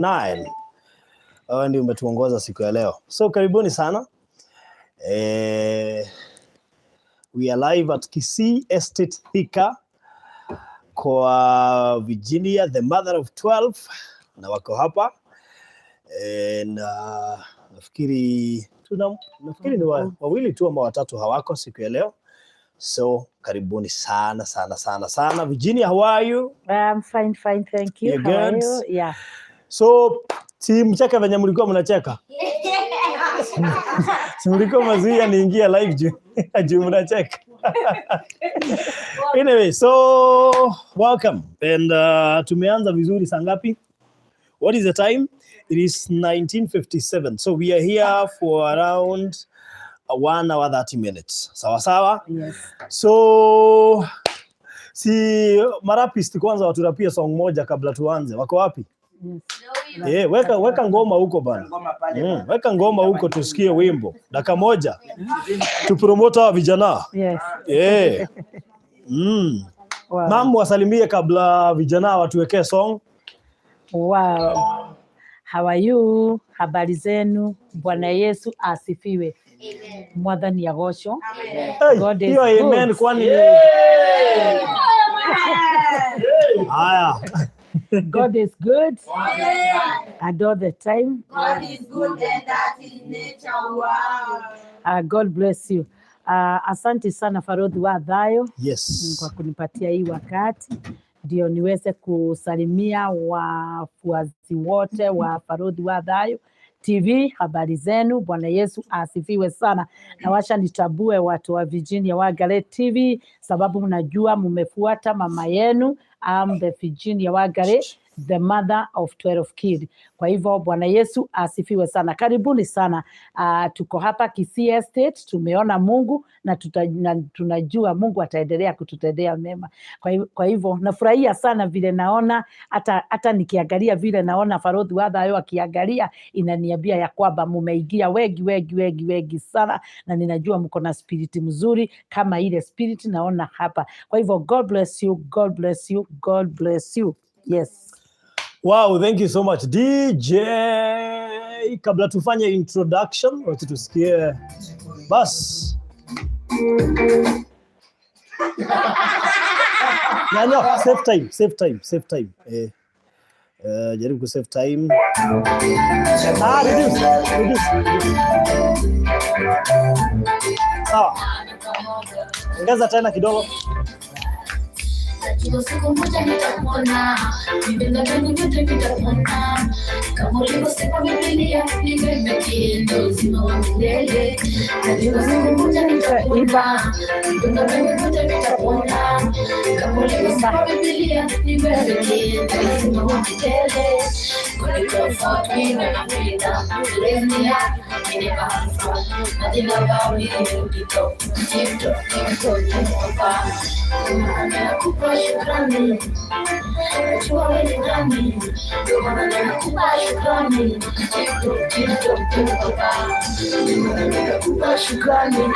9. Wewe ndio umetuongoza siku ya leo, so karibuni sana. We are live at Kisii Estate, Thika, kwa Virginia, the mother of 12, na wako hapa na nafikiri ni wawili tu ama watatu hawako siku ya leo, so karibuni sana sana sana sana. Virginia, how are you? I'm fine, fine, thank you. You're How are good? You? Yeah. So si mcheke venye mlikuwa mnacheka, si mlikuwa mazuia niingia live juu mnacheka. Anyway, so welcome and tumeanza vizuri. Saa ngapi? What is the time? It is 19:57. So we are here for around 1 hour 30 minutes. Sawa sawa? Yes. So si marapist kwanza waturapie song moja kabla tuanze. Wako wapi? Yes. Eh, weka ngoma huko bana. Ngoma pale. Weka ngoma huko tusikie wimbo. Dakika moja. Tupromote hawa vijana. Yes. Eh. Wow. Mam, wasalimie kabla vijana watuwekee song. Wow. How are you? Habari zenu? Bwana Yesu asifiwe. Mwathani agocwo. Hey, God is hiyo amen good. Kwani haya. God is good and all the time. God is good and that is nature. Wow. God bless you. Asante sana, Farodhi wa Thayo, kwa kunipatia hii wakati ndio niweze kusalimia wafuasi wote wa Farodhi wa Thayo TV. Habari zenu? Bwana Yesu asifiwe sana. Na wacha nitambue watu wa Virginia Wangari TV, sababu mnajua mmefuata mama yenu. I'm the Virginia Wangari, the mother of 12 kids. Kwa hivyo Bwana Yesu asifiwe sana. Karibuni sana. Tuko hapa Kisii Estate, tumeona Mungu na tunajua Mungu ataendelea kututendea mema. Kwa hivyo nafurahia sana vile naona hata nikiangalia vile naona Farodhi wa Thayo akiangalia, inaniambia ya kwamba mumeingia wengi wengi wengi wengi sana, na ninajua mko na spirit mzuri kama ile spirit naona hapa. Kwa hivyo God bless you, God bless you, God bless you. Yes. Wow, thank you so much, DJ. Kabla tufanye introduction, wacha tusikie bas. Nyanyo, save time, save time, save time. Jaribu ku save time. Ah, reduce, reduce, reduce. Sawa. Ongeza tena kidogo. Najua siku moja nitakuona, vidonda vyangu vyote vitapona. Kama ulivyosema Biblia, ni wewe pekee ndio uzima wa milele. Najua siku moja nitakuona, vidonda vyangu vyote vitapona. Kama ulivyosema Biblia, ni wewe pekee ndio uzima wa milele. God comfort me when I'm feeling down. You raise me up, you never have fun. Nothing about me, you be top, tip top, tip top, tip top. Nakupa shukrani, najua wewe ni nani, ndio maana nakupa shukrani. Tip top, tip top, tip top. Ndio maana nakupa shukrani,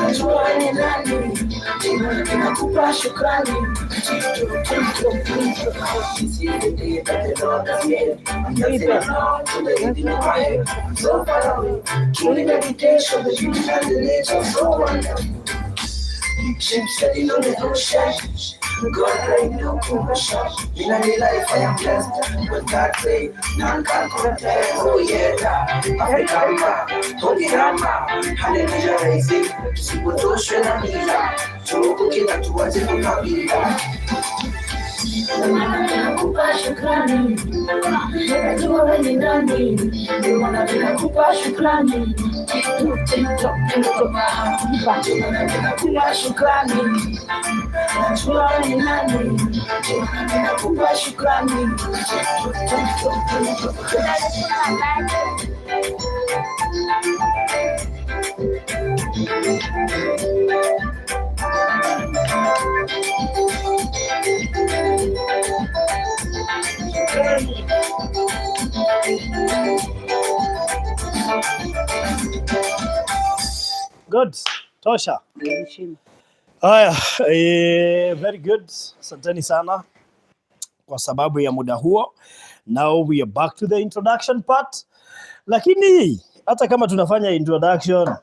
najua wewe ni nani, ndio maana nakupa shukrani. Tip top, tip top, tip top. This is the day that the Lord has made. I'm dancing around to the rhythm in my head. I'm so far away. Truly meditation, the beauty and the nature so wonderful. Big ship sailing on the ocean. God right now, commercial. In a life I am blessed. But God say, none can compare. Oh yeah, Africa, Holy Rama, Hallelujah rising. Tusipotoshwe na mila, tuokoke na tuache ukabila. Ndio maana nakupa shukrani, najua wewe ni nani, ndio maana tunakupa shukrani. Tip top, tip top, tip top. Ndio maana tunakupa shukrani, najua wewe ni nani, ndio maana tunakupa shukrani. Tip top, tip top, tip top. Good. Tosha. Haya, very good. Asanteni sana kwa sababu ya muda huo. Now we are back to the introduction part. Lakini hata kama tunafanya introduction,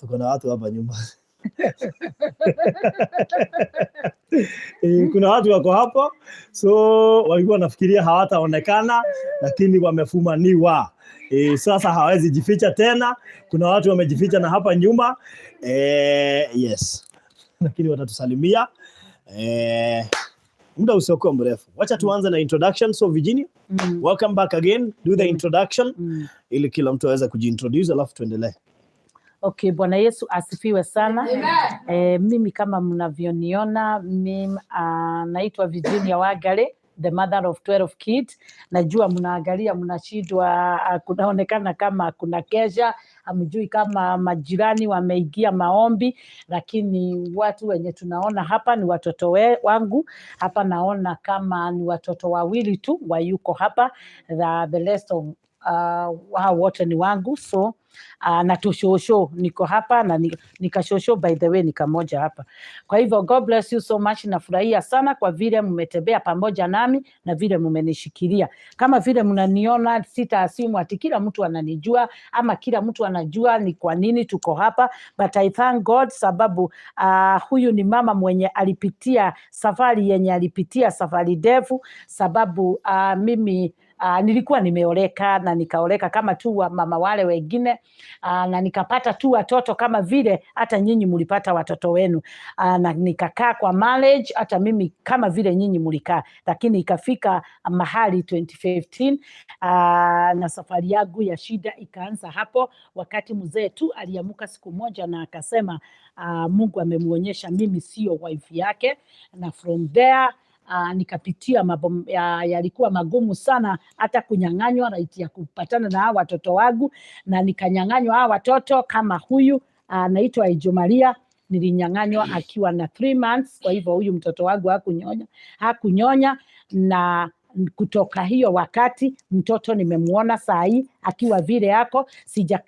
tuko na watu hapa nyuma. Kuna watu wako hapo, so walikuwa wanafikiria hawataonekana, lakini wamefumaniwa. Sasa hawezi jificha tena. Kuna watu wamejificha na hapa nyuma. Yes, lakini watatusalimia muda usiokuwa mrefu. Wacha tuanze na introduction. So Virginia, welcome back again. Do the introduction ili kila mtu aweze kujiintroduce, alafu tuendelee. Okay, Bwana Yesu asifiwe sana. Mimi kama mnavyoniona mimi naitwa Virginia Wangari, the mother of 12 kids. Najua mnaangalia mnashindwa, kunaonekana kama kuna kesha, hamjui kama majirani wameingia maombi, lakini watu wenye tunaona hapa ni watoto wangu. Hapa naona kama ni watoto wawili tu wayuko hapa, the rest of hao wote ni wangu, so na tushosho niko hapa na nikashosho by the way nikamoja hapa. Kwa hivyo God bless you so much. Nafurahia sana kwa vile mmetembea pamoja nami na vile mmenishikilia. Kama vile mnaniona, sita assume ati kila mtu ananijua ama kila mtu anajua ni kwa nini tuko hapa, but I thank God sababu huyu ni mama mwenye alipitia safari yenye alipitia safari ndefu, sababu mimi nilikuwa nimeoleka na nikaoleka kama tu wa mama wale wengine, na nikapata tu watoto kama vile hata nyinyi mlipata watoto wenu, na nikakaa kwa marriage hata mimi kama vile nyinyi mlikaa, lakini ikafika mahali 2015 na safari yangu ya shida ikaanza hapo, wakati mzee tu aliamuka siku moja na akasema Mungu amemuonyesha mimi sio wife yake, na from there nikapitia mambo yalikuwa magumu sana, hata kunyang'anywa right ya kupatana na hawa watoto wangu, na nikanyang'anywa hawa watoto kama huyu anaitwa Ijumaria, nilinyang'anywa akiwa na 3 months. Kwa hivyo huyu mtoto wangu hakunyonya, na kutoka hiyo wakati mtoto nimemuona saa hii akiwa vile yako,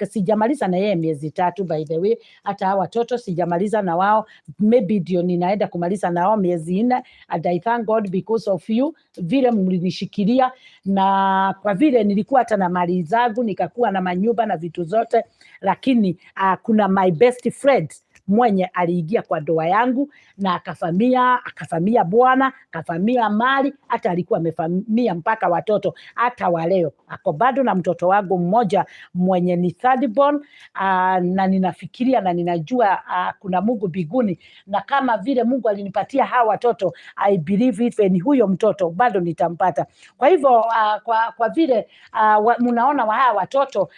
sijamaliza na yeye miezi 3 by the way, hata hawa watoto sijamaliza na wao, maybe ndio ninaenda kumaliza na wao miezi 4, and I thank God because of you, vile mlinishikilia, na kwa vile nilikuwa hata na mali zangu nikakuwa na manyumba na vitu zote, lakini kuna my best friend mwenye aliingia kwa ndoa yangu na akafamia bwana, akafamia mali, hata alikuwa amefamia mpaka watoto. Hata wa leo ako bado na mtoto wangu mmoja mwenye ni third born, na ninafikiria na ninajua kuna Mungu mbinguni, na kama vile Mungu alinipatia hawa watoto, I believe even huyo mtoto bado nitampata. Kwa hivyo kwa vile mnaona wa hawa watoto,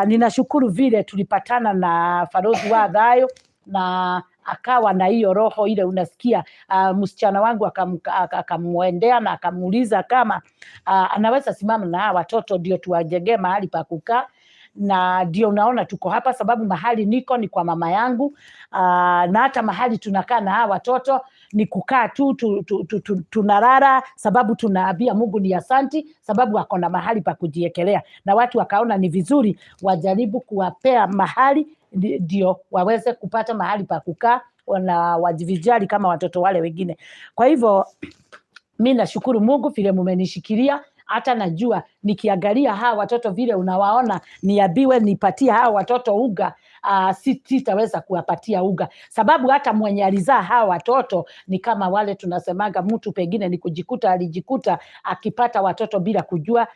ninashukuru vile tulipatana na Farozi wa Thayo na akawa na hiyo roho ile unasikia. Msichana wangu akamwendea na akamuuliza kama anaweza simama na hawa watoto ndio tuwajengee mahali pa kukaa, na ndio unaona tuko hapa, sababu mahali niko ni kwa mama yangu, na hata mahali tunakaa na hawa watoto ni kukaa tu, tunalala, sababu tunaambia Mungu ni asanti, sababu ako na mahali pa kujiekelea, na watu wakaona ni vizuri wajaribu kuwapea mahali ndio waweze kupata mahali pa kukaa na wajivijali kama watoto wale wengine. Kwa hivyo mi nashukuru Mungu vile mumenishikilia, hata najua nikiangalia hawa watoto vile unawaona, niambiwe nipatie hawa watoto uga, sitaweza kuwapatia uga, sababu hata mwenye alizaa hawa watoto ni kama wale tunasemaga mtu pengine ni kujikuta, alijikuta akipata watoto bila kujua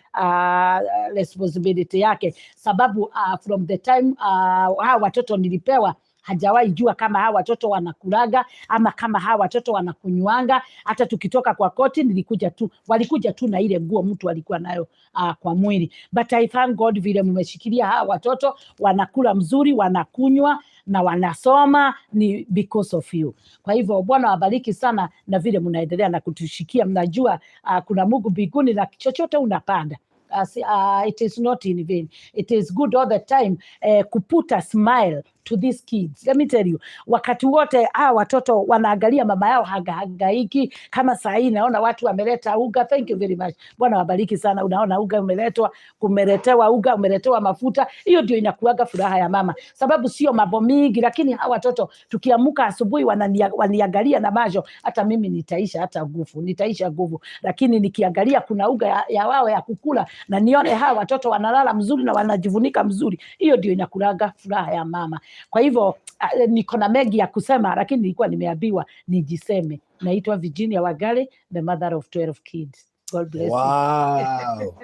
responsibility yake, sababu from the time hawa watoto nilipewa hajawahi jua kama hawa watoto wanakulaga ama kama hawa watoto wanakunywanga. Hata tukitoka kwa koti nilikuja tu, walikuja tu na ile nguo mtu alikuwa nayo kwa mwili. But I thank God vile mmeshikilia hawa watoto wanakula mzuri, wanakunywa na wanasoma ni because of you. Kwa hivyo Bwana wabariki sana na vile mnaendelea na kutushikia. Mnajua kuna Mungu mbinguni na chochote unapanda it is not in vain. It is good all the time kuput a smile to to these kids. Let me tell you, wakati wote hawa watoto wanaangalia mama yao hangaiki. Kama saa hii naona watu wameleta uga, thank you very much, Bwana wabariki sana. Unaona uga umeletwa, kumeletewa uga, umeletewa mafuta. Hiyo ndio inakuaga furaha ya mama, sababu sio mambo mingi, lakini hawa watoto tukiamuka asubuhi waniangalia na macho, hata mimi nitaisha hata nguvu, nitaisha nguvu, lakini nikiangalia kuna uga ya wao ya kukula na nione hawa watoto wanalala mzuri na wanajivunika mzuri, hiyo ndio inakulaga furaha ya mama. Kwa hivyo niko na mengi ya kusema, lakini nilikuwa nimeambiwa nijiseme. Naitwa Virginia Wangari, the mother of 12 kids. God bless you. Wow.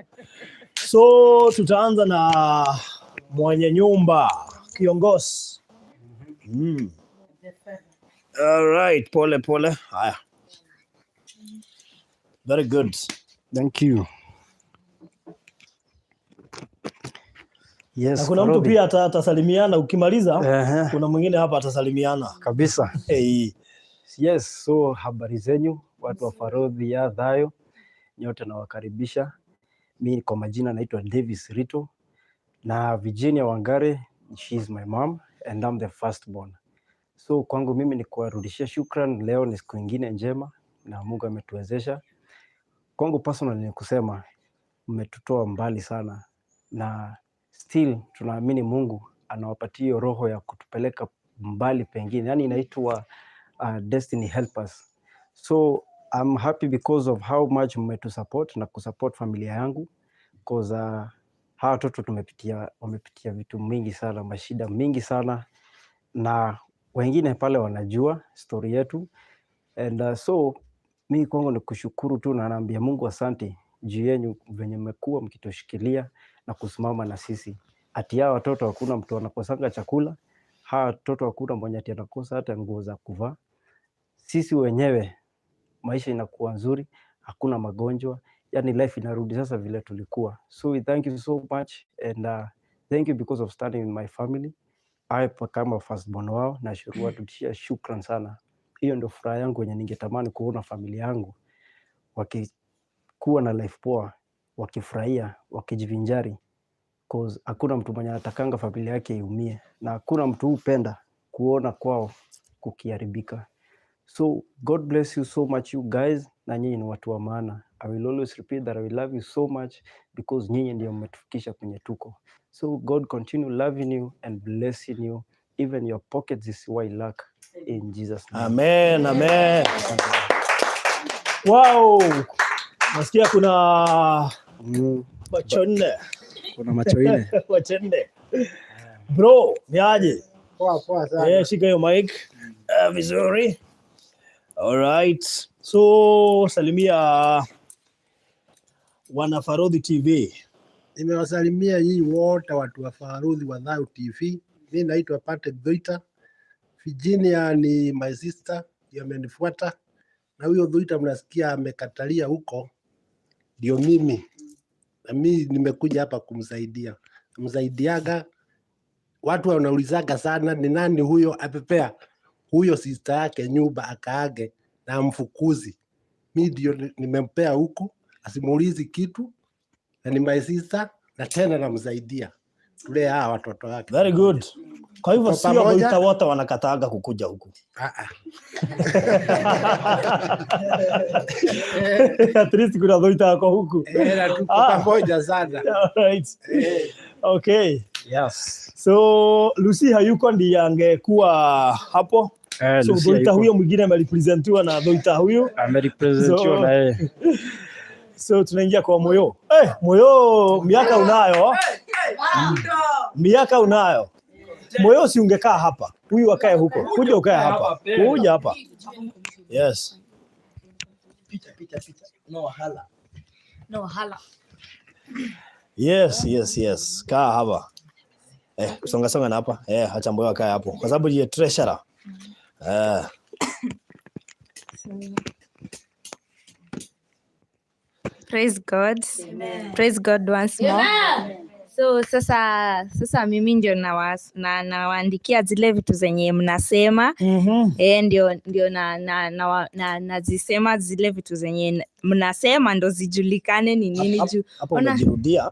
So tutaanza na mwenye nyumba, kiongozi. All right, pole pole. Haya. Very good. Thank you. Na Yes, kuna mtu Farodhi. pia atasalimiana ukimaliza. Ehe, Kuna mwingine hapa atasalimiana. kabisa. Hey. Yes, so habari zenyu watu wa Farodhi ya Thayo, nyote nawakaribisha. Mi kwa majina naitwa Davis Rito na Virginia Wangari, she is my mom and I'm the first born. So kwangu mimi ni kuwarudishia shukran. Leo ni siku ingine njema na Mungu ametuwezesha. Kwangu personally ni kusema mmetutoa mbali sana, na still tunaamini Mungu anawapatia hiyo roho ya kutupeleka mbali pengine, yani inaitwa destiny helpers. So I'm happy because of how much mmetusupport na kusupport familia yangu cause hawa watoto wamepitia vitu mingi sana, mashida mingi sana, na wengine pale wanajua story yetu and so mi kwangu ni kushukuru tu na naambia Mungu asante juu yenyu venye mmekuwa mkitushikilia na kusimama na sisi. Ati hawa watoto hakuna mtu anakosanga chakula, hawa watoto hakuna mwenye ati anakosa hata nguo za kuvaa. Sisi wenyewe maisha inakuwa nzuri, hakuna magonjwa, yani life inarudi sasa vile tulikuwa. So we thank you so much and thank you because of standing in my family. I kama firstborn wao nashukuru, shukran sana. Hiyo ndio furaha yangu yenye ningetamani kuona familia yangu wakikuwa na life poa, wakifurahia, wakijivinjari, cause hakuna mtu mwenye anatakanga familia yake iumie, na hakuna mtu hupenda kuona kwao kukiharibika. So God bless you so much you guys, na nyinyi ni watu wa maana. I will always repeat that I will love you so much because nyinyi ndio mmetufikisha kwenye tuko. So God continue loving you and blessing you, even your pockets zisiwahi lack in Jesus name. Amen, amen. Wow. Nasikia kuna macho nne. Kuna macho nne. Macho nne. Bro, ni aje? Poa poa sana. Shika hiyo mic. Vizuri. All right. So salimia wana Farodhi TV. Nimewasalimia nyinyi wote watu wa Farodhi wa Thayo TV. Mimi naitwa Patrick Dhuita. Virginia ni my sister, ndiye amenifuata. Na huyo Dhuita mnasikia amekatalia huko, ndio mimi. Na mimi nimekuja hapa kumsaidia. Msaidiaga. Watu wanaulizaga sana ni nani huyo apepea huyo sister yake nyumba akaage na amfukuzi. Mimi ndio nimempea huku, asimuulizi kitu, na ni my sister na tena namsaidia tulee hawa watoto wake. Very good. Kwa hivyo Kwa sio pamoja. Dhuita wote wanakataaga kukuja huku. Ah, ah. At least kuna Dhuita wako huku. Na tuko pamoja sana. All right. Okay. Yes. So Lucy hayuko ndiye angekuwa hapo. So Lucy Dhuita hayuko. huyo mwingine amerepresentiwa na Dhuita huyu. Amerepresentiwa na yeye. So tunaingia kwa Moyo. Moyo, miaka unayo. Miaka unayo. Moyo, si ungekaa hapa. Huyu akae huko. Kuja ukae hapa. Kuja hapa. Yes. Picha, picha, picha. No wahala. No wahala. Yes, yes, yes. Kaa hapa. Songa songa na hapa. Acha Moyo akae hapo. Kwa sababu ndiye treasurer. Praise God. Praise God once more. So sasa mimi ndio nawaandikia zile vitu zenye mnasema. Ndio nazisema zile vitu zenye mnasema ndo zijulikane ni nini juu. Hapo umejirudia.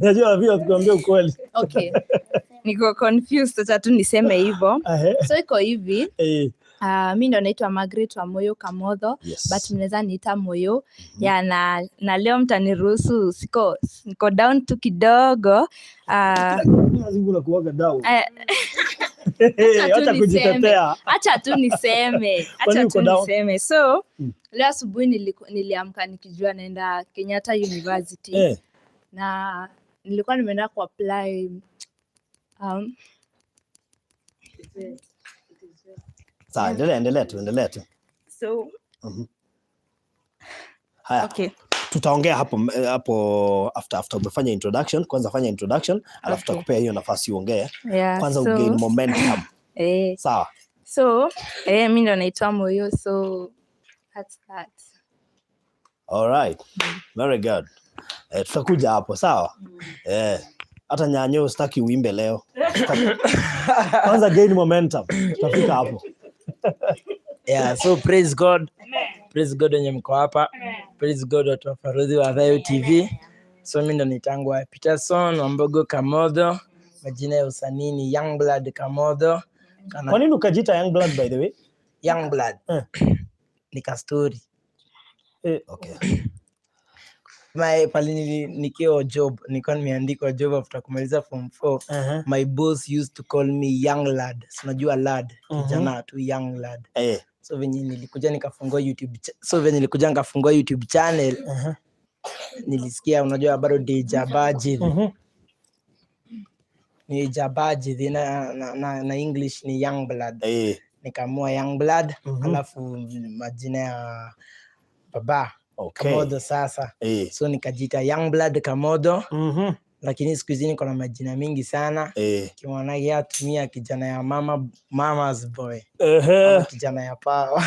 Najua pia tukwambia ukweli. Okay. Niko confused, acha tu niseme hivyo. So iko hivi. Mi ndo naitwa Margaret Wamoyo Kamotho, but mnaweza niita Moyo. Ya na leo mtaniruhusu niko down tu kidogo. Kila siku unakuwaga down. Acha tu Acha niseme. Kujitetea. Acha tu niseme. Kwani Acha uko tu down? Niseme. So leo asubuhi niliamka nikijua naenda Kenyatta University na nilikuwa nimeenda kuapply Sawa, endelea, endelea tu, endelea tu. So Haya. Okay. Tutaongea hapo hapo after umefanya introduction. Kwanza fanya introduction, alafu tutakupea hiyo nafasi uongee. Yeah, Kwanza so, ugain momentum. Sawa. So mi ndo naitwa Moyo, so that's that. All right. Very good. Tutakuja hapo, sawa? Hata nyanyo sitaki uimbe leo. Kwanza gain momentum. Tutafika hapo. Yeah, so praise God. Praise God wenye mko hapa. Praise God watu wa Farodhi wa Thayo TV. So mi ndo nitangwa Peterson Wambogo Kamodho. Majina ya usanii ni Youngblood Kamodho. Kana Kwa nini ukajiita Youngblood, by the way? Youngblood. Ni ka story. Okay. My pale nikiwa job, nilikuwa nimeandikwa job after kumaliza form 4. My boss used to call me young lad. Si unajua lad, kijana tu, young lad. So venye nilikuja nikafungua YouTube channel, nilisikia unajua bado Dejabaji ni Jabaji na English ni young blood. Nikaamua young blood, alafu majina ya baba Kamodho sasa. So nikajiita Young Blood Kamodho, lakini siku hizi niko na majina mingi sana. Kimwanake atumia kijana ya mama, mama's boy, ama kijana ya power.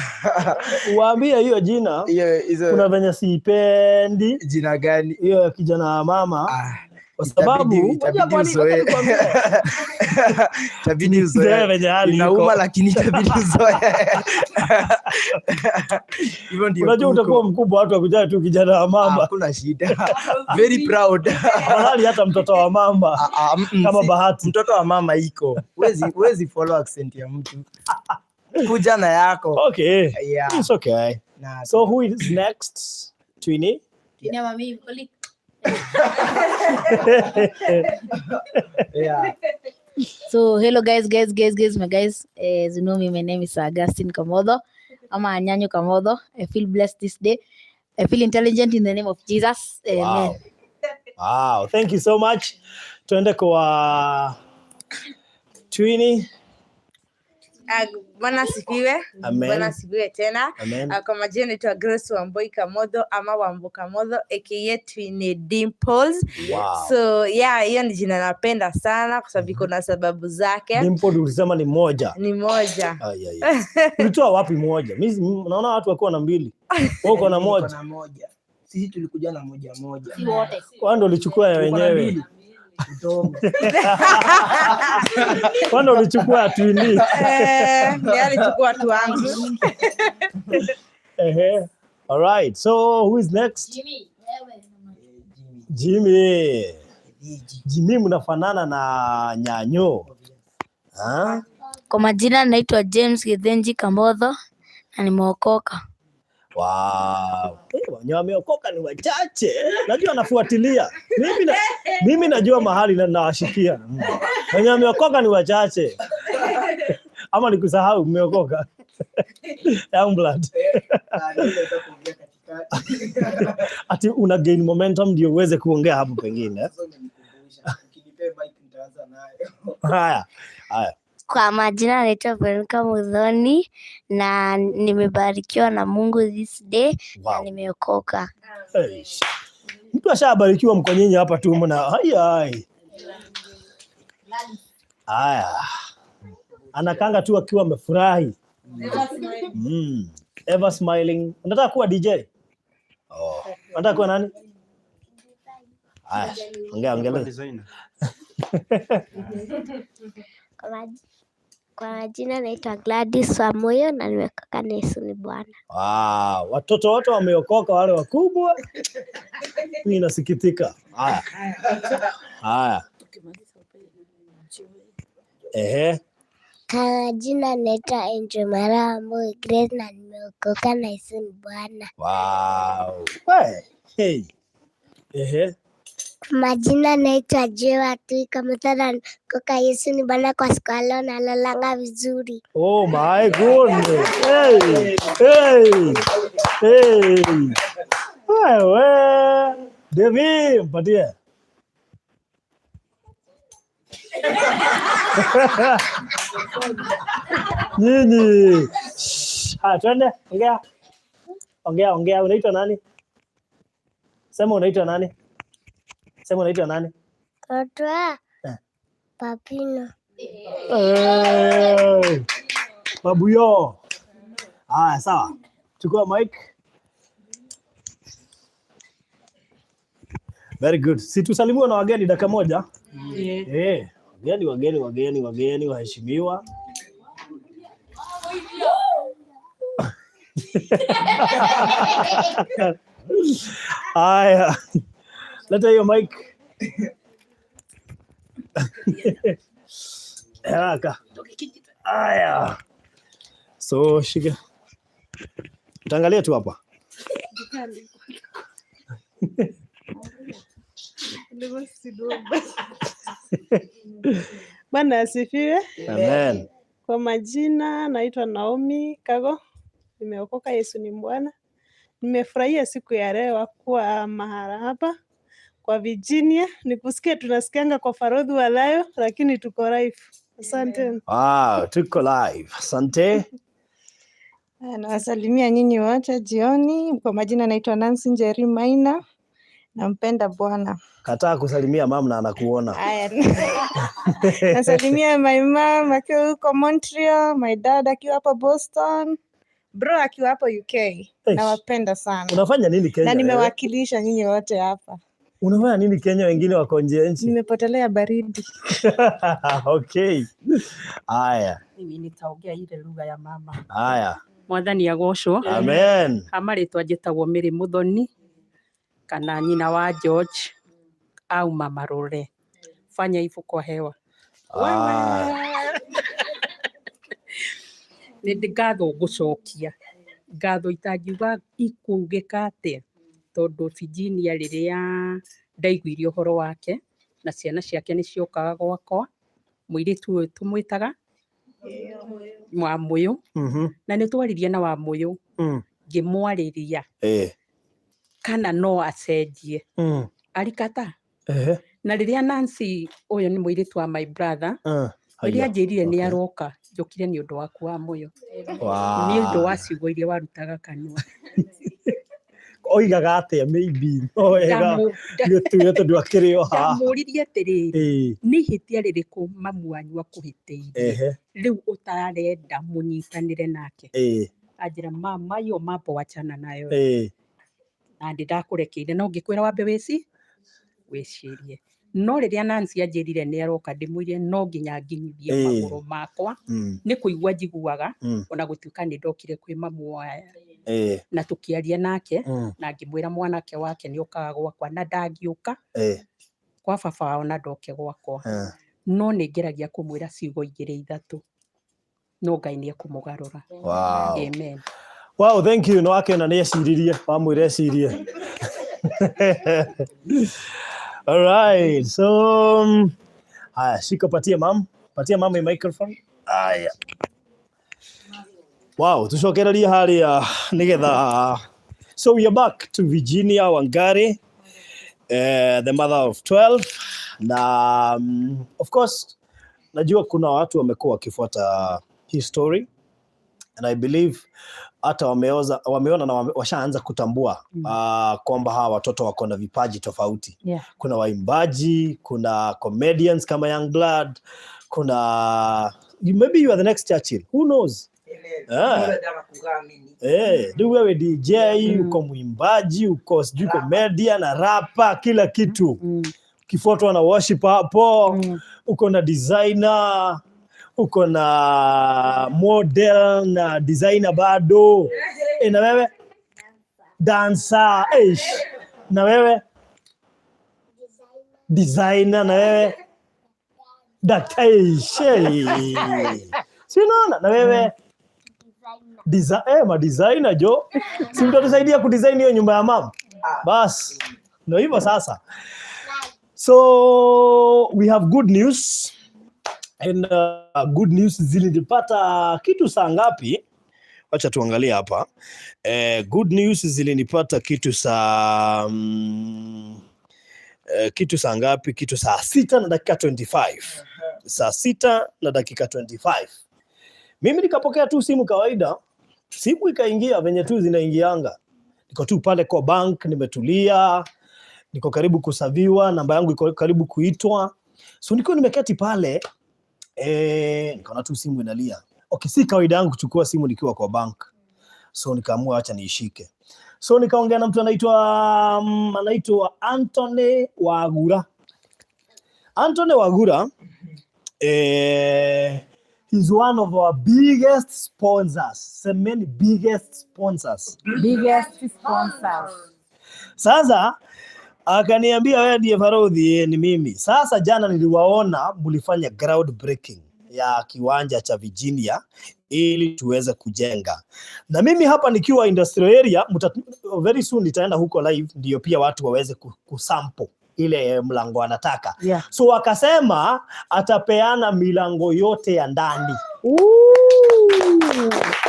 Waambie hiyo jina Hiyo hizo kuna venye siipendi. Jina gani? Hiyo ya kijana ya mama, Ah, kwa sababu itabidi Ngoja uzoee. ngoja nikwambie. Itabidi Zoea uzoee. venye hali iko. Inauma lakini itabidi uzoee. Hivyo ndio Unajua kuko. utakuwa mkubwa, watu wakujaa tu kijana wa mama. Hakuna shida. Very proud. Afadhali hata mtoto wa mama Ah, ah, kama Bahati. Mtoto wa mama iko. Huwezi follow accent ya mtu. Kuja na yako. Okay. Yeah. It's okay. Na So who is next? Twini? Nyama mimi, oli- Yeah. So hello guys, guys, guys, guys, my guys. As you know me, my name is Augustine Kamodho. I'm Anyanyo Kamodho. I feel blessed this day. I feel intelligent in the name of Jesus. Amen. Wow. Thank you so much. Tuende kwa Twini. Ah, Bwana asifiwe. Amen. Bwana asifiwe tena. Amen. Ah, kwa majina naitwa Grace Wamboi Kamodho ama Wambo Kamodho, aka Twine Dimples. So yeah, hiyo ni jina napenda sana kwa sababu iko na sababu zake. Dimple ulisema ni moja. Ni moja. Ai, ai, ai. Ulitoa wapi moja? Mimi naona watu wakiwa na mbili. Wewe uko na Niko moja. na moja. Sisi tulikuja na moja moja. Si wote. Wewe ndio ulichukua ya Uko na wenyewe. mbili? Mdomo. Wewe ndio ulichukua ya Twini. Eh, ndiye alichukua watu wangu. Ehe. All right. So who is next? Jimmy, wewe. Jimmy. Jimmy mnafanana na Nyanyo. Ha? Kwa majina naitwa James Githinji Kamotho na nimeokoka. Wow. Wenye wameokoka ni wachache. Najua nafuatilia. Mimi najua mahali na nawashikia. Wenye wameokoka ni wachache. Ama nikusahau mmeokoka. Young blood. Ati una gain momentum ndio uweze kuongea hapo pengine. Haya. Haya. Kwa majina naitwa Veronica Muthoni na nimebarikiwa na Mungu this day na nimeokoka. Eish. Mtu ashabarikiwa, mko nyinyi hapa tu mna hai hai. Haya. Anakanga tu akiwa amefurahi. Ever smiling. Unataka kuwa DJ? Oh. Unataka kuwa nani? Haya, ongea ongelea. Designer. Kwa majina naitwa Gladys Wamoyo na nimeokoka na Yesu ni Bwana. Wow, watoto wote wameokoka, wale wakubwa. Mimi nasikitika. Haya. Haya. Ehe. Kwa jina naitwa Angel Mara Moi Grace na nimeokoka na Yesu ni Bwana. Wow. We. Hey. Ehe. Kwa majina naitwa Jewa Tui Kamutara, koka Yesu ni Bwana kwa siku ya leo nalalanga vizuri. Oh my goodness. Hey. Hey. Hey. Wewe. Devi, mpatie. Nyinyi. Shh. Haya, twende. Ongea. Ongea, ongea. Unaitwa nani? Sema unaitwa nani? Sema unaitwa nani? Naitwa Eh. Papino. Hey. Babu yo. Haya, sawa. Chukua mic. Very good. Si tusalimiwe na wageni dakika moja? Yeah. Eh, wageni wageni wageni wageni waheshimiwa. Haya. Leta hiyo mic. Haraka. Haya. So shika. Utaangalia tu hapa. Bwana asifiwe. Amen. Kwa majina naitwa Naomi Kago, nimeokoka, Yesu ni Bwana. Nimefurahia siku ya leo kuwa mahala hapa kwa Virginia. Nikusikia tunasikianga kwa Farodhi wa Layo, lakini tuko live. Asante. Wow, tuko live. Asante. Nawasalimia nyinyi wote jioni. Kwa majina naitwa Nancy Njeri Maina, nampenda Bwana. Kataa kusalimia mama na anakuona. Haya, nasalimia my mom akiwa huko Montreal, my dad akiwa hapo Boston, bro akiwa hapo UK. Nawapenda sana. Unafanya nini Kenya? Na Wewe? nimewakilisha nyinyi wote hapa. Unafanya nini Kenya wengine wako nje ya nchi? Nimepotelea baridi. Okay. Haya. Mimi nitaongea ile lugha ya mama. Haya. Mwathani agocwo. Amen. Amarĩtwa njĩtagwo Mary Muthoni kana nyina wa George au Mama Rore. Fanya hivyo kwa hewa. Ah. Nĩ ndĩ ngatho ngũcokia, ngatho itangiuga ikugĩka atĩa, tondũ Virginia rĩrĩa ndaiguire ũhoro wake na ciana ciake nĩ ciokaga gwakwa, mũirĩtu ũyũ tũmwĩtaga Wamũyũ, na nĩ twaririe na Wamũyũ, ngĩmwarĩria kana no acenjie, arikata. Na rĩrĩa Nancy ũyũ nĩ mũirĩtu wa my brother, rĩrĩa Haya. anjĩrire nĩ aroka, njũkire nĩ ũndũ waku Wamũyũ, nĩ ũndũ wa ciugo iria warutaga kanua. Oigaga atĩa maybe no wega gĩtuire tondũ akĩrĩ o haha. Ndamũririe atĩrĩrĩ, nĩ ihĩtia rĩrĩkũ mamu wanyu akũhĩtĩirie rĩu ũtarenda mũnyitanĩre nake? Anjĩra mama, hiyo mambo wachana nayo, na ndĩ ndakũrekeire no ngĩkwĩra wambe wĩcirie. No rĩrĩa Nancy anjĩrire nĩ aroka, ndĩmwĩrire no nginya nginyithie magũrũ makwa, nĩ kũigua njiguaga, ona gũtuĩka nĩ ndokire kwĩ mamu wa na tũkĩaria nake, na ngĩmwĩra mwanake wake nĩ okaga gwakwa na ndangĩũka kwa baba wao na ndoke gwakwa, no nĩ ngeragia kũmwĩra ciugo igĩrĩ ithatũ, no Ngai nĩ ekũmũgarũra. Wow. Amen. Wow, thank you. No akĩona nĩ eciririe, wamwĩra ecirie. All right. So, haya, shika patia mam. Patia mama hii microphone. Haya. Wow, tucokererie haria nigetha. So we are back to Virginia Wangari, the mother of 12. Na of course najua kuna watu wamekuwa wakifuata hii story and I believe hata wameona na washaanza kutambua kwamba hawa watoto wako na vipaji tofauti. Kuna waimbaji, kuna comedians kama Young Blood, kuna maybe you are the next Churchill. Who knows? Rĩu wewe DJ, uko mwimbaji, uko sijui comedian na rapper, kila kitu. Ukifuatwa na worship hapo, uko na designer, uko na model na designer bado. Na wewe dancer, eish. Na wewe designer, na wewe Daktari. Si unaona na wewe ma designer jo. Si mtatusaidia kudesign hiyo nyumba ya mama? Bas. Ndio hivyo sasa. So we have good news. And good news zilinipata kitu saa ngapi? Wacha tuangalie hapa. Good news zilinipata kitu saa kitu saa ngapi? Kitu saa 6:25. Saa 6:25. Mimi nikapokea tu simu kawaida. Simu ikaingia venye tu zinaingianga. Niko tu pale kwa bank nimetulia, niko karibu kuserviwa, namba yangu iko karibu kuitwa. So niko nimeketi pale, nikaona tu simu inalia. Okay, si kawaida yangu kuchukua simu nikiwa kwa bank. So nikaamua acha niishike. So nikaongea na mtu anaitwa Anthony Wagura. Anthony Wagura, he's one of our biggest sponsors. Semeni biggest sponsors. Biggest sponsors. Sasa akaniambia wewe ndiye Farodhi, ni mimi. Sasa jana niliwaona mlifanya ground breaking ya kiwanja cha Virginia ili tuweze kujenga. Na mimi hapa nikiwa industrial area, very soon nitaenda huko live ndio pia watu waweze kusample ile mlango anataka. So wakasema atapeana milango yote ya ndani. Ooh,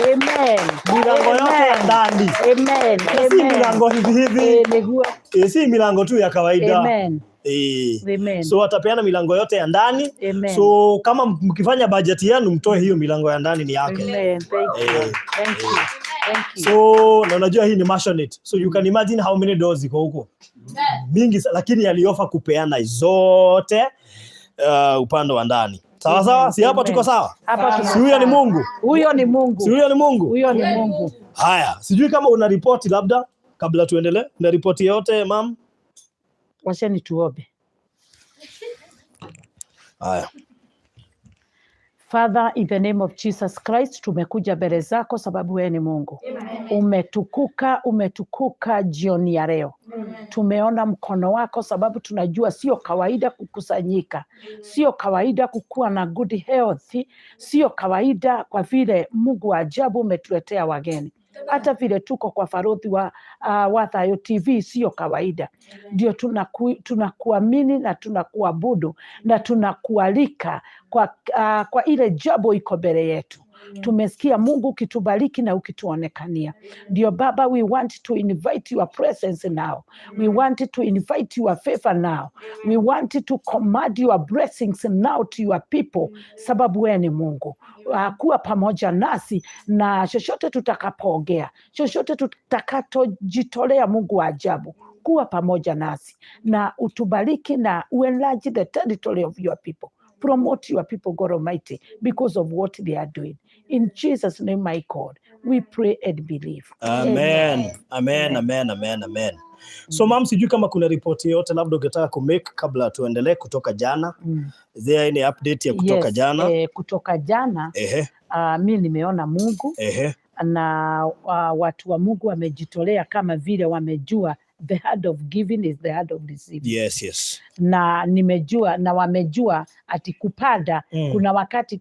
amen. Milango yote ya ndani. Amen. Na si milango hivi hivi. Si milango tu ya kawaida. Amen. Amen. So atapeana milango yote ya ndani. Amen. So kama mkifanya budget yenu mtoe hiyo milango ya ndani ni yake. Amen. Thank you. Thank you. Thank you. So na unajua hii ni maisonette. So you can imagine how many doors ziko huko. Mingi, lakini aliofa kupeana zote upande wa ndani. Sawa sawa? Si hapa tuko sawa? Hapa tuko Si huyo ni sawa. Mungu? Huyo ni Mungu. Si huyo ni Mungu? Huyo ni Mungu. Haya, sijui kama una ripoti labda kabla tuendelee. Una ripoti yote mam? Wacheni tuombe. Haya. Father, in the name of Jesus Christ, tumekuja mbele zako sababu wewe ni Mungu. Umetukuka, umetukuka jioni ya leo. Tumeona mkono wako sababu tunajua sio kawaida kukusanyika, sio kawaida kukuwa na good health, sio kawaida kwa vile Mungu wa ajabu umetuletea wageni. Hata vile tuko kwa Farodhi wa Thayo TV sio kawaida. Ndio tunakuamini na tunakuabudu na tunakualika kwa ile jambo iko mbele yetu. Tumesikia Mungu ukitubariki na ukituonekania. Ndio Baba, we want to invite your presence now. We want to invite your favor now. We want to command your blessings now to your people, sababu wewe ni Mungu. Kuwa pamoja nasi na chochote tutakapoongea, chochote tutakatojitolea, Mungu wa ajabu, kuwa pamoja nasi na utubariki na uenlarge the territory of your people. Promote your people, God Almighty, because of what they are doing. In Jesus' name, my God, we pray and believe. Amen. Amen, amen, amen, amen. So mam, sijui kama kuna ripoti yote labda ungetaka kumake kabla tuendelee kutoka jana. Is there any update ya kutoka Yes, jana? Kutoka jana mi nimeona Mungu na watu wa Mungu wamejitolea kama vile wamejua the hand of giving is the hand of receiving. Yes. Na nimejua na wamejua ati kupanda kuna wakati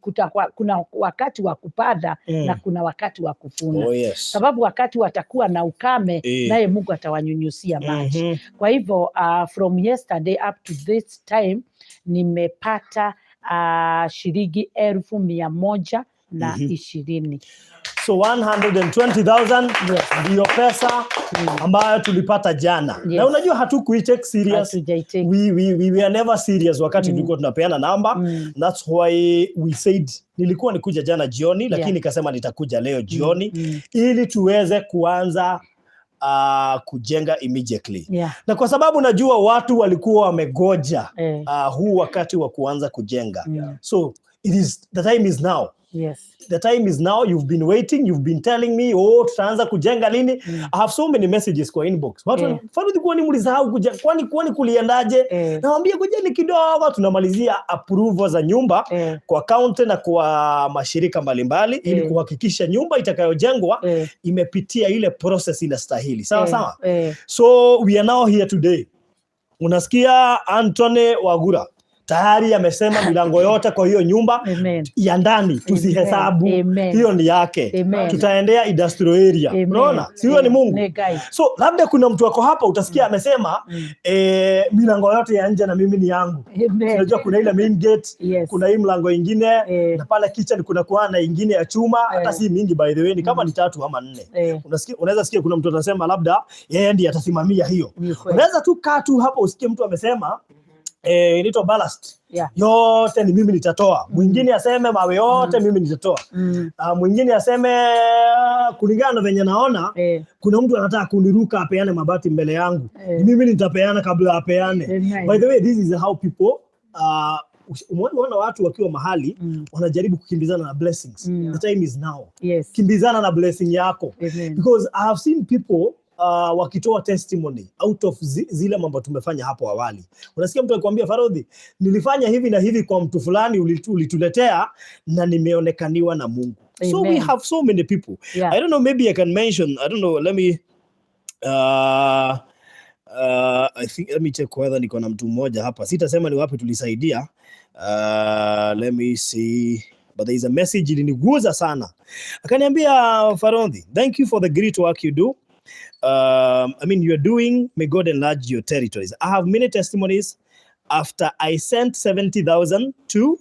kuna wakati wa kupanda na kuna wakati wa kuvuna. Oh, yes. Sababu wakati watakuwa na ukame naye Mungu atawanyunyusia maji. Kwa hivyo from yesterday up to this time nimepata shilingi 120,000. So 120,000 ndiyo pesa ambayo tulipata jana. Na unajua hatukuitake serious. We were never serious wakati tulikuwa tunapeana namba. That's why we said nilikuwa nikuja jana jioni, lakini nikasema nitakuja leo jioni ili tuweze kuanza kujenga immediately. Na kwa sababu najua watu walikuwa wamegoja huu wakati wa kuanza kujenga. So the time is now. The time is now. You've been waiting. You've been telling me, oh, tutaanza kujenga lini? I have so many messages kwa inbox. Watu Farodhi, kwani mlisahau kujenga? Kwani kuliendaje? Nawaambia ngojeni kidogo, tunamalizia approval za nyumba kwa county na kwa mashirika mbalimbali ili kuhakikisha nyumba itakayojengwa imepitia ile process inastahili. Sawa sawa? So we are now here today. Unasikia Anthony Wagura Tayari amesema milango yote kwa hiyo nyumba Amen. Ya ndani tusihesabu. Amen. Hiyo ni yake. Amen. Tutaendea industrial area. Amen. Unaona? Si huyo ni Mungu? Ni Ngai. So labda kuna mtu ako hapa utasikia amesema milango yote ya nje na mimi ni yangu. Amen. Unajua kuna ile main gate, kuna hii mlango ingine na pale kitchen kuna kuwa na ingine ya chuma, hata si mingi by the way, ni kama ni tatu ama nne. Unasikia, unaweza sikia kuna mtu atasema labda yeye ndiye atasimamia hiyo. Ni kweli. Unaweza tu kaa tu hapo usikie mtu amesema inaitwa ballast. Yote ni mimi nitatoa. Mwingine aseme mawe yote mimi nitatoa. Mwingine aseme kulingana na venye naona kuna mtu anataka kuniruka apeane mabati mbele yangu. Ni mimi nitapeana kabla apeane. Amen. By the way, this is how people umeona watu wakiwa mahali wanajaribu kukimbizana na blessings. The time is now. Kimbizana na blessing yako. Amen. Because I have seen people wakitoa testimony out of zile mambo tumefanya hapo awali. Unasikia mtu akikwambia, "Farodhi, nilifanya hivi na hivi kwa mtu fulani ulituletea na nimeonekaniwa na Mungu." So we Amen. Have so many people. I don't know, maybe I can mention, I don't know, let me I think let me check whether niko na mtu mmoja hapa. Sitasema ni wapi tulisaidia. Let me see. But there is a message iliniguza sana. Akaniambia, "Farodhi, thank you for the great work you do. I mean, you are doing. May God enlarge your territories. I have many testimonies after I sent 70,000 to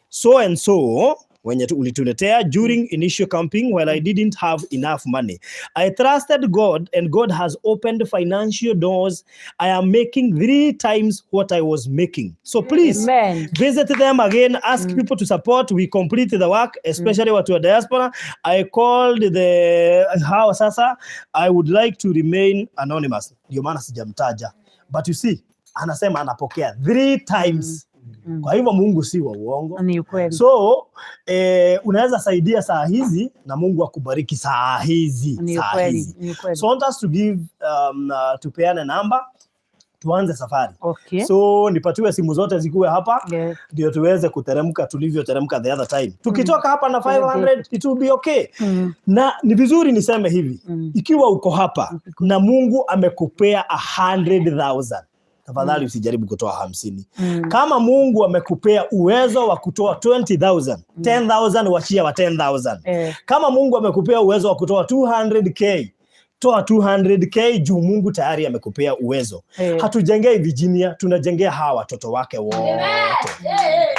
so and so wenye ulituletea during initial camping while I didn't have enough money. I trusted God and God has opened financial doors. I am making three times what I was making. So please Amen. Visit them again, ask people to support. We complete the work, especially watu wa diaspora. I called the how sasa I would like to remain anonymous." Ndio maana sijamtaja. But you see, anasema anapokea three times. Kwa hivyo Mungu si wa uongo. Ni ukweli. So unaweza saidia saa hizi na Mungu akubariki saa hizi. Ni Saa ukweli. hizi. Ni ukweli. So I want us to give tupeane namba tuanze safari. So nipatiwe simu zote zikuwe hapa ndio tuweze kuteremka tulivyoteremka the other time. Tukitoka hapa na 500, it will be okay. Na ni vizuri niseme hivi, ikiwa uko hapa na Mungu amekupea 100,000, tafadhali usijaribu kutoa 50. Kama Mungu amekupea uwezo wa kutoa 20,000, 10,000 wachia wa 10,000. Kama Mungu amekupea uwezo wa kutoa 200K, toa 200K juu Mungu tayari amekupea uwezo. Hatujengei Virginia, tunajengea hawa watoto wake wote.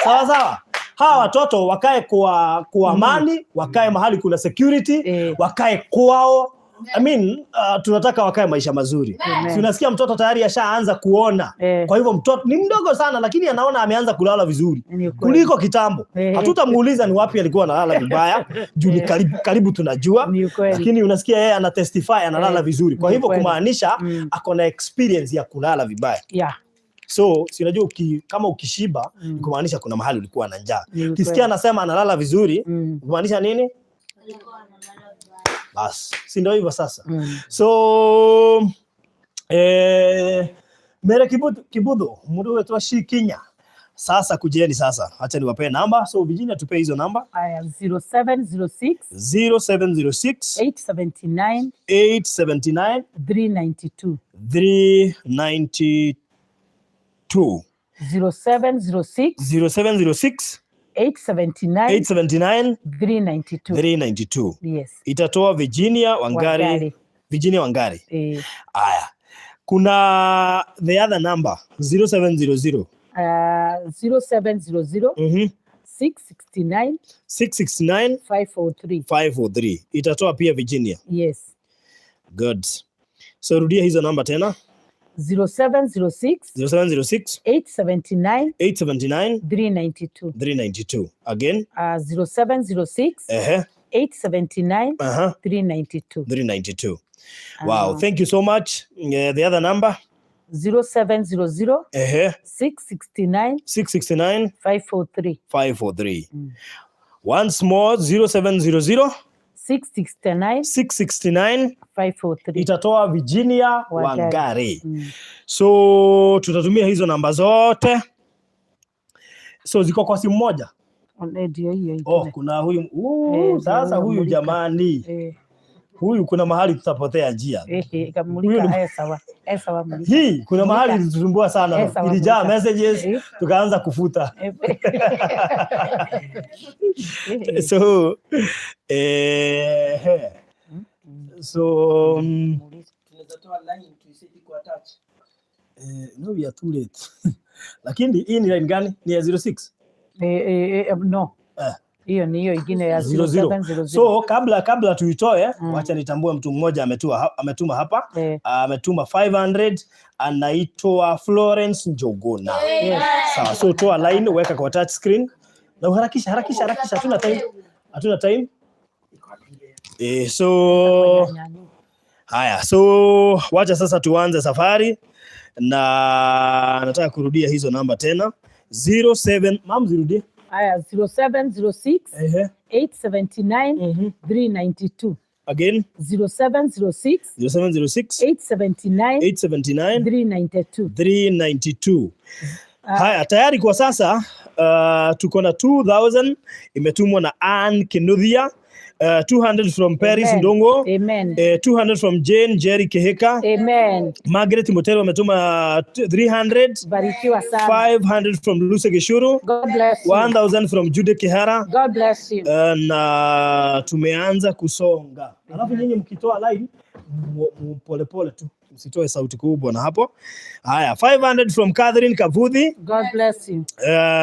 Sawa sawa. Hawa watoto wakae kwa amani, wakae mahali kuna security, wakae kwao. I mean, tunataka wakae maisha mazuri. Amen. Si unasikia mtoto tayari ashaanza kuona. Kwa hivyo mtoto ni mdogo sana lakini anaona ameanza kulala vizuri Ni ukweli. Kuliko kitambo. Hatutamuuliza ni wapi alikuwa analala vibaya juu ni karibu, karibu tunajua, Ni ukweli. Lakini unasikia yeye ana testify analala vizuri. Kwa Ni hivyo ukweli. kumaanisha ako na experience ya kulala vibaya. So si unajua kama ukishiba ni kumaanisha kuna mahali ulikuwa na njaa. Ni ukweli. Ukisikia anasema analala vizuri, kumaanisha nini? Bas, si ndio hivyo sasa? So Mere Kibudho, Kibudho mundu wetu Shikinya. Sasa kujeni sasa, acha niwapee namba. So Virginia, tupe hizo namba. Aya, 0706 0706 879 879 392. 392. 0706 0706 879 879 392. 392. Yes. Itatoa Virginia Wangari. Wangari. Virginia Wangari. Eh. Aya. Kuna the other number, 0700 0700 669 669 543. 543. Itatoa pia Virginia. Yes. Good. So rudia hizo namba tena. 0706 0706 879 879 392. 392. Again. 0706 879 392. 392. Wow, thank you so much. The other number? 0700 669 669 543. 543. Once more, 0700 669 669 543. Itatoa Virginia Wangari. Wangari. So tutatumia hizo namba zote. So ziko kwa simu moja. Ndio hiyo Oh, ingine. kuna huyu Eh, sasa ndio huyu mulika. jamani. Eh. Huyu kuna mahali tutapotea njia. Ehe, Huyu kamulika. Sawa. Sawa, mulika. Hii kuna mahali Mulika. ilitusumbua sana. Sawa, Ilijaa mulika. messages tukaanza kufuta. So so Tunaweza toa line tuiseti kwa touch. No, we are too late. Lakini hii ni line gani? Ni ya 06? No. Hiyo ni hiyo ingine ya 00. 0700. So kabla tuitoe, wacha nitambue mtu mmoja ametuma hapa. Ametuma 500, anaitwa Florence Njoguna. Yes. Sawa, so toa line, weka kwa touch screen na uharakisha, harakisha, harakisha, hatuna time, hatuna time. So haya, so wacha sasa tuanze safari na nataka kurudia hizo namba tena. 07, mam, zirudie. Haya, 0706 879 392. Again. 0706 0706 879 879 392. 392. Haya, tayari kwa sasa tuko na 2000 imetumwa na Ann Kinuthia, 200 from Paris Amen. Ndongo. Amen. 200 from Jane Jerry Keheka. Amen. Margaret Motero ametuma 300. Barikiwa sana. 500 from Lucy Gishuru. God bless you. 1000 from Jude Kihara. God bless you. Na tumeanza kusonga. Alafu nyinyi mkitoa line polepole tu, msitoe sauti kubwa na hapo. Haya, 500 from Catherine Kavuthi. God bless you.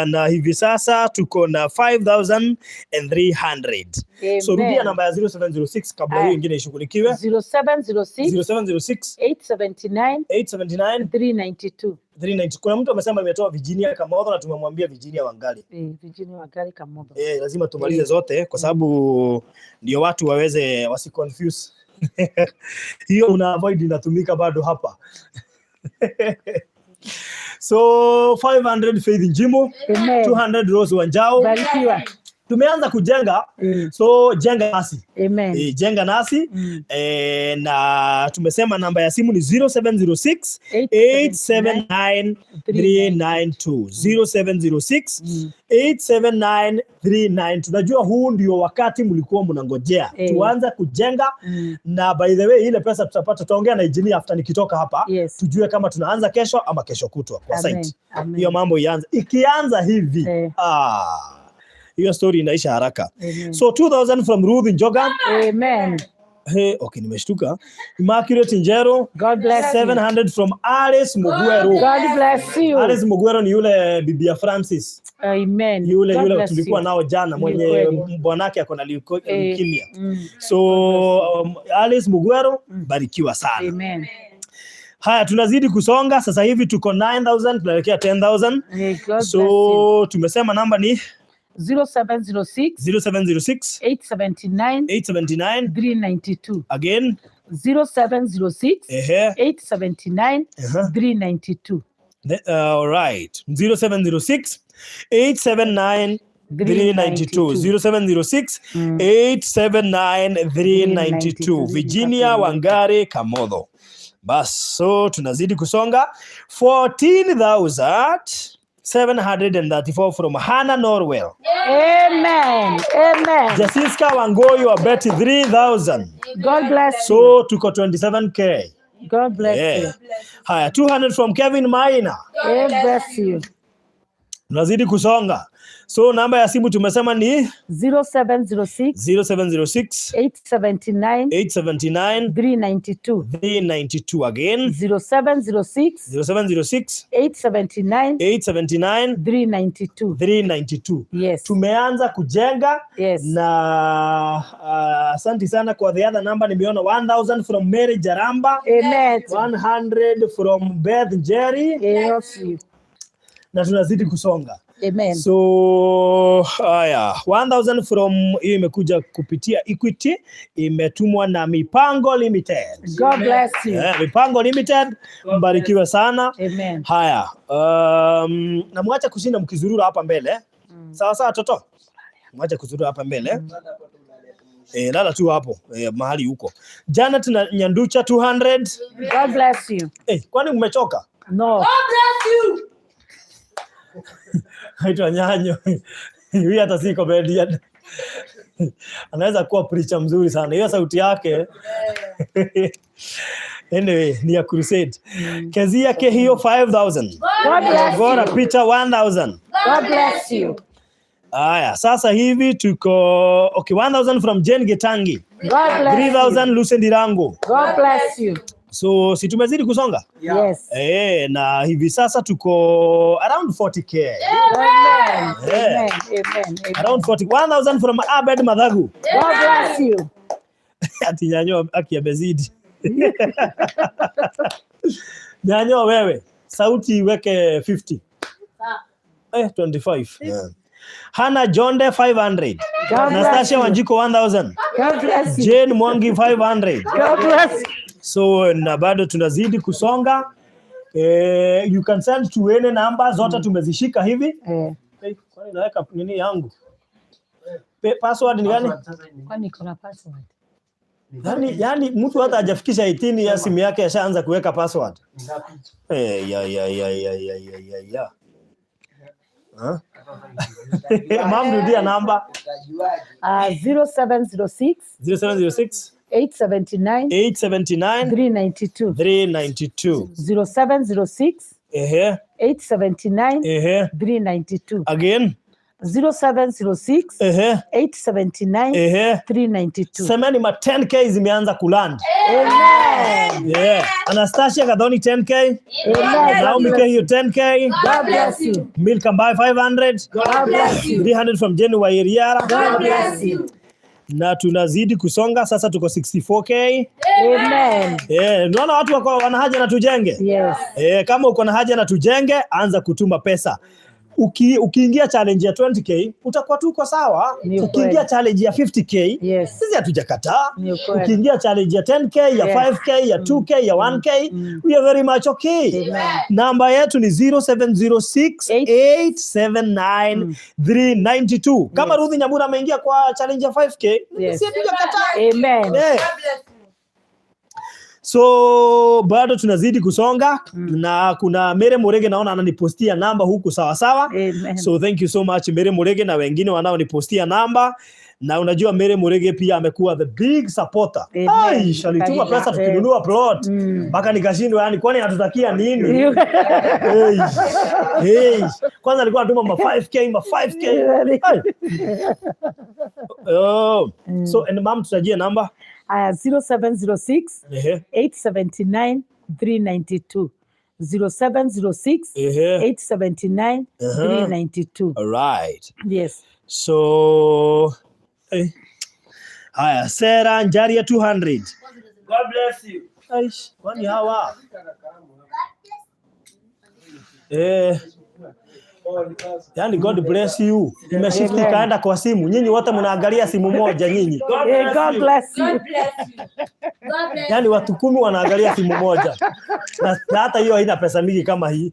Na hivi sasa tuko na 5300. So Amen. rudia namba ya 0706 kabla hiyo ingine ishughulikiwe. 0706 0706 879 879 392. 390. Kuna mtu amesema imetoa Virginia Kamotho na tumemwambia Virginia Wangari. Virginia Wangari Kamotho. Lazima tumalize zote kwa sababu ndio watu waweze wasiconfuse. Hiyo una avoid inatumika bado hapa. So 500 Faith Njimo, Amen. 200 Rose Wanjao. Barikiwa. Tumeanza kujenga, so jenga nasi. Amen. Jenga nasi. Na tumesema namba ya simu ni 0706 879 392. 0706 879 392. Tunajua huu ndio wakati mlikuwa mnangojea tuanze kujenga. Na by the way, ile pesa tutapata, tutaongea na engineer after nikitoka hapa. Tujue kama tunaanza kesho ama kesho kutwa kwa Amen. site. Amen. Hiyo mambo ianze, ikianza hivi, hiyo story inaisha haraka. Amen. So 2000 from Ruth Njoga. Amen. Hey, okay, nimeshtuka. Immaculate Njero. God bless you. 700 from Alice Mugwero. God bless you. Alice Mugwero ni yule bibi ya Francis. Amen. Yule God yule bless tulikuwa you. nao jana Ni mwenye kweli. bwanake ako na leukemia. So Alice Mugwero, barikiwa sana. Amen. Haya, tunazidi kusonga sasa hivi tuko 9000 tunaelekea 10,000. God bless So you. tumesema namba ni 0706 0706 879 879 392. Again. 0706 879 392. All right. 0706 879 392. 0706 879 392. Virginia Wangari Kamotho. Bas, so tunazidi kusonga. 14,734 from Hannah Norwell. Amen. Amen. Jasiska Wangoyo wa Betty 3000. God bless So tuko 27K. God bless you. Haya, 200 from Kevin Maina. God bless you. Tunazidi kusonga. So namba ya simu tumesema ni 0706 0706 879 879 392. 392 again. 0706 0706 879 879 392. 392. Yes. Tumeanza kujenga. Yes. Na asante sana kwa the other number nimeona 1000 from Mary Jaramba. Amen. 100 from Beth Jerry. Yes. Na tunazidi kusonga. Amen. So haya, 1000 from hiyo imekuja kupitia Equity, imetumwa na Mipango Limited. God bless you. Yeah, Mipango Limited, mbarikiwe sana. Amen. Haya, na mwache kushinda mkizurura hapa mbele. Sawa sawa toto. Mwache kuzurura hapa mbele. Lala tu hapo mahali huko. Janet na Nyanducha 200. God bless you. Kwani mmechoka? No. God bless you. Haitwa nyanyo. Huyu hata si comedian. Anaweza kuwa preacher mzuri sana. Hiyo sauti yake. Anyway, ni ya crusade. Kezia Kehio 5000. God bless Gora you. Peter 1000. God bless you. Aya, sasa hivi tuko okay, 1000 from Jane Getangi. God bless you. 3000 Lucy Ndirango. God bless you. So si tumezidi kusonga? Yes. Eh, na hivi sasa tuko around 40K. Amen. Yeah. Amen. Amen. Amen. Around 40. 1000 from Abed Madhagu. God bless you. Ati nyanyo aki amezidi. Nyanyo wewe, sauti iweke 50. 25. Yeah. Hannah Jonde 500. God bless Nastasia you. Wanjiko 1000. God bless you. Jane Mwangi 500. God bless you. So na bado tunazidi kusonga. You can send to any number zote tumezishika hivi. Kwani naweka nini yangu? Password ni gani? Kwani kuna password? Yani mtu hata hajafikisha 18 ya simu yake ashaanza kuweka password. Ya ya ya ya ya ya ya ya. Huh? Mom, rudia namba. 0706 0706 879 879 392. 392. 0706 Ehe. 879 Ehe. 392. Again. 0706 Ehe. 879 Ehe. 392. Semeni ma 10K zimeanza kuland. Amen. Yeah. Anastasia Gadoni 10K. Amen. Naomi Kehio 10K. God bless you. Milka Mbai 500. God bless you. 300 from Jenny Wairiara. God bless you. Na tunazidi kusonga sasa tuko 64K. Amen. Unaona watu wako wana haja na tujenge. Yes. Kama uko na haja na tujenge, anza kutuma pesa. Ukiingia challenge ya 20K utakuwa tu uko sawa. Ni Ukiingia ukweli. challenge ya 50K, Yes. sisi hatujakataa. Ni ukweli. Ukiingia challenge ya 10K, ya Yes. 5K, ya 2K, ya 1K, we are very much okay. Amen. Namba yetu ni 0706 879 392. Kama Ruth Nyambura ameingia kwa challenge ya 5K, Yes. sisi hatujakataa. Amen. Yeah. So bado tunazidi kusonga na kuna Mere Murege naona ananipostia namba huku sawa sawa. Amen. So thank you so much Mere Murege na wengine wanaonipostia namba. Na unajua Mere Murege pia amekuwa the big supporter. Amen. Ai, alituma pesa tukinunua plot mpaka nikashindwa, yani kwani anatutakia nini? Hey. Hey. Kwanza alikuwa anatuma ma 5K, ma 5K. Ai. Oh. So and mom tutajie namba. 0706 Ehe. 879 392. 0706 Ehe. 879 392. All right. Yes. So haya, Sarah Njaria 200. God bless you. Aish, kwani hawa? Yani God bless you. Imeshift Amen. ikaenda kwa simu. Nyinyi wote mnaangalia simu moja nyinyi. God bless you. Yani watu 10 wanaangalia simu moja. Na hata hiyo haina pesa mingi kama hii.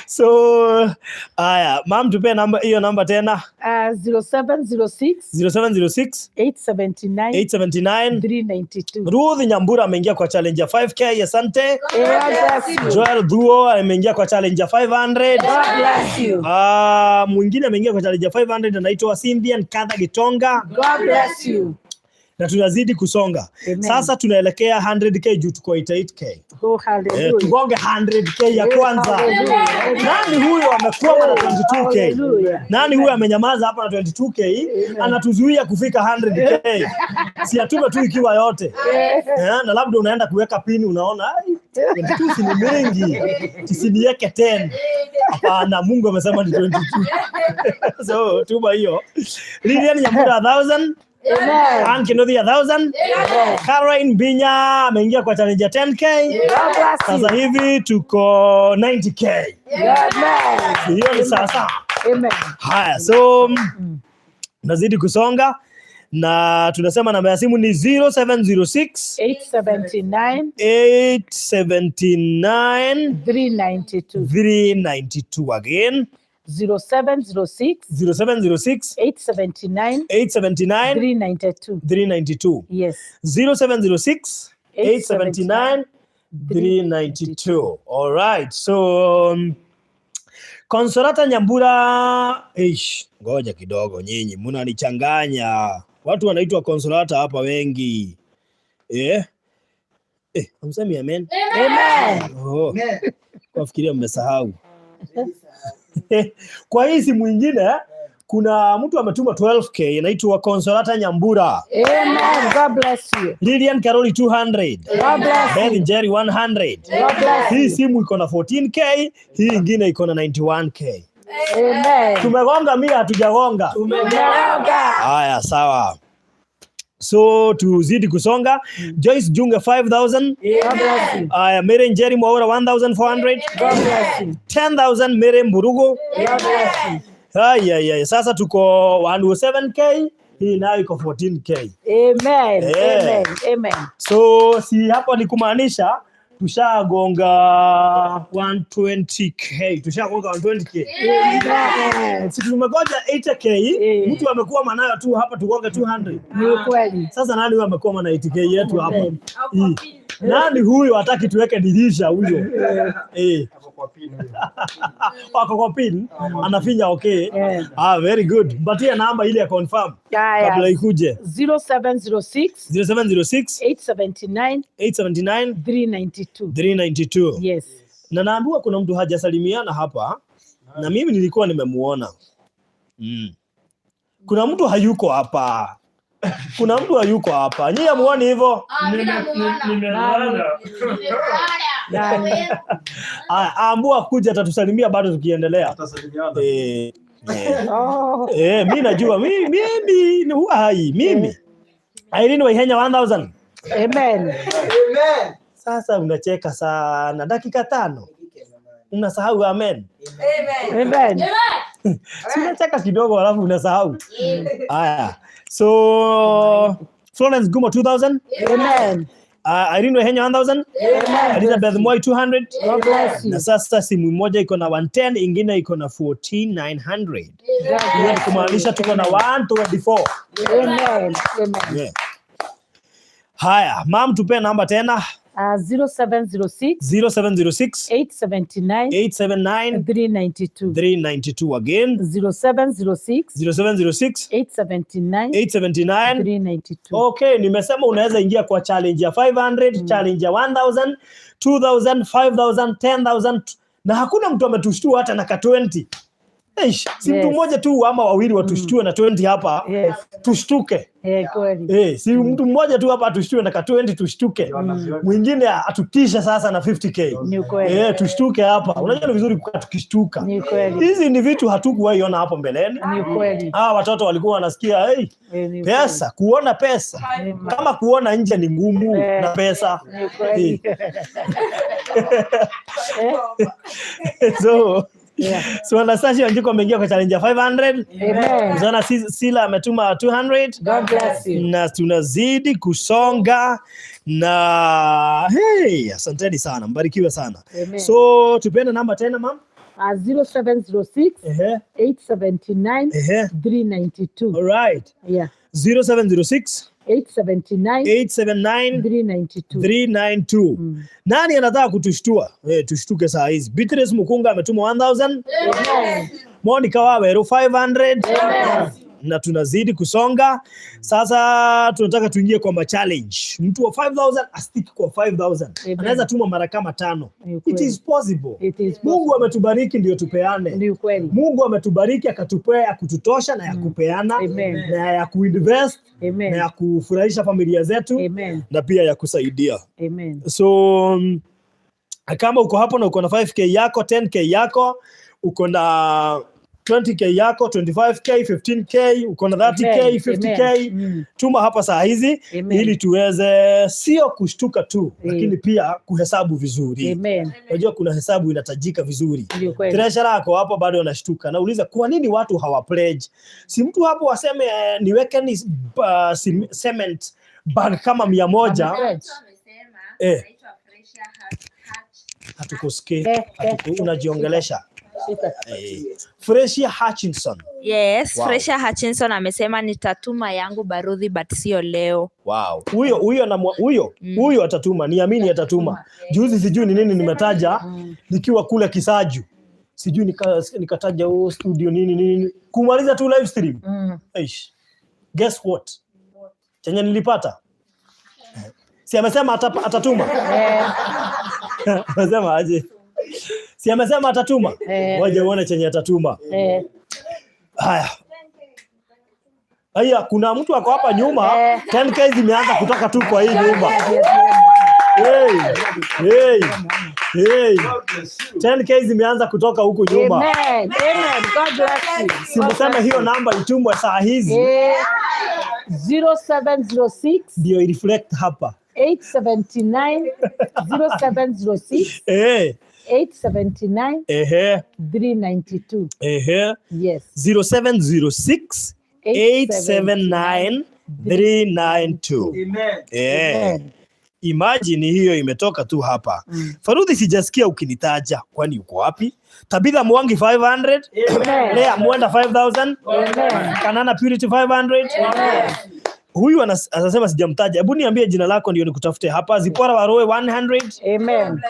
So haya, ma'am tupe namba hiyo namba tena. 0706 0706 879 879 392. Ruth Nyambura ameingia kwa challenge ya 5K, asante. God bless you. Joel Duo ameingia kwa challenge ya 500. God bless you. Mwingine ameingia kwa challenge ya 500 anaitwa Cynthia Nkatha Gitonga. God bless you. Na tunazidi kusonga. Amen. Sasa tunaelekea 100K juu tuko 88K. Oh, hallelujah. Tugonge 100K ya kwanza. Hallelujah. Nani huyo amekwama na 22K? Hallelujah. Nani huyo amenyamaza hapa na 22K? Anatuzuia kufika 100K. Si atume tu ikiwa yote. Na labda unaenda kuweka pini unaona, ai, 22 si ni mingi. Tisiniweke 10. Hapana, Mungu amesema ni 22. So tuma hiyo. Lilian Nyambura 1000. Amen. Ann Kenothi 1000. Caroline Binya ameingia kwa challenge ya 10K. God bless you. Sasa hivi tuko 90K. Amen. Hiyo ni sasa. Amen. Haya, so nazidi kusonga na tunasema namba ya simu ni 0706 879 879 392. 392 again. 0706 0706 879 879 392. 392. Yes. 0706 879 392. All right. So Consolata Nyambura, eish, ngoja kidogo nyinyi mnanichanganya. Watu wanaitwa Consolata hapa wengi. Eh? Eh, hamsemi amen? Amen. Oh. Kwafikiria mmesahau. Kwa hii simu ingine kuna mtu ametuma 12K inaitwa Consolata Nyambura. Amen. God bless you. Lilian Karoli 200. God bless Beth you. Njeri 100. God bless Hii you. simu iko na 14K, hii ingine iko na 91K. Amen. Tumegonga mia, hatujagonga? Tumegonga. Haya, sawa. So tuzidi kusonga. Joyce Junga 5000. God bless you. Aya, Mary Njeri Mwaura 1400. God bless you. 10,000 Mary Mburugu. God bless you. Aya, aya, sasa tuko 107K, hii nayo iko 14K. Amen. Eh. Amen. Amen. So si hapo ni kumaanisha tushagonga 120K, tushagonga 120K. Amen. Si tumegoja 80K, Eh. mtu amekuwa nayo tu hapa tugonge 200. Ni ukweli. Sasa nani huyo amekuwa na 80K yetu hapa? Hii. Nani huyo hataki tuweke dirisha huyo? Eh. Wako kwa pin, anafinya okay. Eh. Ah, very good. Mpatie namba ile ya confirm Haya. kabla ikuje. 0706 0706 879 879 392. 392. Yes. Na naambiwa kuna mtu hajasalimiana hapa na mimi nilikuwa nimemuona. Kuna mtu hayuko hapa. Kuna mtu hayuko hapa. Nyinyi hamuoni hivyo? Nani? Aya, ambua kuja atatusalimia bado tukiendelea. Eh, eh. Oh. Eh, mi najua mimi ni huwa hai mimi. Irene Waihenya 1000. Amen. Sasa unacheka sana dakika 5. Unasahau amen. Amen. Si unacheka kidogo alafu unasahau. Aya. So Florence Gumo 2000. Amen. Irene Waihenya 1000. Amen. Elizabeth Moi 200. God bless you. Na sasa simu moja iko na 110, ingine iko na 14900. God Hiyo ni bless kumaanisha you. tuko na 124. Amen. Amen. Yeah. Haya, mam tupe namba tena. 0706 0706 879 879 392. 392 again. 0706 0706 879 879 392. Okay, nimesema unaweza ingia kwa challenge ya 500, challenge ya 1000, 2000, 5000, 10000 na hakuna mtu ametushtua hata na ka 20. Eish, si mtu Yes. mmoja tu ama wawili watushtue na 20 hapa. Yes. Tushtuke. Eh, kweli. Eh, si mtu mmoja tu hapa atushtuke na ka 20 tushtuke. Mwingine atutishe sasa na 50K. Ni ukweli. Eh, tushtuke hapa. Unajua ni vizuri kukaa tukishtuka. Ni ukweli. Hizi ni vitu hatukuwahi ona hapo mbeleni. Ni ukweli. Hawa watoto walikuwa wanasikia hey, Eh, ni ukweli. pesa, kuona pesa. Kama kuona nje ni ngumu Eh. na pesa. Ni ukweli. Eh, So, yeah. so Anastasia Wanjiku ameingia kwa challenge ya 500. Amen. Zana Sila ametuma 200. God bless you. Na tunazidi kusonga na hey, asanteni sana, mbarikiwe sana. Amen. So tupende namba tena mam. 0706 Ehe, 879 ehe. 392. All right. Yeah. 0706 879 879 392. 392. Nani anataka kutushtua? Eh, tushtuke saa hizi. Beatrice Mukunga ametuma 1000. Amen. Monica Waweru 500. Na tunazidi kusonga. Sasa tunataka tuingie kwa challenge. Mtu wa 5000 astiki kwa 5000. Amen. Anaweza tuma mara kama 5. Ni It ukweli. is possible. It is Mungu ametubariki ndio tupeane. Ni ukweli. Mungu ametubariki akatupea ya kututosha na ya kupeana Amen. na ya kuinvest Amen. na ya kufurahisha familia zetu Amen. na pia ya kusaidia. Amen. So kama uko hapo na uko na 5k yako, 10k yako, uko na 20k yako, 25k, 15k, uko na 30k, Amen. 50k, Amen. tuma hapa saa hizi Amen. ili tuweze sio kushtuka tu, lakini pia kuhesabu vizuri. Amen. Unajua kuna hesabu inatajika vizuri. Ni ukweli. Treasurer ako hapo bado anashtuka. Nauliza kwa nini watu hawa pledge? Si mtu hapo aseme niweke ni cement bag kama 100. Pledge. Eh. Hatukusikii. Unajiongelesha. Freshia Hutchinson. Yes, Wow. Fresha Hutchinson amesema nitatuma yangu barudhi but sio leo. Wow. Huyo huyo na huyo huyo atatuma, niamini atatuma. Juzi sijui ni nini nimetaja nikiwa kule Kisaju. Sijui nikataja huo studio nini nini, kumaliza tu live stream. Eish. Guess what? Chenye nilipata. Si amesema atatuma? Amesema aje? Si amesema atatuma? Eh. Ngoja uone chenye atatuma. Haya. Haya, kuna mtu ako hapa nyuma, 10K zimeanza kutoka tu kwa hii nyumba. Hey, hey, hey. 10K zimeanza kutoka huku nyuma. Amen. Amen. God bless you. Si mseme hiyo namba itumwe saa hizi 0706 ndio ireflect hapa. 879 0706 879 392. Yes. 0706 879 392. Amen. Imagine hiyo imetoka tu hapa. Farudhi, sijasikia ukinitaja, kwani uko wapi? Tabitha Mwangi 500, Amen. Lea Mwenda 5000, Amen. Kanana Purity 500. Amen. Huyu anasema sijamtaja. Hebu niambie jina lako ndio nikutafute hapa. Zipora Waroe 100. Amen.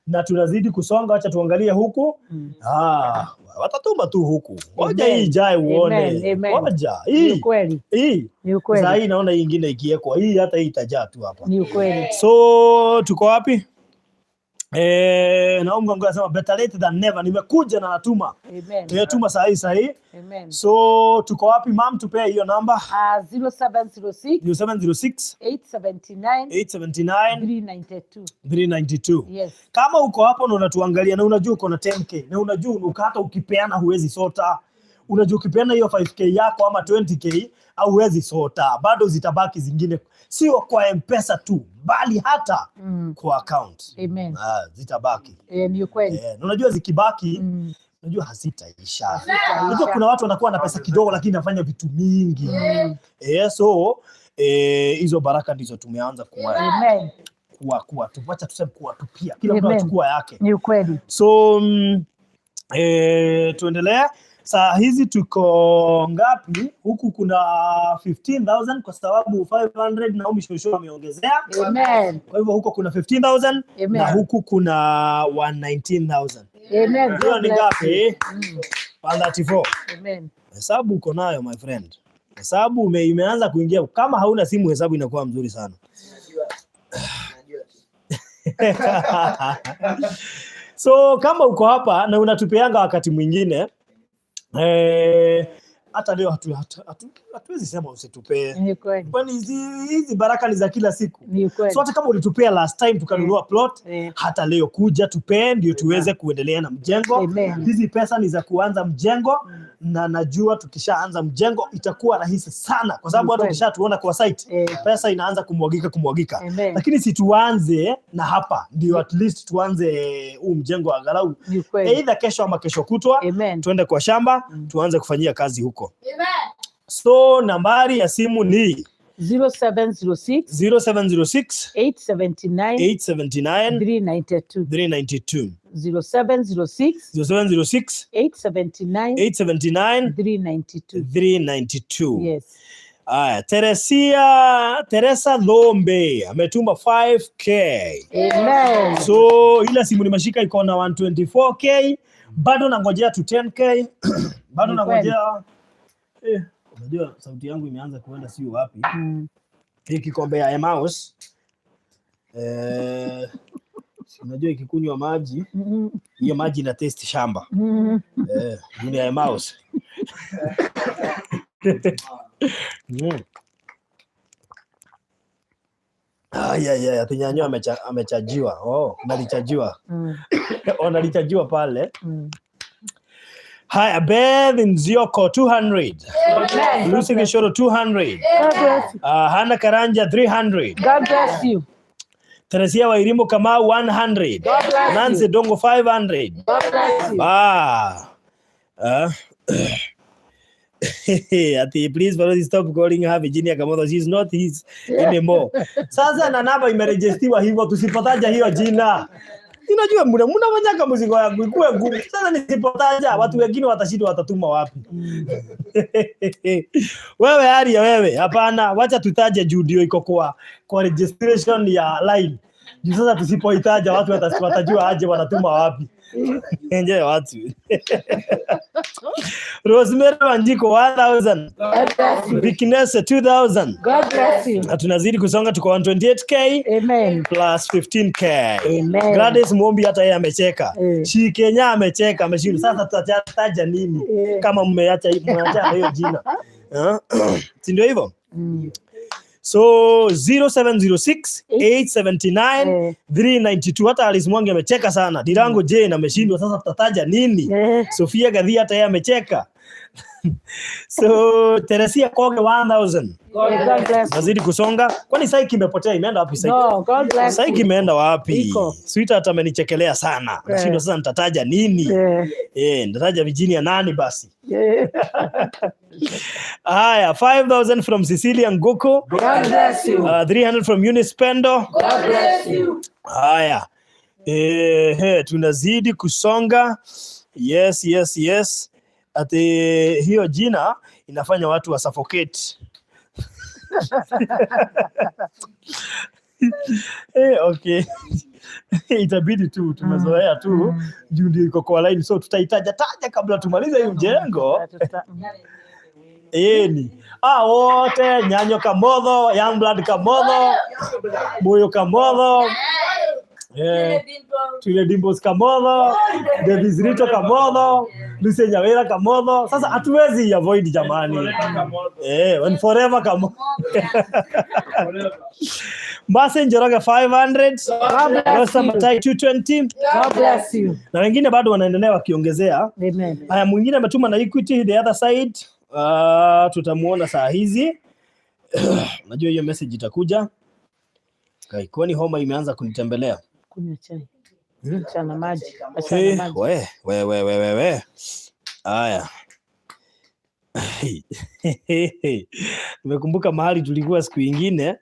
Na tunazidi kusonga, acha tuangalie huku. Ah, watatuma tu huku. Ngoja hii ijae uone. Amen. Amen. Ngoja Ni hii. ukweli. Hii. Ni ukweli. Sasa hii naona hii ingine ikiwekwa. Hii hata hii itajaa tu hapa. Ni ukweli. So tuko wapi? Naomba Mungu anasema better late than never. Nimekuja na natuma. Amen. Tunatuma saa hii saa hii. Amen. So tuko wapi mam? Tupee hiyo namba. 0706 0706 879 879 392. 392. Yes. Kama uko hapo na unatuangalia na unajua uko na 10K na unajua hata ukipeana huwezi sota. Unajua ukipeana hiyo 5K yako ama 20K au huwezi sota, bado zitabaki zingine, sio kwa M-Pesa tu bali hata kwa account. Amen. Ah, zitabaki. Ni ukweli. Na unajua zikibaki, unajua hazitaisha. Unajua kuna watu wanakuwa na pesa kidogo lakini anafanya vitu mingi. So hizo baraka ndizo tumeanza kuwa Amen. kuwa kuwa tu, wacha tuseme kuwatupia. Kila mtu Amen. anachukua yake. Ni ukweli. So tuendelee. Saa hizi tuko ngapi? Huku kuna 15,000 kwa sababu 500 Naomi Shosho ameongezea. Amen. Kwa hivyo huko kuna 15,000 Amen. na huku kuna 119,000. Amen. Hiyo ni God bless ngapi? you. 134. Amen. Hesabu uko nayo my friend. Hesabu imeanza kuingia. Kama hauna simu hesabu inakuwa mzuri sana. So kama uko hapa na unatupeanga wakati mwingine, hata leo hatuwezi sema usitupee. Ni kweli. Kwani hizi baraka ni za kila siku. Ni kweli. So hata kama ulitupea last time tukanunua plot, hata leo kuja tupee ndio tuweze kuendelea na mjengo. Amen. Hizi pesa ni za kuanza mjengo, na najua tukishaanza mjengo itakuwa rahisi sana kwa sababu Ni watu kweli. wakishatuona kwa site, pesa inaanza kumwagika kumwagika. Amen. Lakini si tuanze na hapa ndio at least tuanze huu mjengo angalau Ni kweli. either kesho ama kesho kutwa. Amen. Tuende kwa shamba tuanze kufanyia kazi huko. So nambari ya simu ni 0706 0706 879 879 392. 392. 0706 0706 879 879 392. 392. Yes. Aya, Teresa Lombe ametuma 5K. Amen. So ile simu nimeshika iko na 124K, bado nangojea tu 10K. Bado Ni kweli. nangojea. Unajua sauti yangu imeanza kuenda sio wapi. Hii kikombe ya Emmaus. Unajua ikikunywa maji, hiyo maji ina taste shamba. Dunia ya Emmaus. Ay, Atinyanyo amechajiwa. Oh, nalichajiwa. Wanalichajiwa pale. Haya, Beth Nzioko 200. Amen. Lucy Gishoro 200. God bless you. Hannah Karanja 300. God bless you. Teresia Wairimu Kamau 100. God bless Nancy you. Dongo 500. God bless you. Ati please Parodi stop calling her Virginia Kamotho. She's not his anymore. Sasa na namba imerejistiwa hivyo, tusipotaja hiyo jina. Unajua mnafanyanga mzigo yangu ikuwe ngumu. Sasa nisipotaja watu wengine watashindwa, watatuma wapi? Wewe Aria, wewe hapana, wacha tutaje juu ndio iko kwa registration ya line. Juu sasa tusipoitaja watu watajua aje wanatuma wapi. Enje watu. Rosemary Wanjiko 1000. God bless you. Bikinese 2000. God bless you. Na tunazidi kusonga, tuko 128K Amen. plus 15K. Amen. Gladys Mwombi hata yeye amecheka. Eh. Shikenya amecheka, ameshindwa. Sasa tutataja nini Eh. kama mmeacha mmeacha na hiyo jina? Eh? Si ndio hivyo? Mm. So 0706 879 Eh. 392. Hata Alice Mwangi amecheka sana. Dirango Jane ameshindwa, sasa tutataja nini? Eh. Sofia Gadhi hata yeye amecheka. So Teresia Koge 1000. Eh, God bless you. Nazidi kusonga. Kwani Saiki imepotea, imeenda wapi Saiki? No, God bless Saiki you. imeenda wapi? Iko. Sweetheart amenichekelea sana. Nashindwa sasa nitataja nini? Eh. Eh, nitataja Virginia nani basi? Eh. Haya, 5000 from Cecilia Ngoko. God bless you. 300 from Eunice Pendo. God bless you. Haya. Tunazidi kusonga. Yes, yes, yes. Ati hiyo jina inafanya watu wa suffocate. Okay. Itabidi tu tumezoea tu juu ndio iko kwa line, so tutaitaja taja kabla tumalize hii mjengo. Ni wote Nyanyo Kamotho, Youngblood Kamotho, Moyo Kamotho, Twile Dimples Kamotho, Davis Rito Kamotho, Lucy Nyawira Kamotho. Sasa hatuwezi avoid jamani. And forever Kamotho. Mbase Njoroge 500, God bless Rosa you. Matai 220. God bless you. Na wengine bado wanaendelea wakiongezea. Amen. Haya, mwingine ametuma na Equity the other side. Tutamuona saa hizi. Najua hiyo message itakuja. Kai, kwani homa imeanza kunitembelea. Kunywa chai. Achana maji. Achana maji. We, we, we, we, we. Haya. Nimekumbuka mahali tulikuwa siku ingine.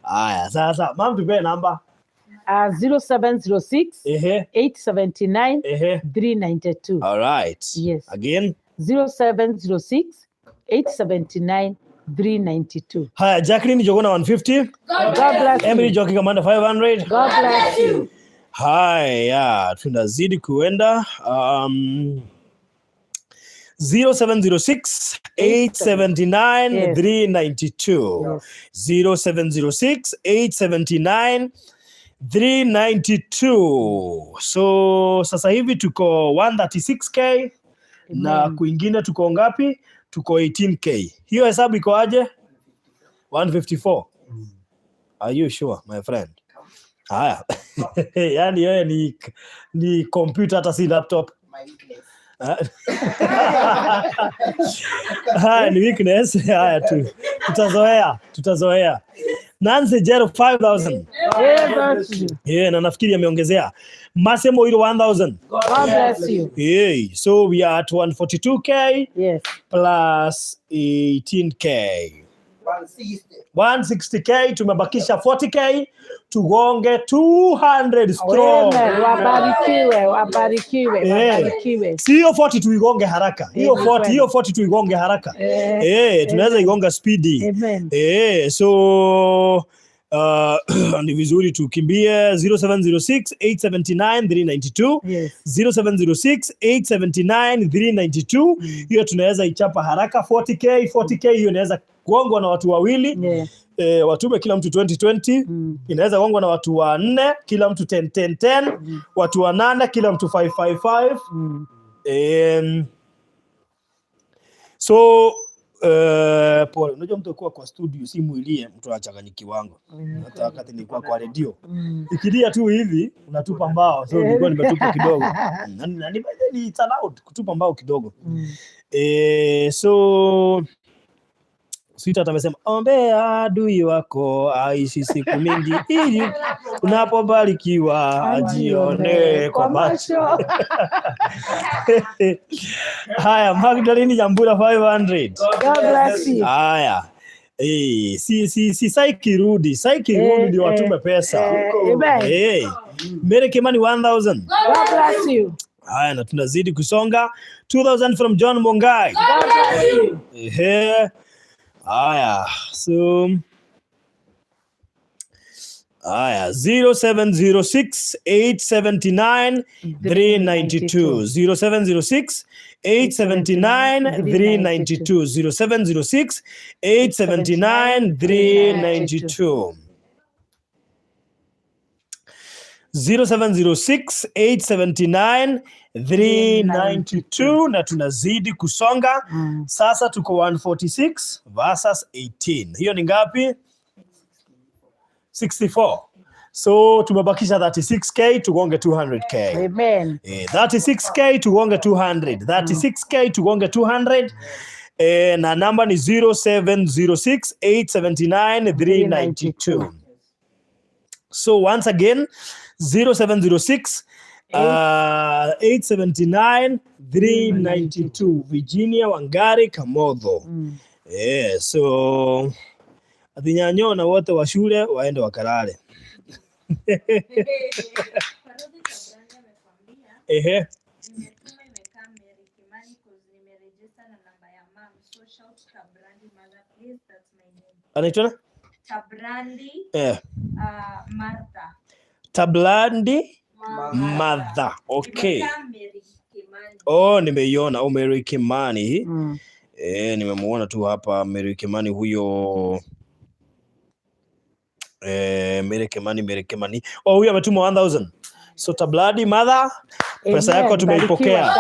Haya, sasa mam tupe namba. 0706 879 392. All right. Yes. Again. 0706 879 392. Haya, Jacqueline Jogona 150. God bless you. Emily Joki Kamanda 500. God bless you. Haya, tunazidi kuenda. 0706 879 392. 0706 879 392. So sasa hivi tuko 136k na kwingine tuko ngapi? Tuko 18k. Hiyo hesabu iko aje? 154. Are you sure, my friend? Haya. Yaani wewe ni computer hata si laptop. Haya ni weakness. Haya tu. Tutazoea. Nancy Jero 5000. Yeah, na nafikiri ameongezea. Masemo Iro 1000. God bless you. Yeah, so we are at 142k. Yes. Plus 18k. 160k, tumebakisha 40k tugonge 200 strong. Amen. Wabarikiwe, wabarikiwe, wabarikiwe. Si hiyo 40 tuigonge haraka. Hiyo 40, hiyo 40 tuigonge haraka. Tunaweza igonga speedy. Amen. So ni vizuri tukimbie 0706 879 392. Yes. 0706 879 392. Hiyo tunaweza ichapa haraka 40k hiyo inaweza kuongwa na watu wawili. Yeah. Watume kila mtu 2020. Inaweza kuongwa na watu wanne kila mtu 10 10 10. Watu wanane kila mtu 5 5 5. So pole, unajua mtu akiwa kwa studio simu ilie, mtu anachanganyikiwa kiwango. Hata wakati nilikuwa kwa redio ikilia tu hivi unatupa mbao, so nilikuwa nimetupa kidogo. Na ni it's allowed kutupa mbao kidogo. So Sweetheart amesema ombea adui wako aishi siku mingi ili unapobarikiwa ajione kwa macho. Haya, Magdalene Jambura 500. God bless you. Haya. Si saikirudi, saikirudi ndio watume pesa. Amen. Mary Kimani 1000. God bless you. Haya, na tunazidi kusonga. 2000 from John Mongai. God bless you. Haya, so Haya, 0706 879 392, 0706 879 392, 0706 879 392, 0706 879 392, na tunazidi kusonga. Sasa tuko 146 versus 18. Hiyo ni ngapi? 64. So tumebakisha 36K tugonge 200K. Amen. 36K tugonge 200. 36K tugonge 200. Na namba ni 0706 879 392. So once again, 0706 879 392, Virginia Wangari Kamotho. So Athinyanyo na wote wa shule waende wakalale. Ehe. Anaitwa na? Tabrandi. Martha. Tablandi Mother. Okay. Oh, nimeiona. Oh, Mary Kimani. Nimemuona tu hapa Mary Kimani huyo. Mary Kimani, Mary Kimani. Oh, huyo ametuma 1000. So Tabladi Mother, pesa yako tumeipokea.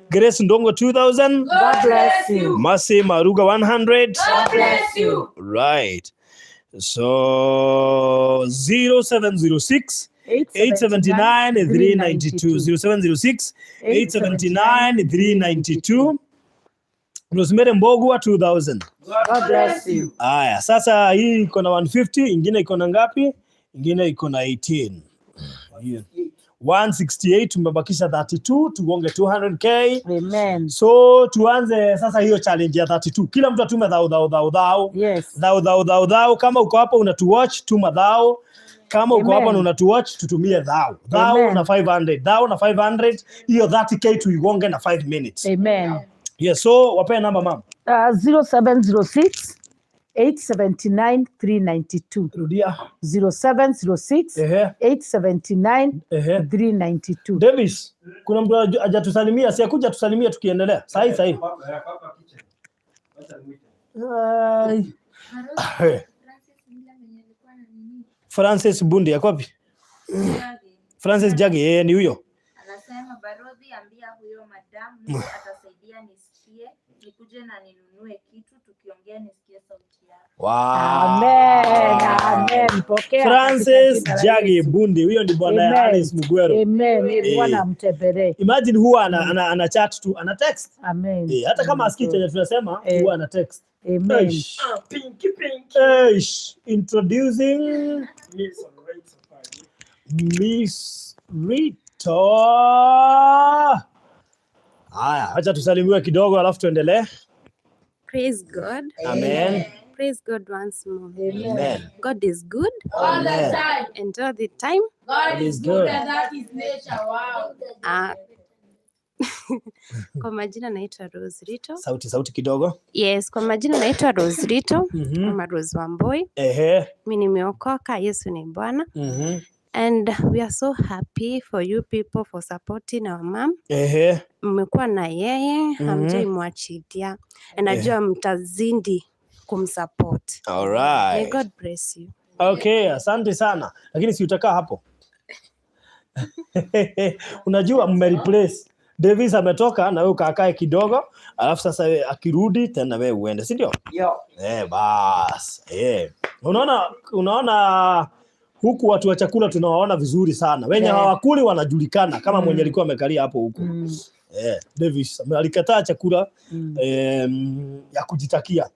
Grace Ndongo 2000. God bless you. Mercy Maruga 100. God bless you. Right. So 0706 879 392, 0706 879 392. Rosemary Mbogwa 2000. God bless you. Aya, sasa hii iko na 150, ingine iko na ngapi? Ingine iko na 18. 168, tumebakisha 32 tugonge 200K. Amen. So tuanze sasa hiyo challenge ya 32. Kila mtu atume dhao dhao dhao dhao. Yes. Dhao dhao dhao dhao. Kama uko hapa unatuwatch tuma dhao. Kama uko hapa na unatuwatch tutumie dhao. Dhao na 500. Dhao na 500. Hiyo 30K tuigonge na 5 minutes. Amen. Yes, so wapee namba mama. 0706 879 392. Rudia. 0706 879 392. Davis, kuna mtu hajatusalimia, si akuja tusalimia tukiendelea. Sahi sahi. Francis Bundi yako wapi? Francis Jagi, yeye ni huyo. Anasema Barodhi, ambia huyo madam Mungu atasaidia nisikie, nikuje na ninunue kitu, tukiongea nisikie sauti yake. Wow. Amen. Amen. Pokea Francis Jagi Bundi, huyo ni bwana ya Alice Mugwero. Amen. Bwana amtembelee. Imagine huwa ana chat tu, ana text. Amen. Hata kama asikii chenye tunasema, huwa ana text. Amen. Pinky pinky. Introducing Miss Rita. Haya, acha tusalimiwe kidogo alafu tuendelee. Praise God. Amen. Praise God once more. Amen. God is good. All the time. And all the time. God is good. And that is nature. Wow. Kwa majina naitwa Rose Rito. Sauti kidogo. Yes, kwa majina naitwa Rose Rito. Ama Rose Wamboi. Ehe. Mimi nimeokoka, Yesu ni Bwana. And we are so happy for you people for supporting our mom. Ehe. Mmekuwa na yeye, hamjaimwachilia. Najua mtazidi kumsupport. All right. May God bless you. Okay, asante sana. Lakini si utakaa hapo. Unajua mmereplace. Davis ametoka na wewe ukakae kidogo, alafu sasa wewe akirudi tena wewe uende, si ndio? Bas. Unaona huku watu wa chakula tunawaona vizuri sana. Wenye hawakuli wanajulikana kama mwenye alikuwa amekalia hapo huko. Davis alikataa chakula ya kujitakia.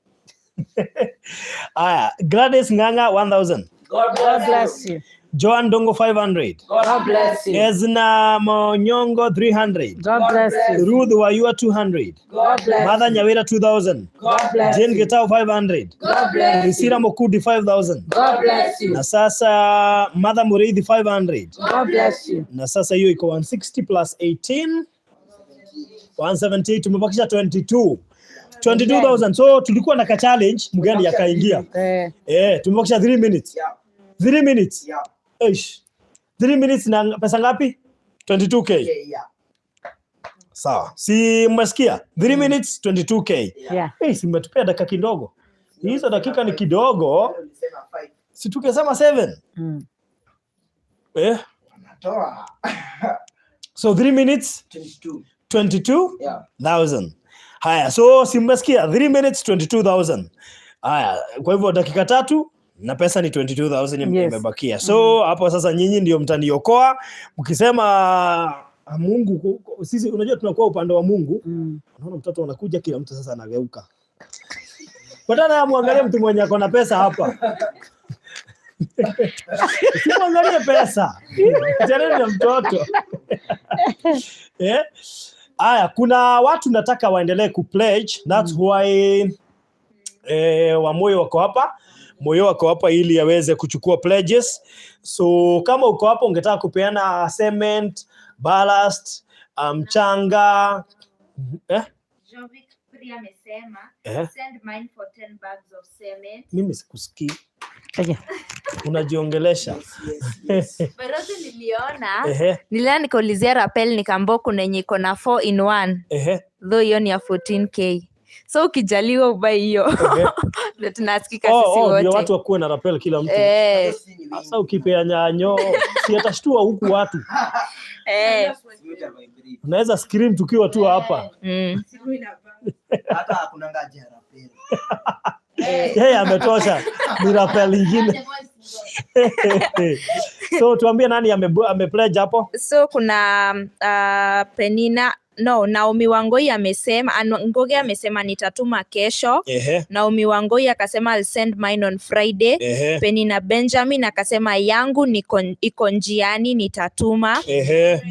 Aya, Gladys Nganga 1000. God bless you. Joan Dongo 500. God bless you. Ezna Monyongo 300. God bless you. Ruth Wayua 200. God bless Martha Nyawira 2000. God bless Jane you. Getao 500. God bless Priscilla you. Mokudi 5000. God bless you. Na sasa Martha Mureithi 500. God bless you. Na sasa hiyo iko 160 plus 18 178, tumebakisha 22. 22,000. So tulikuwa na ka challenge mgeni akaingia. Tumebakisha 3 minutes. 3 minutes. Yeah. Eish. 3 minutes na pesa ngapi? 22K. Yeah. Sawa. Si mmesikia? 3 minutes 22K. Yeah. Hey, si mmetupea dakika kidogo. Hizo dakika ni kidogo. Si tukesema 7. Eh? Natoa. So 3 minutes 22. 22,000. Yeah. Haya, so si mmesikia 3 minutes 22,000. Haya, kwa hivyo dakika tatu na pesa ni 22,000 imebakia. So hapo sasa nyinyi ndio mtaniokoa mkisema Mungu, sisi unajua tunakuwa upande wa Mungu. Unaona mtoto anakuja, kila mtu sasa anageuka. Badala ya muangalie mtu mwenye ako na pesa hapa. Simuangalie pesa. Achana na mtoto. Aya, kuna watu nataka waendelee kupledge. That's why Wamoyo wako hapa. Moyo wako hapa ili aweze kuchukua pledges. So kama uko hapo ungetaka kupeana cement, ballast, mchanga, Jovic Pri amesema send mine for 10 bags of cement. Mimi sikusikii. Unajiongelesha. Barozi niliona. Niliona nikaulizia Rapel nikaambiwa kuna yenye iko na 4 in 1. Though hiyo ni ya 14K. So ukijaliwa ubai hiyo. Ndio tunasikika sisi wote. Ndio watu wakuwe na Rapel kila mtu. Sasa ukipea nyanyo, si atashtua huku watu. Unaweza scream tukiwa tu hapa. Hata hakuna ngaji ya Rapel. Yeye ametosha. Ni Rapel nyingine. So tuambie nani amepledge hapo? So kuna Penina, no, Naomi Wangoi amesema, Ngoge amesema nitatuma kesho. Naomi Wangoi akasema I'll send mine on Friday. Penina Benjamin akasema yangu iko njiani nitatuma.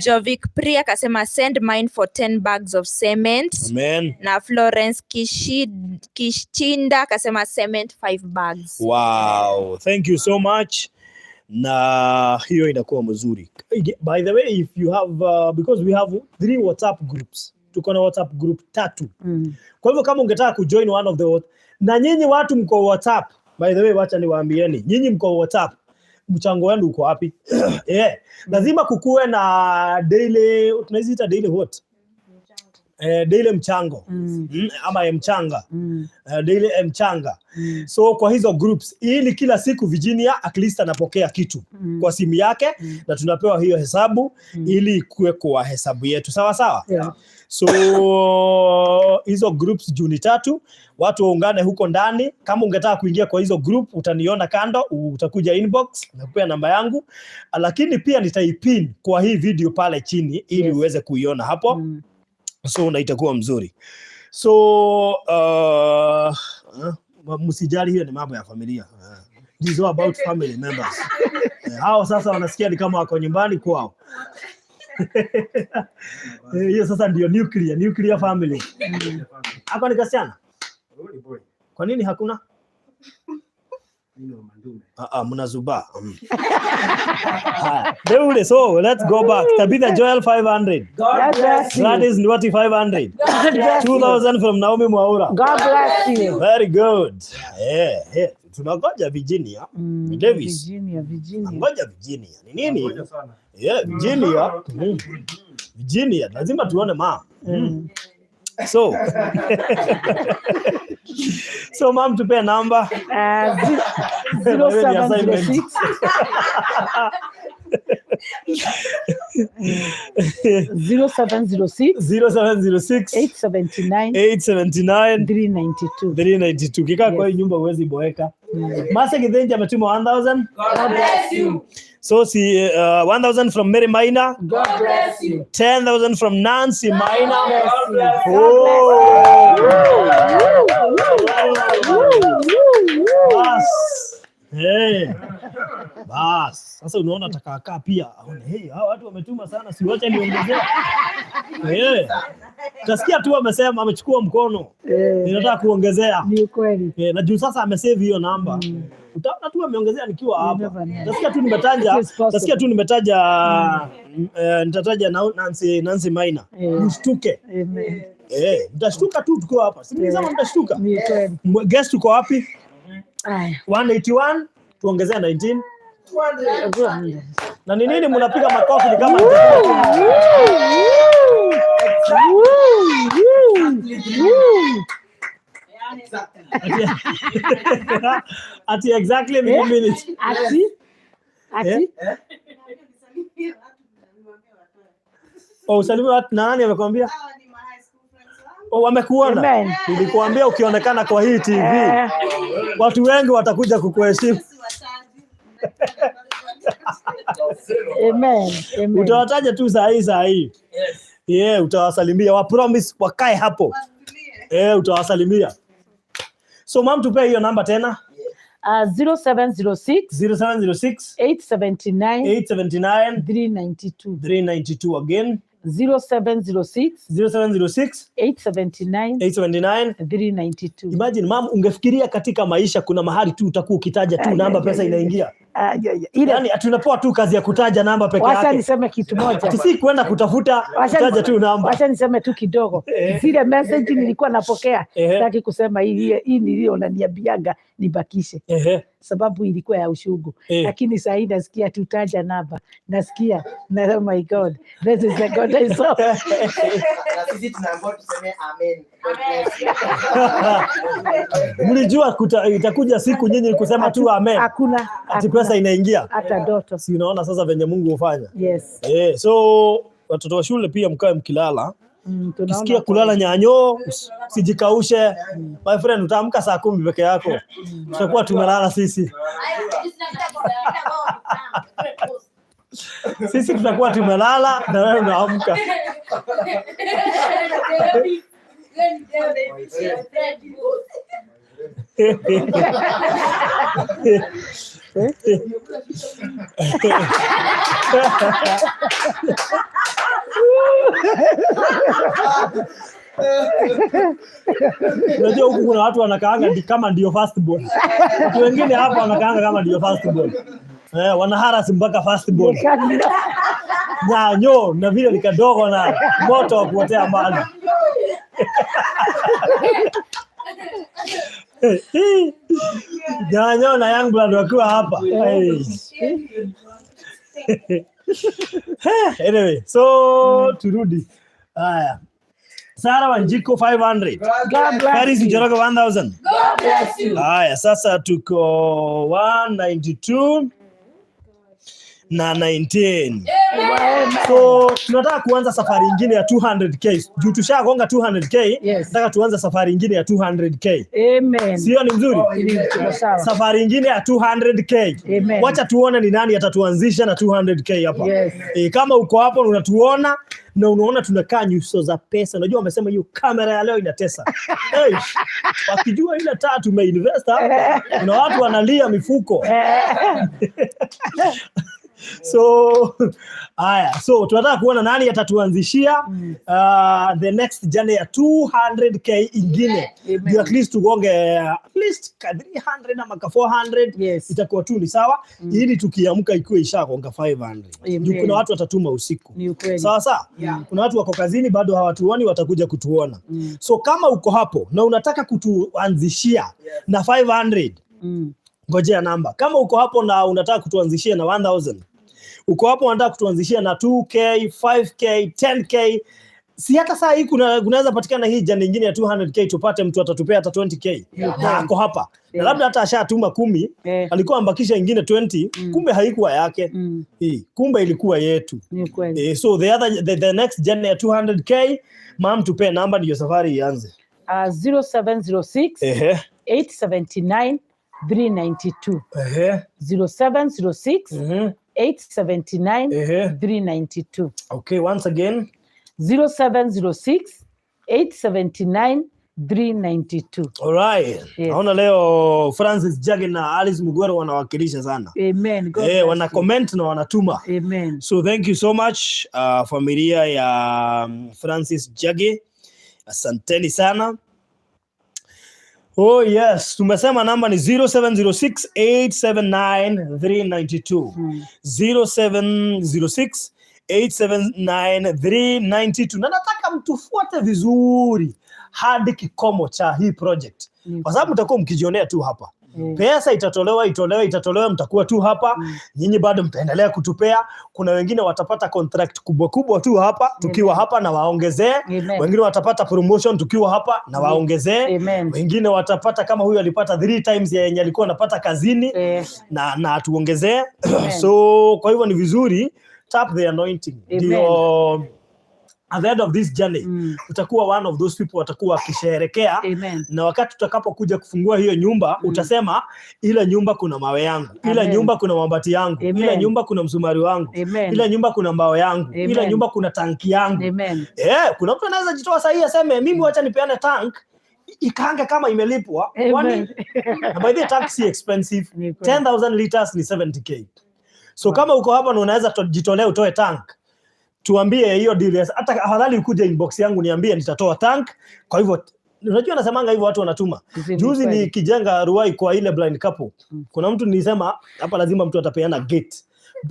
Jovic Pri akasema send mine for 10 bags of cement. Amen. Na Florence Kishinda akasema cement 5 bags. Wow, thank you so much. Na hiyo inakuwa mzuri. By the way, if you have because we have 3 WhatsApp groups. Tuko na WhatsApp group 3. Kwa hivyo kama ungetaka kujoin one of the, na nyinyi watu mko WhatsApp, by the way wacha niwaambieni, nyinyi mko WhatsApp, mchango wenu uko wapi? Lazima kukuwe na daily, tunaziita daily what? Daily mchango. Ama mchanga. Daily mchanga. So kwa hizo groups ili kila siku Virginia at least anapokea kitu kwa simu yake, na tunapewa hiyo hesabu ili ikue kwa hesabu yetu. Sawa sawa? Yeah. So hizo groups Juni 3 watu waungane huko ndani. Kama ungetaka kuingia kwa hizo group utaniona kando, utakuja inbox nakupea namba yangu, lakini pia nitaipin kwa hii video pale chini ili uweze kuiona hapo. So na itakuwa mzuri. So msijali, hiyo ni mambo ya familia. This is all about family members. Hao sasa wanasikia ni kama wako nyumbani kwao. Hiyo sasa ndio nuclear family. Hapa ni kasichana? Kwa nini hakuna? Mnazuba. Haya. Deule, so let's go back. Tabitha Joel 500. God bless you. Gladys Nwati 500. God bless you. 2000 from Naomi Mwaura. God bless you. Very good. Yeah. Tunangoja Virginia. Davis. Virginia. Ngoja Virginia. Ni nini? Yeah, Virginia. Virginia, lazima tuone ma. So so mom, tupe number. 0706 0706 0706 879 879 392 392. Kikaa kwa hii nyumba huwezi boeka. Mase Githinji ametuma 1000. God bless you. So see, 1000 from Mary Maina. God bless you. 10,000 from Nancy Maina. God bless you. Oh. Bas. Hey. Bas. Sasa unaona atakakaa pia. Aone, hey, hawa watu wametuma sana, si wacha niongezee. Eh. Utasikia tu amesema amechukua mkono. Ninataka kuongezea. Ni kweli. Na juu sasa amesave hiyo namba. Utaona tu ameongezea nikiwa hapa. Utasikia tu nimetaja, utasikia tu nimetaja nitataja Nancy Maina. Mshtuke. Mtashtuka tu tukiwa hapa. Si nilisema mtashtuka? Ni kweli. Guest uko wapi? 181 tuongezea 19. 200. Na ni nini mnapiga makofi ni kama ati exactly 3 minutes. Ati ati Oh, usalimie watu na nani amekwambia? Oh, wamekuona. Nilikuambia ukionekana kwa hii TV watu wengi watakuja kukuheshimu. Amen. Amen. Utawataja tu saa hii saa hii. Yeah, utawasalimia. Wa promise wakae hapo. Eh, utawasalimia. So mom, tupe hiyo namba tena. 0706 0706 879 879 392. 392 again. 0706 0706 879 879 392. Imagine mam, ungefikiria katika maisha kuna mahali tu utakuwa ukitaja tu namba pesa inaingia. Yaani tunapewa tu kazi ya kutaja namba peke Wacha yake. niseme kitu moja. Ati si kwenda kutafuta, kutaja tu namba. Wacha niseme tu kidogo. Zile message nilikuwa napokea, sitaki kusema hii nilio naniambianga nibakishe. Sababu ilikuwa ya ushungu. Lakini saa hii nasikia tutaja namba. Nasikia na oh my God, this is the God I saw. Na sisi tunaambiwa tuseme amen. God bless you. Mlijua itakuja siku nyinyi kusema tu amen. Hakuna. Ati pesa inaingia. Hata ndoto. Si unaona sasa venye Mungu hufanya. Yes. So watoto wa shule pia mkae mkilala. Ukisikia kulala nyanyo, usijikaushe. My friend, utaamka saa 10 peke yako. Tutakuwa tumelala sisi. Sisi tutakuwa tumelala na wewe unaamka. Unajua huku kuna watu wanakaanga kama ndio first born. Watu wengine hapa wanakaanga kama ndio first born. Wanaharas mpaka first born. Nyanyo na vile likadogo na moto wa kuotea mbali. Nyanyo na Young Blood wakiwa hapa. Anyway, so turudi. Haya. Sara Wanjiko 500. God bless Paris you. Njoroge 1000. God bless you. Haya, sasa tuko 192 na 19. So tunataka kuanza safari ingine ya 200k. Juu tushagonga 200k. Nataka tuanze safari ingine ya 200k. Amen. Sio ni mzuri? Sawa. Safari ingine ya 200k. Amen. Wacha tuone ni nani atatuanzisha na 200k hapa. Yes. Kama uko hapo unatuona na unaona tunakaa nyuso za pesa. Unajua wamesema hiyo kamera ya leo inatesa. Hey, wakijua ile taa tumeinvest hapa, kuna watu wanalia mifuko. So haya, so tunataka kuona nani atatuanzishia the next journey ya 200k ingine. Ndio at least tugonge at least ka 300 ama ka 400. Yes. Itakuwa tu ni sawa ili tukiamka ikuwe ishagonga 500. Juu kuna watu watatuma usiku. Ni ukweli. Sawa sawa? Yeah. Kuna watu wako kazini bado hawatuoni, watakuja kutuona. So kama uko hapo na unataka kutuanzishia na 500, ngojea namba. Kama uko hapo na unataka kutuanzishia na 1000, uko hapo unataka kutuanzishia na 2k, 5k, 10k, si hata saa hii kunaweza patikana hii jana nyingine ya 200k, tupate mtu atatupea hata 20k. Na ako hapa. Na labda hata ashatuma 10, alikuwa ambakisha ingine 20, kumbe haikuwa yake. Hii, kumbe ilikuwa yetu. Ni kweli. So the next journey ya 200k, mam tupe namba ndio safari ianze. 0706 879 392. 0706 879 392. Okay, once again. 0706 879 392. All right. Naona leo Francis Jage na Alice Mugwero wanawakilisha sana. Amen. God bless Wana you. comment na wanatuma. Amen. So thank you so much familia ya Francis Jage. Asanteni sana. Oh yes, tumesema namba ni 0706 879 392. 0706 879 392. Na nataka mtufuate vizuri hadi kikomo cha hii project. Kwa sababu mtakuwa mkijionea tu hapa. Pesa itatolewa, itolewe, itatolewa, mtakuwa tu hapa. Nyinyi bado mtaendelea kutupea. Kuna wengine watapata contract kubwa kubwa tu hapa tukiwa hapa na waongezee. Wengine watapata promotion tukiwa hapa na waongezee. Wengine watapata kama huyu alipata three times ya yenye alikuwa anapata kazini na atuongezee. So kwa hivyo ni vizuri tap the anointing, ndio at the end of this journey utakuwa one of those people watakuwa wakisherehekea. Na wakati tutakapokuja kufungua hiyo nyumba, utasema, "Ile nyumba kuna mawe yangu, ile nyumba kuna mabati yangu, ile nyumba kuna msumari wangu, ile nyumba kuna mbao yangu, ile nyumba kuna tanki yangu." Eh, kuna mtu anaweza jitoa sahii aseme, "Mimi wacha nipeane tank ikaange kama imelipwa." Kwani na by the way, tank si expensive. Ni kweli. 10,000 liters ni 70K. So kama uko hapa na unaweza jitolea utoe tank, tuambie hiyo deal. Hata afadhali ukuje inbox yangu niambie, "Nitatoa tank." Kwa hivyo unajua nasemanga hivyo, watu wanatuma. Ni Juzi kweli. nikijenga Ruai kwa ile blind couple, kuna mtu nilisema hapa lazima mtu atapeana gate.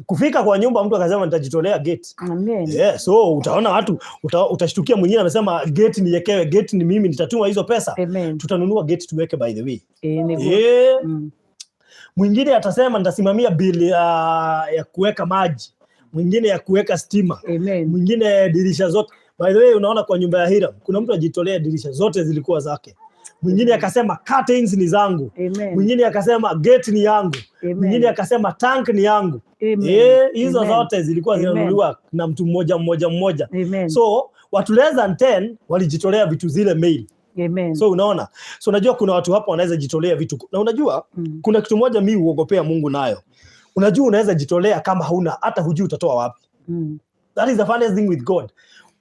Kufika kwa nyumba, mtu akasema, "Nitajitolea gate." Amen. Yeah, so utaona watu utashtukia mwingine amesema, "Gate niekewe, gate ni mimi nitatuma hizo pesa." Amen. Tutanunua gate tuweke, by the way. Eh, ni good. Yeah. Mwingine atasema, "Nitasimamia bili ya kuweka maji," mwingine ya kuweka stima, Amen. Mwingine dirisha zote. By the way, unaona kwa nyumba ya Hiram kuna mtu ajitolea, dirisha zote zilikuwa zake. Mwingine akasema, "Curtains ni zangu." Amen. Mwingine akasema, "Gate ni yangu." Amen. Mwingine akasema, "Tank ni yangu." Amen. Eh, hizo Amen. zote zilikuwa Amen. zinanunuliwa na mtu mmoja mmoja mmoja. Amen. So watu less than 10 walijitolea vitu zile mail. Amen. So unaona, so unajua kuna watu hapo wanaweza jitolea vitu, na unajua kuna kitu moja mi huogopea Mungu nayo. Unajua unaweza jitolea kama hauna, hata hujui utatoa wapi. That is the funniest thing with God.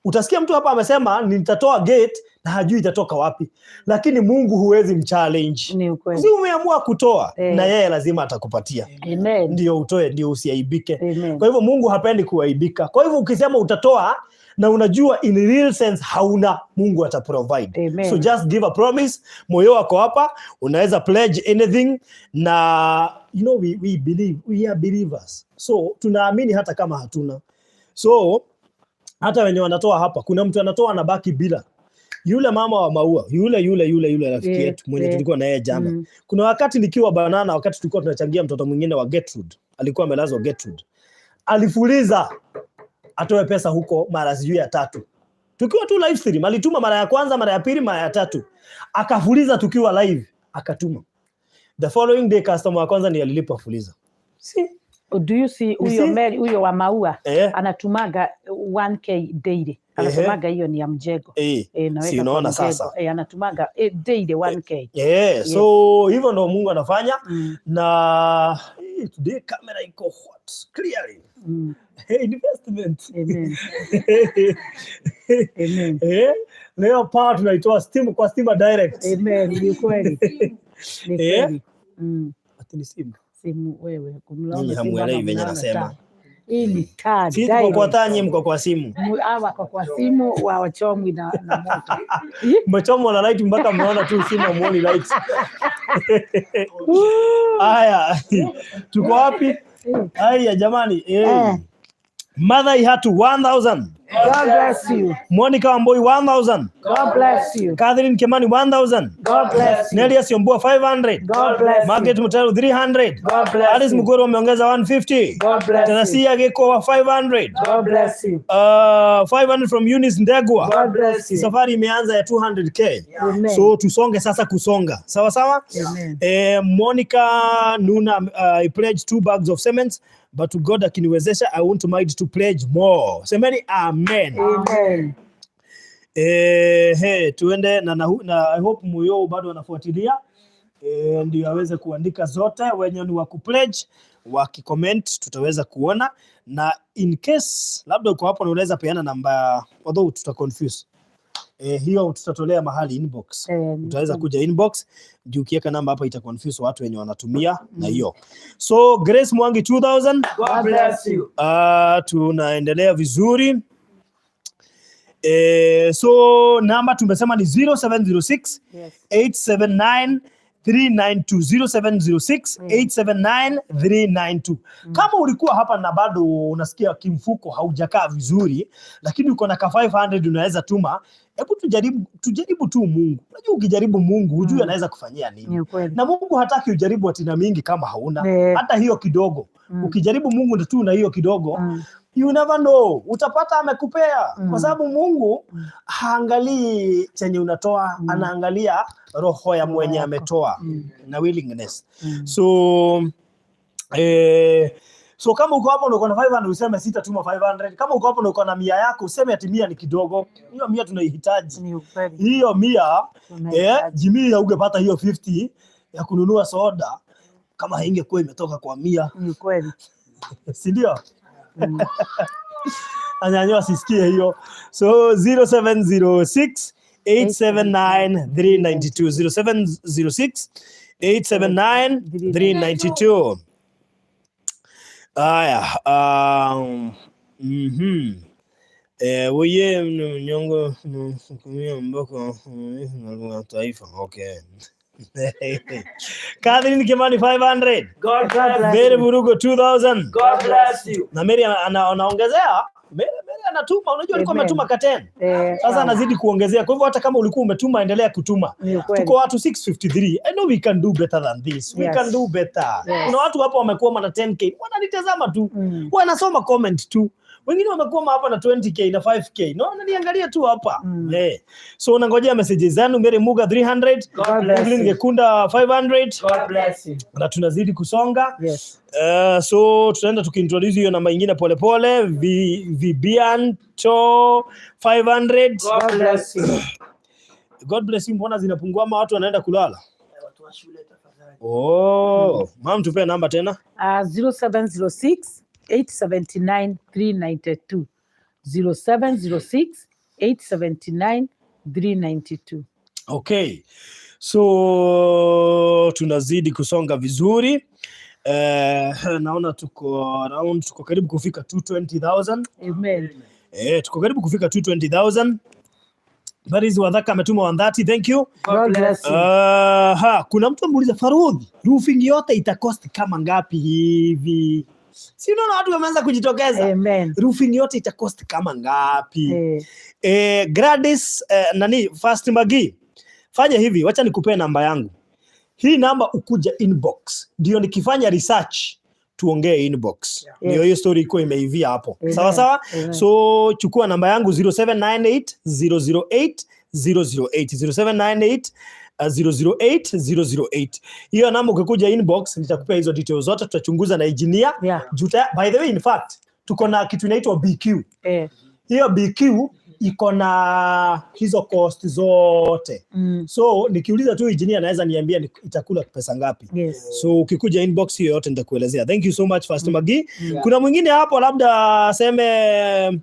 Utasikia mtu hapa amesema, "Nitatoa gate," na hajui itatoka wapi, lakini Mungu huwezi mchallenge. Ni ukweli. Si umeamua kutoa, na yeye lazima atakupatia. Amen. Ndio utoe, ndio usiaibike. Amen. Kwa hivyo Mungu hapendi kuaibika. Kwa hivyo ukisema utatoa na unajua in real sense hauna, Mungu ataprovide. Amen. So just give a promise. Moyo wako hapa, unaweza pledge anything na we believe, we are believers. So tunaamini hata kama hatuna. So hata wenye wanatoa hapa, kuna mtu anatoa anabaki bila. Yule mama wa maua, yule yule yule yule rafiki yetu mwenye tulikuwa na yeye jana. Kuna wakati nikiwa Banana, wakati tulikuwa tunachangia mtoto mwingine wa Gertrude, alikuwa amelazwa Gertrude, alifuliza atoe pesa huko mara sijui ya tatu, tukiwa tu live stream. Alituma mara ya kwanza, mara ya pili, mara ya tatu, akafuliza tukiwa live, akatuma. The following day customer wa kwanza ni alilipa fuliza. See? Do you see huyo see? Mary, huyo wa maua, anatumaga 1K daily. Anasemaga hiyo ni ya mjengo. Naweka Si kwa unaona mjengo. sasa? Anatumaga daily 1K. Yeah, so hivyo ndo Mungu anafanya. Na today camera iko hot clearly. Investment. Amen. Amen. Leo power tunaitoa steam kwa stima direct. Amen. Ni kweli. Ni kweli. Ati ni simu. Simu wewe kumlaona Nyinyi simu hamuelewi ama venye mnaona nasema. taa. Hii ni taa Sisi tuko kwa direct. taa, nyinyi mko kwa simu. Hawa kwa simu wawachomwi na moto. Mmechomwa na light mpaka mnaona tu simu, hamuoni light. Haya, tuko wapi? Haya jamani. Mother Ihatu 1000. God bless you. Monica Wamboi 1000. God bless you. Catherine Kimani 1000. God bless you. Nelia Siombua 500. God bless you. Margaret Mutaru 300. God bless Alice you. Mugoro ameongeza 150. God bless you. Teresia Geko 500. God bless you. 500 from Eunice Ndegwa. God bless you. Safari imeanza ya 200K. Amen. So tusonge sasa kusonga. Sawa sawa? Amen. Monica Nuna, I pledge two bags of cement, but to God akiniwezesha, I won't mind to pledge more. Semeni amen. Amen. Hey, tuende na I hope Muyo bado anafuatilia, ndio aweze kuandika zote wenye ni wa kupledge, wakicomment tutaweza kuona, na in case labda uko hapo na unaweza peana namba, although tuta confuse, hiyo tutatolea mahali inbox. Utaweza kuja inbox juu ukiweka namba hapa ita confuse watu wenye wanatumia na hiyo. So Grace Mwangi 2000. God bless you. Tunaendelea vizuri. So namba tumesema ni 0706 879 392, 0706 879 392. Kama ulikuwa hapa na bado unasikia kimfuko haujakaa vizuri, lakini uko na ka 500 unaweza tuma, hebu tujaribu tu Mungu. Unajua ukijaribu Mungu hujui anaweza kufanyia nini. Ni ukweli. Na Mungu hataki ujaribu atina mingi kama hauna, hata hiyo kidogo. Ukijaribu Mungu tu na hiyo kidogo, you never know, utapata amekupea, kwa sababu Mungu haangalii chenye unatoa, anaangalia roho ya mwenye ametoa na willingness. So kama uko hapo na uko na 500, useme sitatuma 500. Kama uko hapo na uko na 100 yako, useme ati 100 ni kidogo. Hiyo 100 tunaihitaji. Ni ukweli. Hiyo 100, Tunahitaji. Jimmy ungepata hiyo 50 ya kununua soda kama haingekuwa imetoka kwa 100. Ni ukweli. Si ndio? Anyanyo asisikie hiyo. So 0706 879 392, 0706 879 392. Aya, Oye mnyongo mkumia mboko taifa. Okay. Catherine Kimani 500. God bless Mary you. Burugo 2000. God bless you. Na Mary anaongezea. Mary anatuma, unajua alikuwa Amen. ametuma ka 10. Sasa anazidi kuongezea. Kwa hivyo hata kama ulikuwa umetuma, endelea kutuma. Ni ukweli. Tuko watu 653. I know we can do better than this. We can do better. Kuna watu hapo wamekuwa na 10K. Wananitazama tu. Wanasoma comment tu. Wengine wamekuwa hapa na 20K na 5K. No, wananiangalia tu hapa. So unangojea messages zenu. Mary Muga 300, God bless Evelyn you. Gekunda 500. God bless you. Na tunazidi kusonga. Yes. So tutaenda tukiintroduce hiyo namba ingine polepole. Vibianto 500. God bless you. God bless you. Mbona zinapungua ama watu wanaenda kulala? Watu wa shule tafadhali. Oh, mam tupee namba tena. 0706 879 392. 0706 879 392. Okay. So tunazidi kusonga vizuri. Naona tuko around, tuko karibu kufika 220,000. Amen. Tuko karibu kufika 220,000. Baris Wadhaka ametuma 130, thank you. God bless you. Ha, kuna mtu ameuliza Farudhi, roofing yote itacost kama ngapi hivi? Si unaona watu wameanza kujitokeza. Amen. Roofing yote itacost kama ngapi? Gladys, nani First Magi, fanya hivi, wacha nikupee namba yangu. Hii namba ukuja inbox, ndio nikifanya research tuongee inbox. Ndio hiyo story iko imeivia hapo. Amen. Sawa sawa? Amen. So chukua namba yangu 0798 008 008, 0798 008 008. Hiyo namba ukikuja inbox nitakupea hizo details zote, tutachunguza na engineer. By the way, in fact tuko na kitu inaitwa BQ. Hiyo BQ iko na hizo cost zote. So nikiuliza tu engineer anaweza niambia itakula pesa ngapi. So ukikuja inbox hiyo yote nitakuelezea. Thank you so much, First Magi. Kuna mwingine hapo labda aseme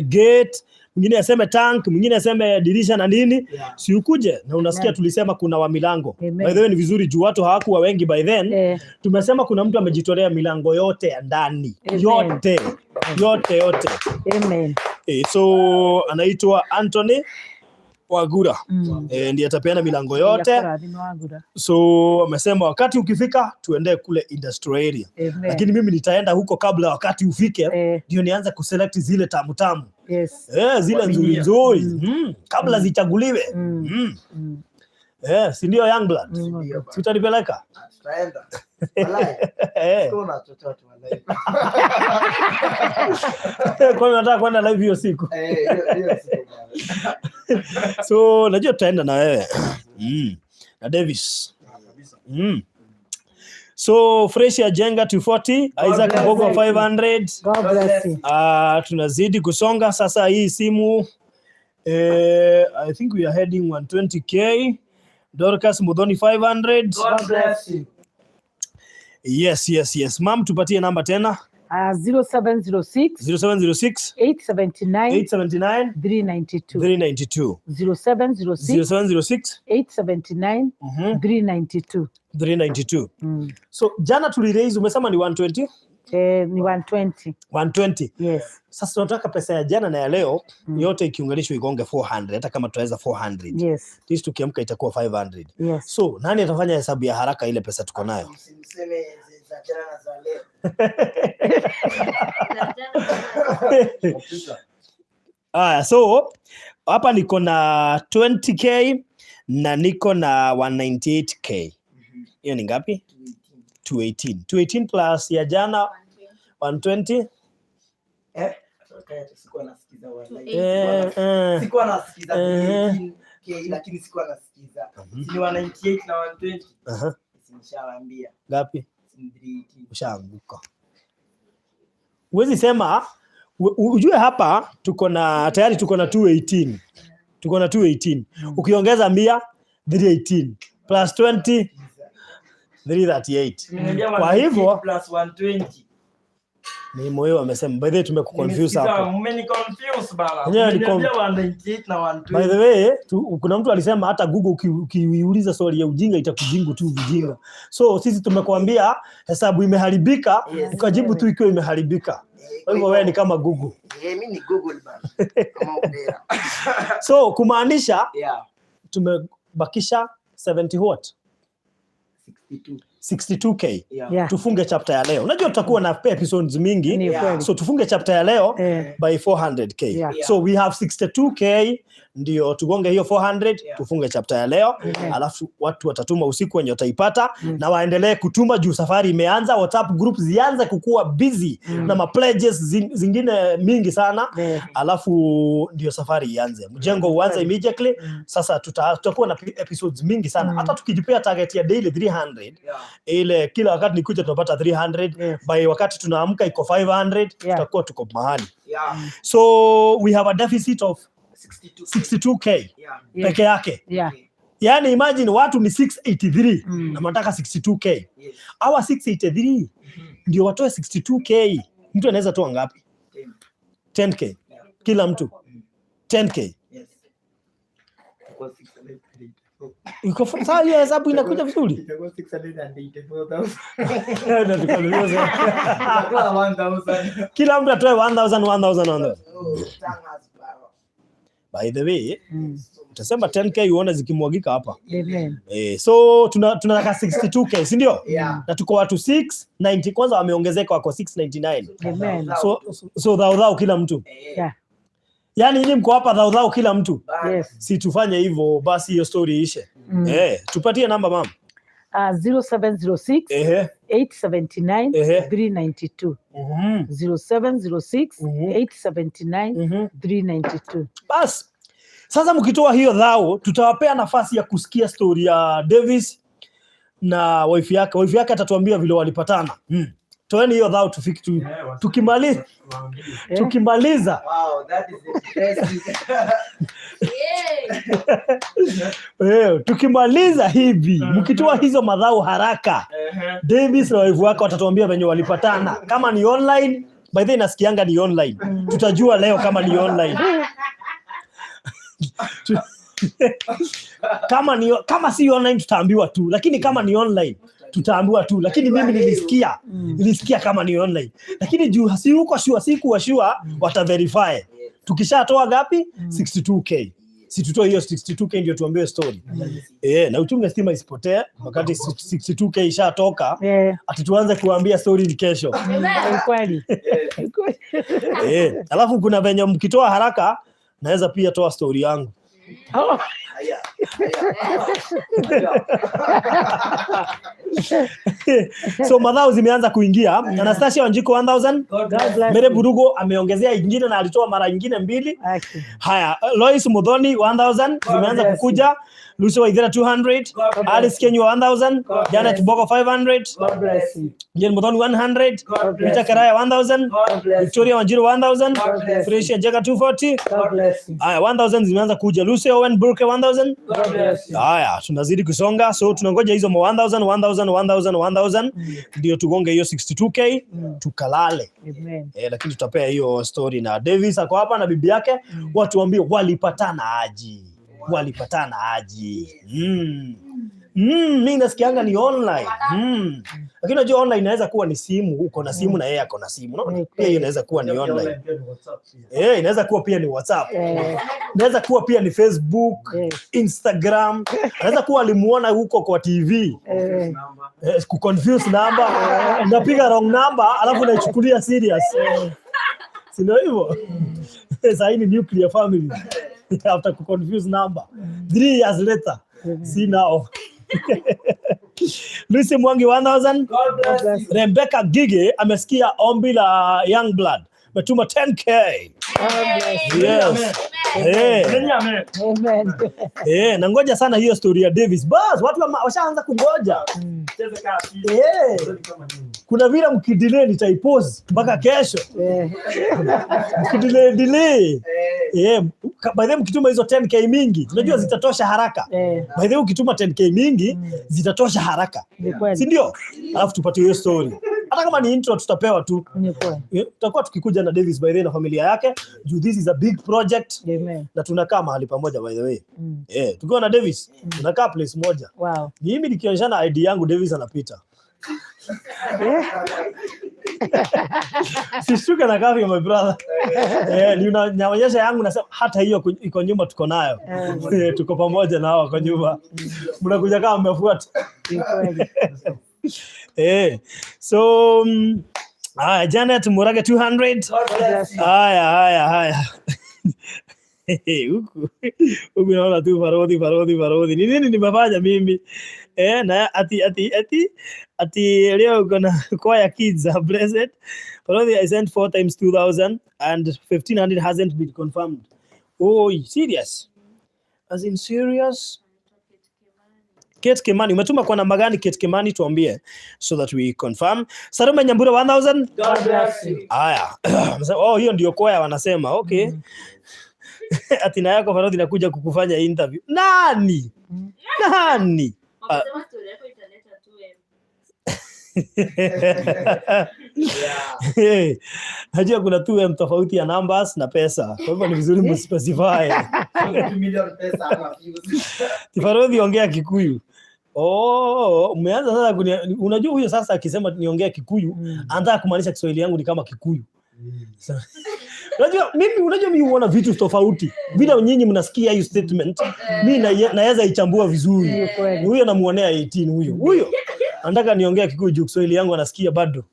gate, mwingine aseme tank, mwingine aseme dirisha na nini. Si ukuje na unasikia tulisema kuna wa milango. Amen. By the way ni vizuri juu watu hawakuwa wengi by then. Tumesema kuna mtu amejitolea milango yote ya ndani. Amen. Yote. Yote yote. Amen. So anaitwa Anthony Wagura. Ndiye atapeana milango yote. Yakurathima Wagura. So amesema wakati ukifika tuendee kule industrial area. Amen. Lakini mimi nitaenda huko kabla wakati ufike, ndio nianze kuselect zile tamu tamu. Zile nzuri nzuri. Kabla zichaguliwe. Si ndio Young Blood? Si utanipeleka? Tutaenda. Walai. Sikuona chochote walai. Kwani unataka kwenda live hiyo siku? Eh, hiyo siku bwana. So najua tutaenda na wewe. Na Davis. So Fresh ya Jenga 240, Isaac Bless Mbogo you. 500. God bless you. Tunazidi kusonga sasa hii simu, I think we are heading 120K. Dorcas Mudhoni 500. God bless you. Yes. Mam, tupatie namba tena. 0706 0706 879 879 392. 392. 0706 0706 879 392. 392. So jana tuliraise, umesema ni 120? Ni 120. 120. Yes. Sasa tunataka pesa ya jana na ya leo yote ikiunganishwa igonge 400, hata kama tutaweza 400. Yes. At least tukiamka itakuwa 500. Yes. So nani atafanya hesabu ya haraka ile pesa tuko nayo? Mseme za jana na za leo. Aya, so hapa niko na 20K na niko na 198K. Hiyo ni ngapi? 218. 218 plus ya jana 120. Sikuwa nasikiza wallahi. Sikuwa nasikiza 218K, lakini sikuwa nasikiza. Si ni 198 na 120. Nishawaambia. Ngapi? Si ni 318. Ushaanguka. Huwezi sema ujue hapa tuko na tayari tuko na 218. Tuko na 218. Ukiongeza 100 318 plus 20 338. Nimeniambia Kwa hivyo 198 plus 120. ni moyo amesema. By the way tumekuconfuse Nimesikiza, hapo. mmeniconfuse bana. Wenyewe ni Mmeniambia 198 na 120. By the way, kuna mtu alisema hata Google ukiuliza swali ya ujinga itakujingu tu vijinga. So sisi tumekuambia hesabu imeharibika, ukajibu tu ikiwa imeharibika. Kwa hivyo wewe ni kama Google. Mimi ni Google bana. Kama Opera. So kumaanisha tumebakisha 70 what? 62. 62K. Yeah. Tufunge chapter ya leo. Unajua tutakuwa na episodes mingi. Ni kweli. So tufunge chapter ya leo by 400K. So we have 62K ndio tugonge hiyo 400, tufunge chapter ya leo. Alafu watu watatuma usiku wenye wataipata na waendelee kutuma juu safari imeanza. WhatsApp groups zianze kukua busy na ma pledges zingine mingi sana. Alafu ndio safari ianze. Mjengo uanze immediately. Sasa tutakuwa na episodes mingi sana. Hata tukijipea target ya daily 300, ile kila wakati nikuja tunapata 300. By wakati tunaamka iko 500, tutakuwa tuko mahali. So we have a deficit of 62K peke yake. Yani imagine watu ni 683 na wanataka 62K. Hawa 683 ndio watoe 62K. Mtu anaweza toa ngapi? 10K. Kila mtu 10K. Yes. Itakuwa 684. Iko sawa, hiyo hesabu inakuja vizuri. Itakuwa 684,000. Na tukanunuza. Itakuwa 1,000. Kila mtu atoe 1000, 1000, 1000. Oh, tangas baba. By the way, utasema 10K uone zikimwagika hapa. Amen. So tunataka 62K, si ndio? Yeah. Na tuko watu 690, kwanza wameongezeka wako 699. Amen. So dhao dhao kila mtu. Yaani nyinyi mko hapa dhao dhao kila mtu. Yes. Si tufanye hivyo basi hiyo story ishe. Tupatie namba mama. 0706 879 392. 0706 879 392. Bas. Sasa mkitoa hiyo dhao tutawapea nafasi ya kusikia story ya Davis na wife yake. Wife yake atatuambia vile walipatana. Toeni hiyo dhao tufiki tu, tukimaliza tukimaliza Wow, that is impressive. Tukimaliza hivi mkitoa hizo madhao haraka, Davis na wife wake watatuambia venye walipatana. Kama ni online, by the way nasikianga ni online. Tutajua leo kama ni online. Kama si online tutaambiwa tu, lakini kama ni online tutaambiwa tu, lakini mimi nilisikia kama ni online, lakini juu si huko sure, si kuwa sure, wata verify. Tukishatoa ngapi? 62K. Si tutoe hiyo 62K ndio tuambiwe story. Na uchunge stima isipotee wakati 62K ishatoka. Ati tuanze kuambia story ni kesho. Kweli. Alafu kuna venye mkitoa haraka naweza pia toa story yangu. Oh. So madhao zimeanza kuingia. Anastasia Wanjiko 1000. God bless Mere you. Burugo ameongezea ingine na alitoa mara ingine mbili. Haya, Lois Muthoni 1000 zimeanza bless kukuja. Lucy Waithera 200, God bless Alice Kenywa 1000, God Janet bless Bogo 500, God bless you. Jane Muthoni 100, God bless Peter you. Karaya 1000, God bless you. Victoria Wanjiru 1000, God bless you. Felicia Jega 240. God bless you. Haya, 1000 zimeanza kuja. Lucy Owen Burke 1000. God bless you. Haya, tunazidi kusonga, so tunangoja hizo ma 1000, 1000, 1000, 1000 ndio tugonge hiyo 62K tukalale. Amen. Lakini tutapea hiyo story na Davis ako hapa na bibi yake, watu waambie walipatana aje. Walipatana aje. Mi nasikianga ni online. Lakini unajua online inaweza kuwa ni simu, uko na simu na yeye ako na simu. Unaona? Pia hiyo inaweza kuwa ni online. Eh, inaweza kuwa pia ni WhatsApp. Inaweza kuwa pia ni Facebook, Instagram. Inaweza kuwa alimuona huko kwa TV. Eh, kuconfuse number. Unapiga wrong number alafu unaichukulia serious. Si ndio hivyo? Sasa hii ni nuclear family. After kuconfuse number. 3 years later. See now. Lucy Mwangi 1000. Rebecca Gige amesikia ombi la Young Blood. Metuma 10K. Yes. Eh. Amen. Eh, na ngoja sana hiyo story ya Davis. Bas, watu washaanza kungoja. Eh. Kuna vile mkidelay nitaipause mpaka kesho. Mkidelay delay. Eh, by the way mkituma hizo 10K mingi, unajua zitatosha haraka. By the way ukituma 10K mingi zitatosha haraka. Ni kweli. Si ndio? Alafu tupatie hiyo story. Hata kama ni intro tutapewa tu. Ni kweli. Eh, tutakuwa tukikuja na Davis by the way na familia yake juu this is a big project Amen. Na tunakaa mahali pamoja, by the way. Eh, tukiwa na Davis tunakaa place moja. Mimi nikionyeshana ID yangu, Davis anapita. Sishuke na kafi, my brother. Eh, ni naonyesha yangu, nasema hata hiyo iko nyuma tuko nayo. Eh, tuko pamoja na hao kwa nyuma. Mnakuja kama mmefuata. Ni kweli. Eh, so haya, Janet Murage 200. Haya, haya, haya. Huku huku naona tu Farodhi, Farodhi, Farodhi. Ni nini nimefanya mimi? Eh, na ati leo uko na choir kids are blessed. Farodhi, I sent four times 2000 and 1500 hasn't been confirmed. Oh, serious? As in serious? Kate Kimani, umetuma kwa namba gani, Kate Kimani? Tuambie so that we confirm. Salome Nyambura 1000. God bless you. Haya. Oh, hiyo ndio kwaya wanasema. Okay. Ati na yako Farodhi inakuja kukufanya interview. Nani? Nani? Ah. Wamesema story yako italeta tu M. Hey, najua kuna 2M tofauti ya numbers na pesa. Kwa hivyo ni vizuri mspecify. Tifarodhi, ongea Kikuyu. Oh, umeanza sasa unajua huyo sasa akisema niongea Kikuyu, anataka kumaanisha Kiswahili yangu ni kama Kikuyu. Unajua mimi huona vitu tofauti. Bila nyinyi mnasikia hiyo statement, mimi naweza ichambua vizuri. Ni kweli. Huyo namuonea 18 huyo. Huyo anataka niongea Kikuyu juu Kiswahili yangu anasikia bado.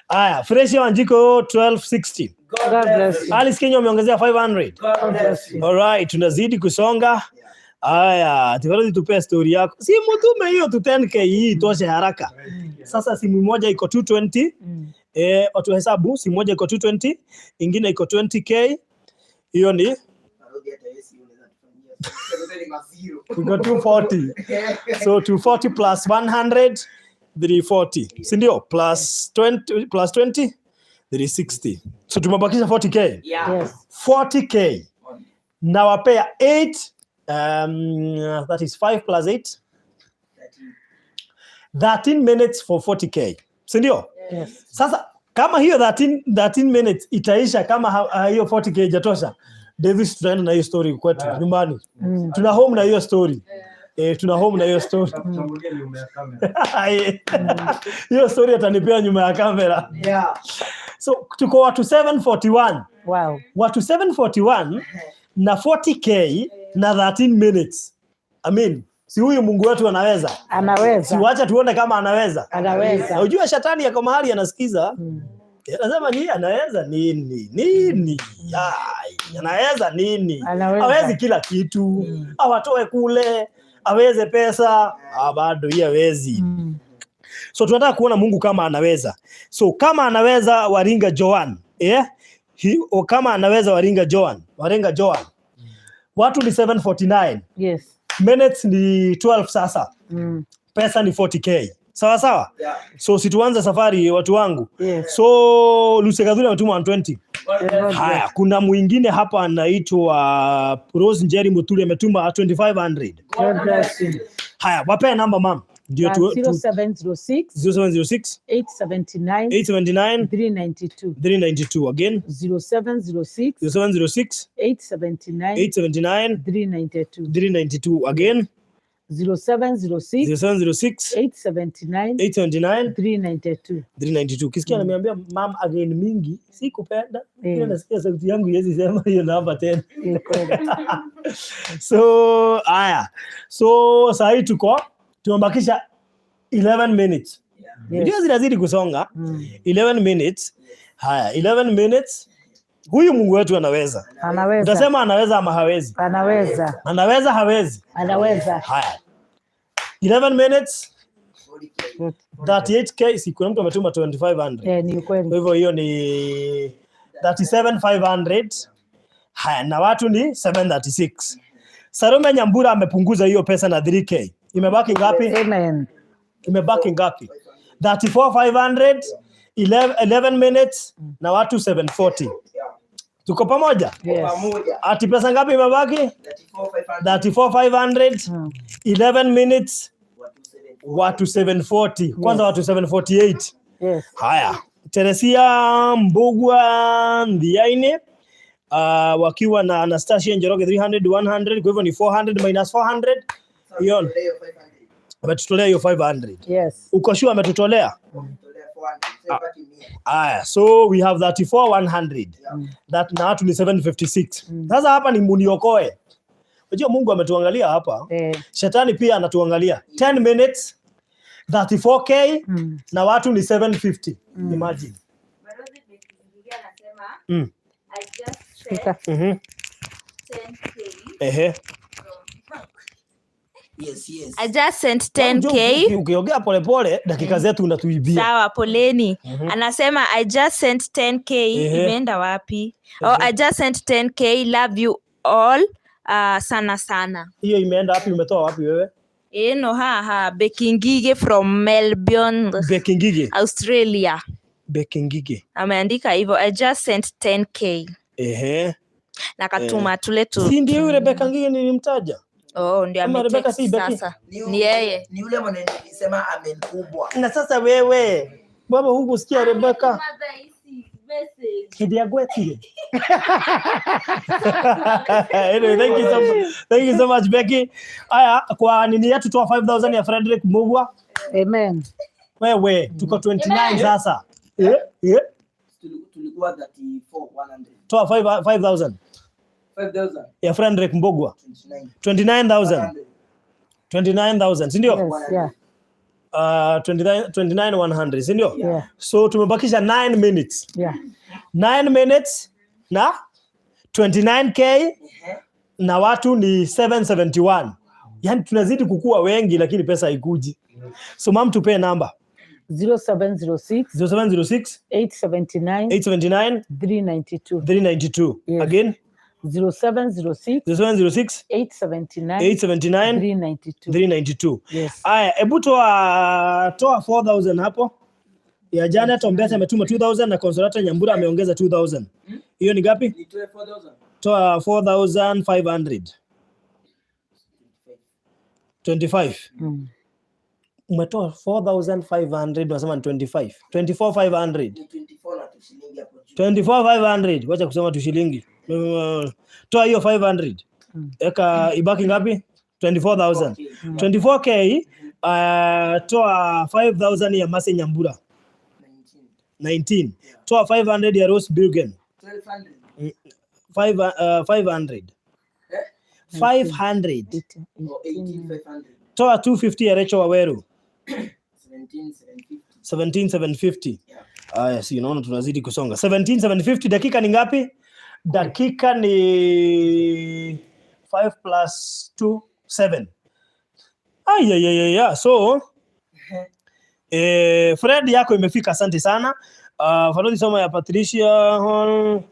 Aya, Fresh Wanjiko 1260. God bless you. Alice Kenya umeongezea 500. God bless you. Alright, tunazidi kusonga. Aya, tafadhali tupee story yako. Simu tume hiyo tu 10K hii itoshe haraka. Sasa simu moja iko 220. Eh, watu hesabu, simu moja iko 220, ingine iko 20K. Hiyo ni iko 240. So 240 plus 100, 340. Si ndio? Plus 20 plus 20, 360. So tumebakisha 40K. Yes. 40K. Nawapea 8, that is 5 plus 8, 13 minutes for 40K. Si ndio? Yes. Sasa kama hiyo 13 minutes itaisha kama hiyo 40K haijatosha, Davis, tutaenda na hiyo story kwetu nyumbani. Tuna home na hiyo story. Eh, tuna home na hiyo story. Hiyo story atanipea nyuma ya kamera. So tuko watu 741. Watu 741 na 40K na 13 minutes. I mean, si huyu Mungu wetu anaweza? Anaweza. Si wacha tuone kama anaweza. Anaweza. Na ujue shetani yako mahali anasikiza. Anasema ni anaweza nini? Nini? Ai, anaweza nini? Anaweza. Hawezi kila kitu. Awatoe kule, aweze pesa. Ah, bado hii hawezi. So tunataka kuona Mungu kama anaweza. So kama anaweza Waringa Joan, eh? O kama anaweza Waringa Joan, Waringa Joan. Watu ni 749. Minutes ni 12 sasa. Pesa ni 40K. Sawa sawa? So situanze safari, watu wangu. So Lucy Kadhuri ametuma 120. Haya, kuna mwingine hapa anaitwa Rose Njeri Muturi ametuma 2500. God bless you. Haya, wapee namba, mam. Ndio tu 0706 0706 879 879 392. 392 again. 0706 0706 879 879 392. 392 again. 0706 0706 879 879 392. 392. Ukisikia nimeambia mam again mingi, sikupenda. Ile Eh. nasikia sauti yangu iwezi sema hiyo namba tena. Eh, kweli. So haya. So saa hii tuko tumebakisha 11 minutes. Yes. Ndio zinazidi kusonga. 11 minutes. Haya, 11 minutes. Huyu Mungu wetu anaweza. Anaweza. Utasema anaweza ama hawezi? Anaweza. Anaweza, hawezi? Anaweza. Haya. 11 minutes 38K, si kuna mtu ametuma 2500. Eh, ni kweli. Kwa hivyo hiyo ni 37500. Haya, na watu ni 736. Salome Nyambura amepunguza hiyo pesa na 3K. Imebaki ngapi? Amen. Imebaki ngapi? 34500, 11 minutes na watu 740. Tuko pamoja? Yes. Ati pesa ngapi imebaki? 34500, 11 minutes, watu 740. Kwanza watu 748. Yes. Haya, Teresia Mbugua Ndiaine wakiwa na Anastasia Njoroge 300 100, kwa hivyo ni 400 minus 400, hiyo ametutolea hiyo 500. Yes. Uko sure ametutolea? Aya, so we have 34 100. That na watu ni 756. Sasa hapa ni muniokoe. Unajua Mungu ametuangalia hapa. Eh. Shetani pia anatuangalia. 10 minutes 34K na watu ni 750. Imagine. Shika. Ehe. Yes. I just sent 10K. Ukiongea polepole dakika zetu unatuibia. Sawa, poleni. Anasema I just sent 10K. Imeenda wapi? Oh, I just sent 10K. Love you all. Sana sana. Hiyo imeenda wapi? Umetoa wapi wewe? Eno haha, Bekingige from Melbourne, Bekingige. Australia. Bekingige. Ameandika hivyo I just sent 10K. Ehe. Na katuma tule tu. Si ndio yule Bekingige nilimtaja? Oh, ndio Ama Rebecca si ametext Becky? sasa. Ni yeye. Ni yule mwenye nilisema amen kubwa. Na sasa wewe baba hukusikia Rebecca? Hĩndĩ gwetire. Anyway, thank you so much Becky. Aya, kwa nini yetu toa 5000 ya Frederick Mugwa. Amen. Wewe tuko 29 sasa. Eh, eh. Tulikuwa 34 100. Toa 5000 5000 ya Frederick Mbugua. 29,000. 29,000, si ndio? Yes, yeah. 29 100, si ndio? Yeah. So tumebakisha 9 minutes. Yeah. 9 minutes na 29K na watu ni 771. Yani tunazidi kukua wengi lakini pesa haikuji. So mam, tupee namba. 0706 0706 879 879 392. 392. Yes. Again 0706 0706 879 879 392. 392. Yes. Aya, hebu toa 4000 hapo. Ya Janet Ombete ametuma 2000 na Consolata Nyambura ameongeza 2000. Hiyo ni ngapi? Nitoe 4000. Toa 4500. 25. Umetoa 4500 unasema ni 25. 24500. Ni 24 na tu shilingi hapo juu. 24500. Wacha kusema tu shilingi. Toa hiyo 500. Eka ibaki ngapi? 24,000. 24K. Toa 5000 ya Mase Nyambura. 19. Toa 500 ya Rose Bilgen. 1200. 500. 500. Or 18500. Toa 250 ya Rachel Waweru. 17750. 17750. Aya, si unaona tunazidi kusonga. 17750 dakika ni ngapi? Dakika ni 5 plus 2 7. Ay, ay, ay, ay, so Fred yako imefika, asante sana. Farodhi soma ya Patricia Hall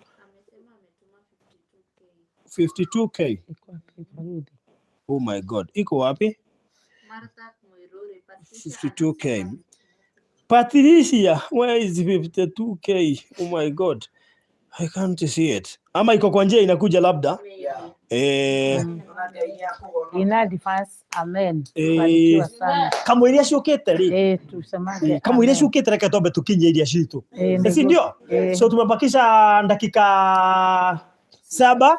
52K. Oh my God, iko wapi? 52K. Patricia, where is 52K? Oh my God. I can't see it. Ama iko kwa njia inakuja labda. In advance, amen. Barikiwa sana. Kamwe iria ciukite ri. Tusemage. Kamwe iria ciukite reke twambe tukinye iria citu. Si ndio? So tumebakisha dakika 7.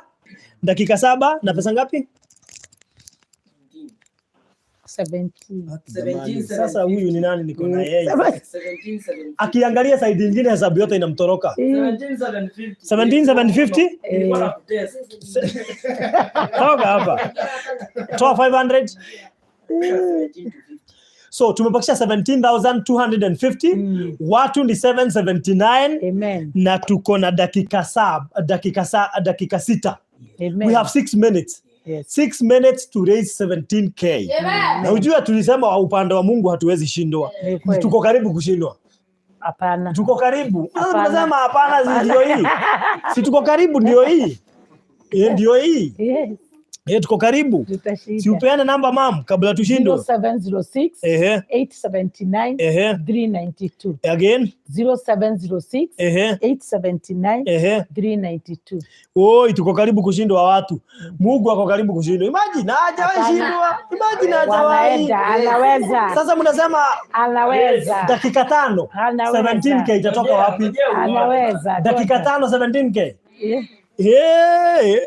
Dakika 7 na pesa ngapi? 17. Jamani, sasa huyu ni nani niko na yeye? Akiangalia side nyingine hesabu yote inamtoroka. 17,750? Toka hapa. Toa 500. So tumepakisha 17,250. Watu ni 779. Amen. Na tuko na dakika 6. Amen. We have 6 minutes. Yes. 6 minutes to raise 17K. Amen. Na ujue tulisema upande wa Mungu hatuwezi shindwa. Tuko karibu kushindwa. Hapana. Tuko karibu. Sasa tunasema hapana, ndio hii. Si tuko karibu ndio hii. Ndio hii. Yes. Tuko karibu. Si upeane namba mam kabla tushindwe. 0706 879 392. Again 0706 879 392. Oi, tuko karibu kushindwa watu. Mungu ako karibu kushindwa. Imagine hajawahi shindwa. Imagine hajawahi. Anaweza. Sasa mnasema anaweza. Dakika 5. 17K itatoka wapi? Anaweza. Dakika 5 17K. Yeah.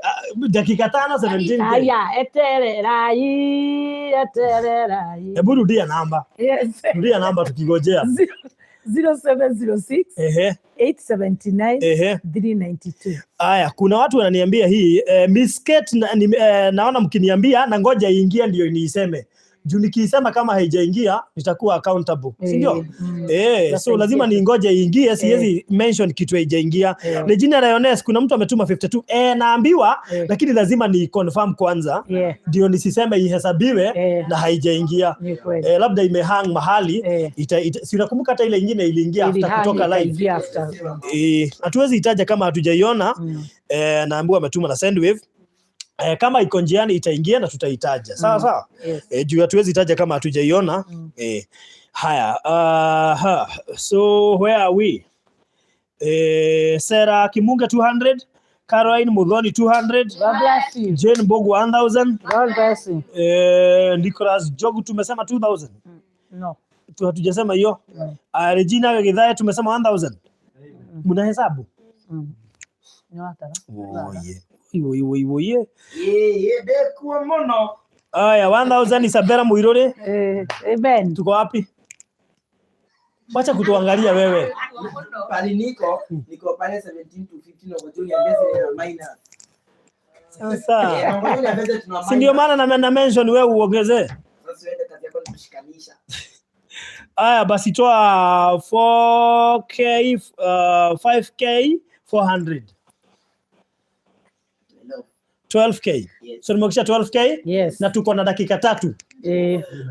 Dakika 5 17K. Aya, etererai, etererai. Hebu rudia namba. Yes. Rudia namba tukigojea. 0706 879 392. Aya, kuna watu wananiambia hii Miss Kate naona mkiniambia na ngoja iingie ndio niiseme. Juu nikiisema kama haijaingia nitakuwa accountable, si ndio? So lazima niingoje iingie, siwezi mention kitu haijaingia. Regina Lioness, kuna mtu ametuma 52. Naambiwa lakini lazima ni confirm kwanza ndio nisiseme ihesabiwe na haijaingia. Labda imehang mahali. Si unakumbuka hata ile nyingine iliingia after kutoka live. Hatuwezi itaja kama hatujaiona. Naambiwa ametuma na Sendwave. Kama iko njiani itaingia na tutaitaja. Sawa sawa. Yes. Juu hatuwezi itaja kama hatujaiona. Haya. So where are we? Sarah Kimunga 200, Caroline Muthoni 200. God bless you. Jane Mbogo 1000. God bless you. Nicholas Jogu tumesema 2000. No. Hatujasema hiyo. Regina Githae tumesema 1000. Mnahesabu? Oye. Oye. Aya, 1000 Isabella Muiruri. Amen. Tuko wapi? Wacha kutuangalia wewe. Pali niko pale 17 to 15 of June ya na minus. Sasa. Si ndio maana na mention wewe uongezee. Sasa wewe kazi yako ni kushikanisha. Aya, basi toa 4K 5K 400. 12K. Yes. So nimekisha 12K? Yes. Na tuko na dakika 3.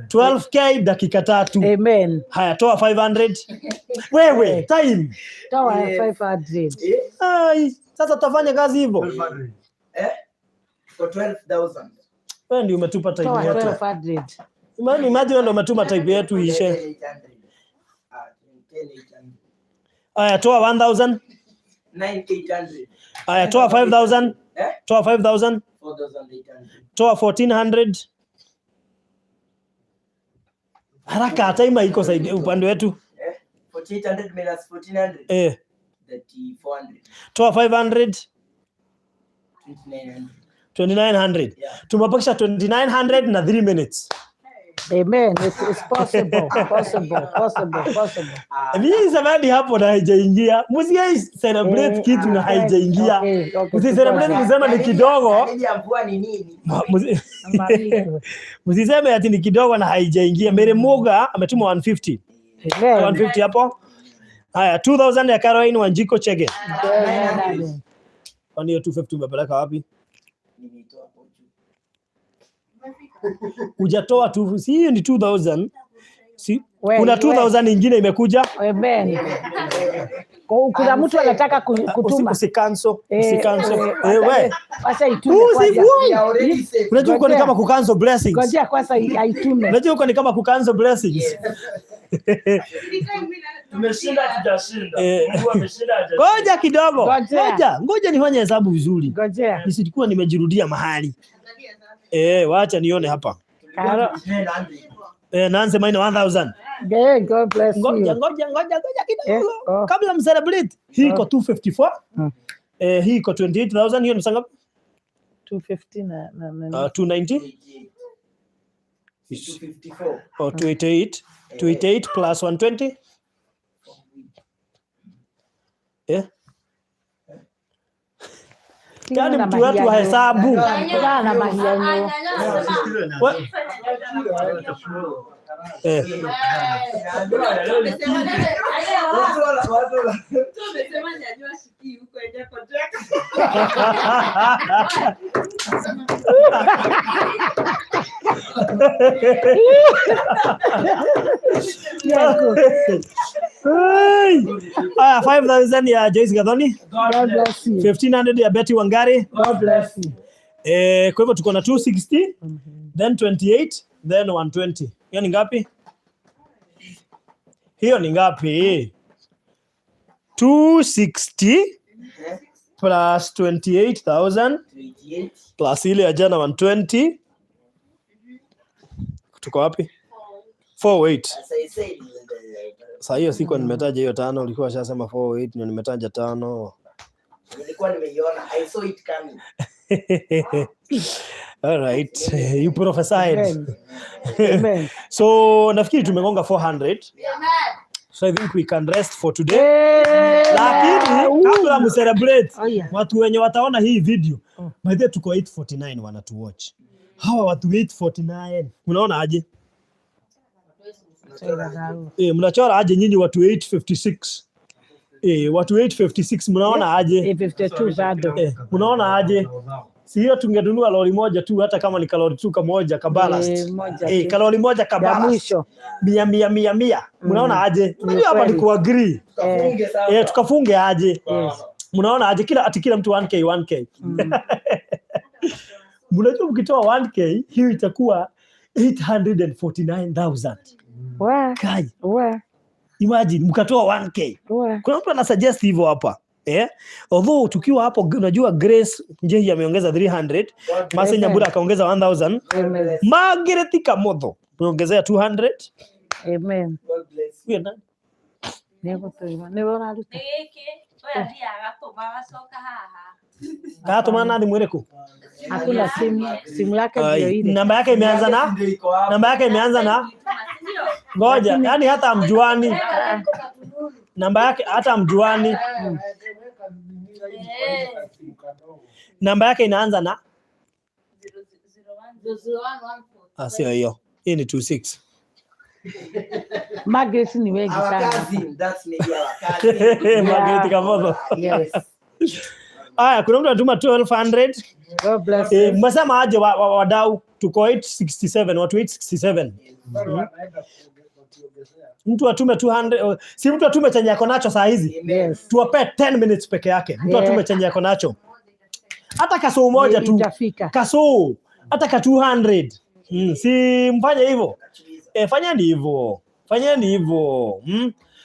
12K dakika 3. Amen. Haya, toa 500. Wewe, time. Toa 500. Ai, sasa tutafanya kazi hivyo. For 12,000. Wewe ndio umetupa time Toa yetu. 1200. Imagine wewe ndio umetuma type yetu iishe. Aya, toa 1000. 9800. Aya, toa 5000. Toa 5000. 4800. Toa 1400. Haraka, time iko side upande wetu. 4800 minus 1400. 3400. Toa 500. 2900. 2900. Tumepakisha 2900 na 3 minutes. Amen. It's possible. Possible. Possible. Possible. Mimi zamani hapo na haijaingia. Msiai celebrate kitu na haijaingia. Msi celebrate kusema ni kidogo. Msiseme ati ni kidogo na haijaingia. Mary Muga ametuma 150. 150 hapo. Haya, 2000 ya Caroline Wanjiko Chege. Kwani hiyo 250 umepeleka wapi? Hujatoa tu, si hiyo ni 2000. Si, kuna 2000 nyingine imekuja. Amen. Kuna mtu anataka kutuma. Usicancel, usicancel. Wewe. Acha itume kwanza. Unajua uko ni kama kucancel blessings. Ngojea kwanza aitume. Unajua uko ni kama kucancel blessings. Tumeshinda tujashinda. Mungu ameshinda hajashinda. Ngoja kidogo. Ngoja nifanye hesabu vizuri. Ngojea. Nisikuwa nimejirudia mahali. Wacha nione hapa. Nancy maina 1000. God bless you. Ngoja kidogo. Kabla mcelebrate. Hii iko 254. Hii iko 28000, hiyo ni pesa ngapi? 250 na 290. 254. Oh, 288. 288 plus 120? Eh? Yaani mtu wetu wa hesabu. Na mahianyo. Eh. Hey. Aya, 5000 ya Joyce Gathoni. God bless you. 1500 ya Betty Wangari. God bless you. Eh, kwa hivyo tuko na 260, then 28, then 120. Hiyo ni ngapi? Hiyo ni ngapi? 260 plus 28,000 plus ile ya jana 120. Tuko wapi? 48. Saa hiyo sikuwa nimetaja hiyo tano, ulikuwa ushasema 48 ndio nimetaja tano. Nilikuwa nimeiona. I saw it coming. All right. You prophesied. Amen. Amen. So nafikiri tumegonga 400. So I think we can rest for today. Lakini kabla mcelebrate, watu wenye wataona hii video, by the way tuko 849 wanatuwatch. Hawa watu 849, unaona aje? Eh, mnachora aje nyinyi watu 856? Eh, watu 856 mnaona aje? 852 bado. Eh, mnaona aje? Si hiyo tungenunua lori moja tu, hata kama ni kalori tu kamoja ka ballast. Eh, moja Eh, tu. kalori moja ka Ya ballast. mwisho. Mia mia mia mia. Mnaona aje? Unajua hapa ni kweli. kuagree. Tukafunge sasa. Eh, tukafunge aje? Yes. Mnaona aje kila ati kila mtu 1k 1k. Mnajua mkitoa 1k hiyo itakuwa 849,000. Wa, Kai, wa, imagine mkatoa 1k. wa. Kuna mtu ana suggest hivyo hapa. Eh? Although tukiwa hapo unajua Grace Njehi ameongeza 300, Mase Nyambura akaongeza 1000, Amen. Margaret Kamotho ameongezea 200. Amen. God bless. Huyo nani? Nĩgũtũima. Nĩwe ũraruta. Kaatũmana na thimũ ĩrĩkũ? Hakuna simu, simu yake ndio Ai, ile. namba yake imeanza na Ndio iko hapa. namba yake imeanza na ngoja, yani hata hamjuani namba yake, hata hamjuani namba yake inaanza na ah, sio hiyo, hii ni 26. Margaret ni wengi Our sana. cousin, that's maybe our cousin. Margaret Kamotho. Yes. Aya, kuna mtu anatuma 1200. God bless Eh, you. mmesema aje wadau? Tuko 867, watu 867. Mtu atume 200, oh, si mtu atume chenye ako nacho saa hizi. Yes. Tuwape 10 minutes peke yake. Mtu Yeah. atume chenye ako nacho. Hata kasoo moja tu. Itafika. Kasoo hata ka 200. Si mfanye hivyo. Eh, fanyeni hivyo. Fanyeni hivyo.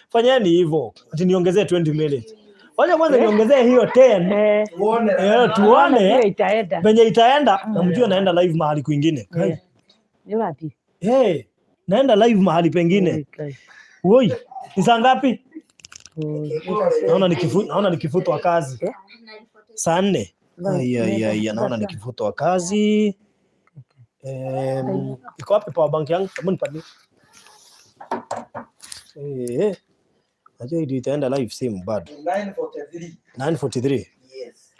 Fanyeni hivyo. Ati niongezee 20 minutes. Wacha kwanza niongezee hiyo 10. Eh, Tuone. Eh, tuone vile itaenda. venye itaenda na mjue naenda live mahali kwingine. Yeah. Ni wapi? Hey, naenda live mahali pengine. Okay. Woi, ni saa ngapi? Oh, Naona nikifutwa kazi. Saa 4. Ai ai ai, naona nikifutwa kazi. Iko wapi power bank yangu? Hebu nipatie. Eh. Najua hii ndio itaenda live simu bado. 943. 9:43. Yes.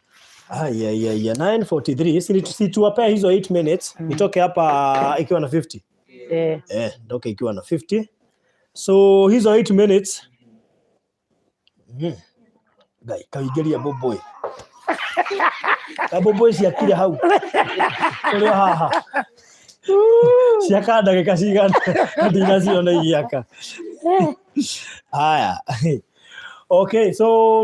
Ai ai ai, 9:43. Si tuwapea hizo 8 minutes nitoke hapa ikiwa na 50. Eh, Eh, nitoke ikiwa na 50. So hizo 8 minutes. Gai, kaingeria boboy. Kaboboy ciakire hau. Ũrĩ o haha. Ciaka ndagĩka cigana ndinaciona igĩaka. Haya. Okay, so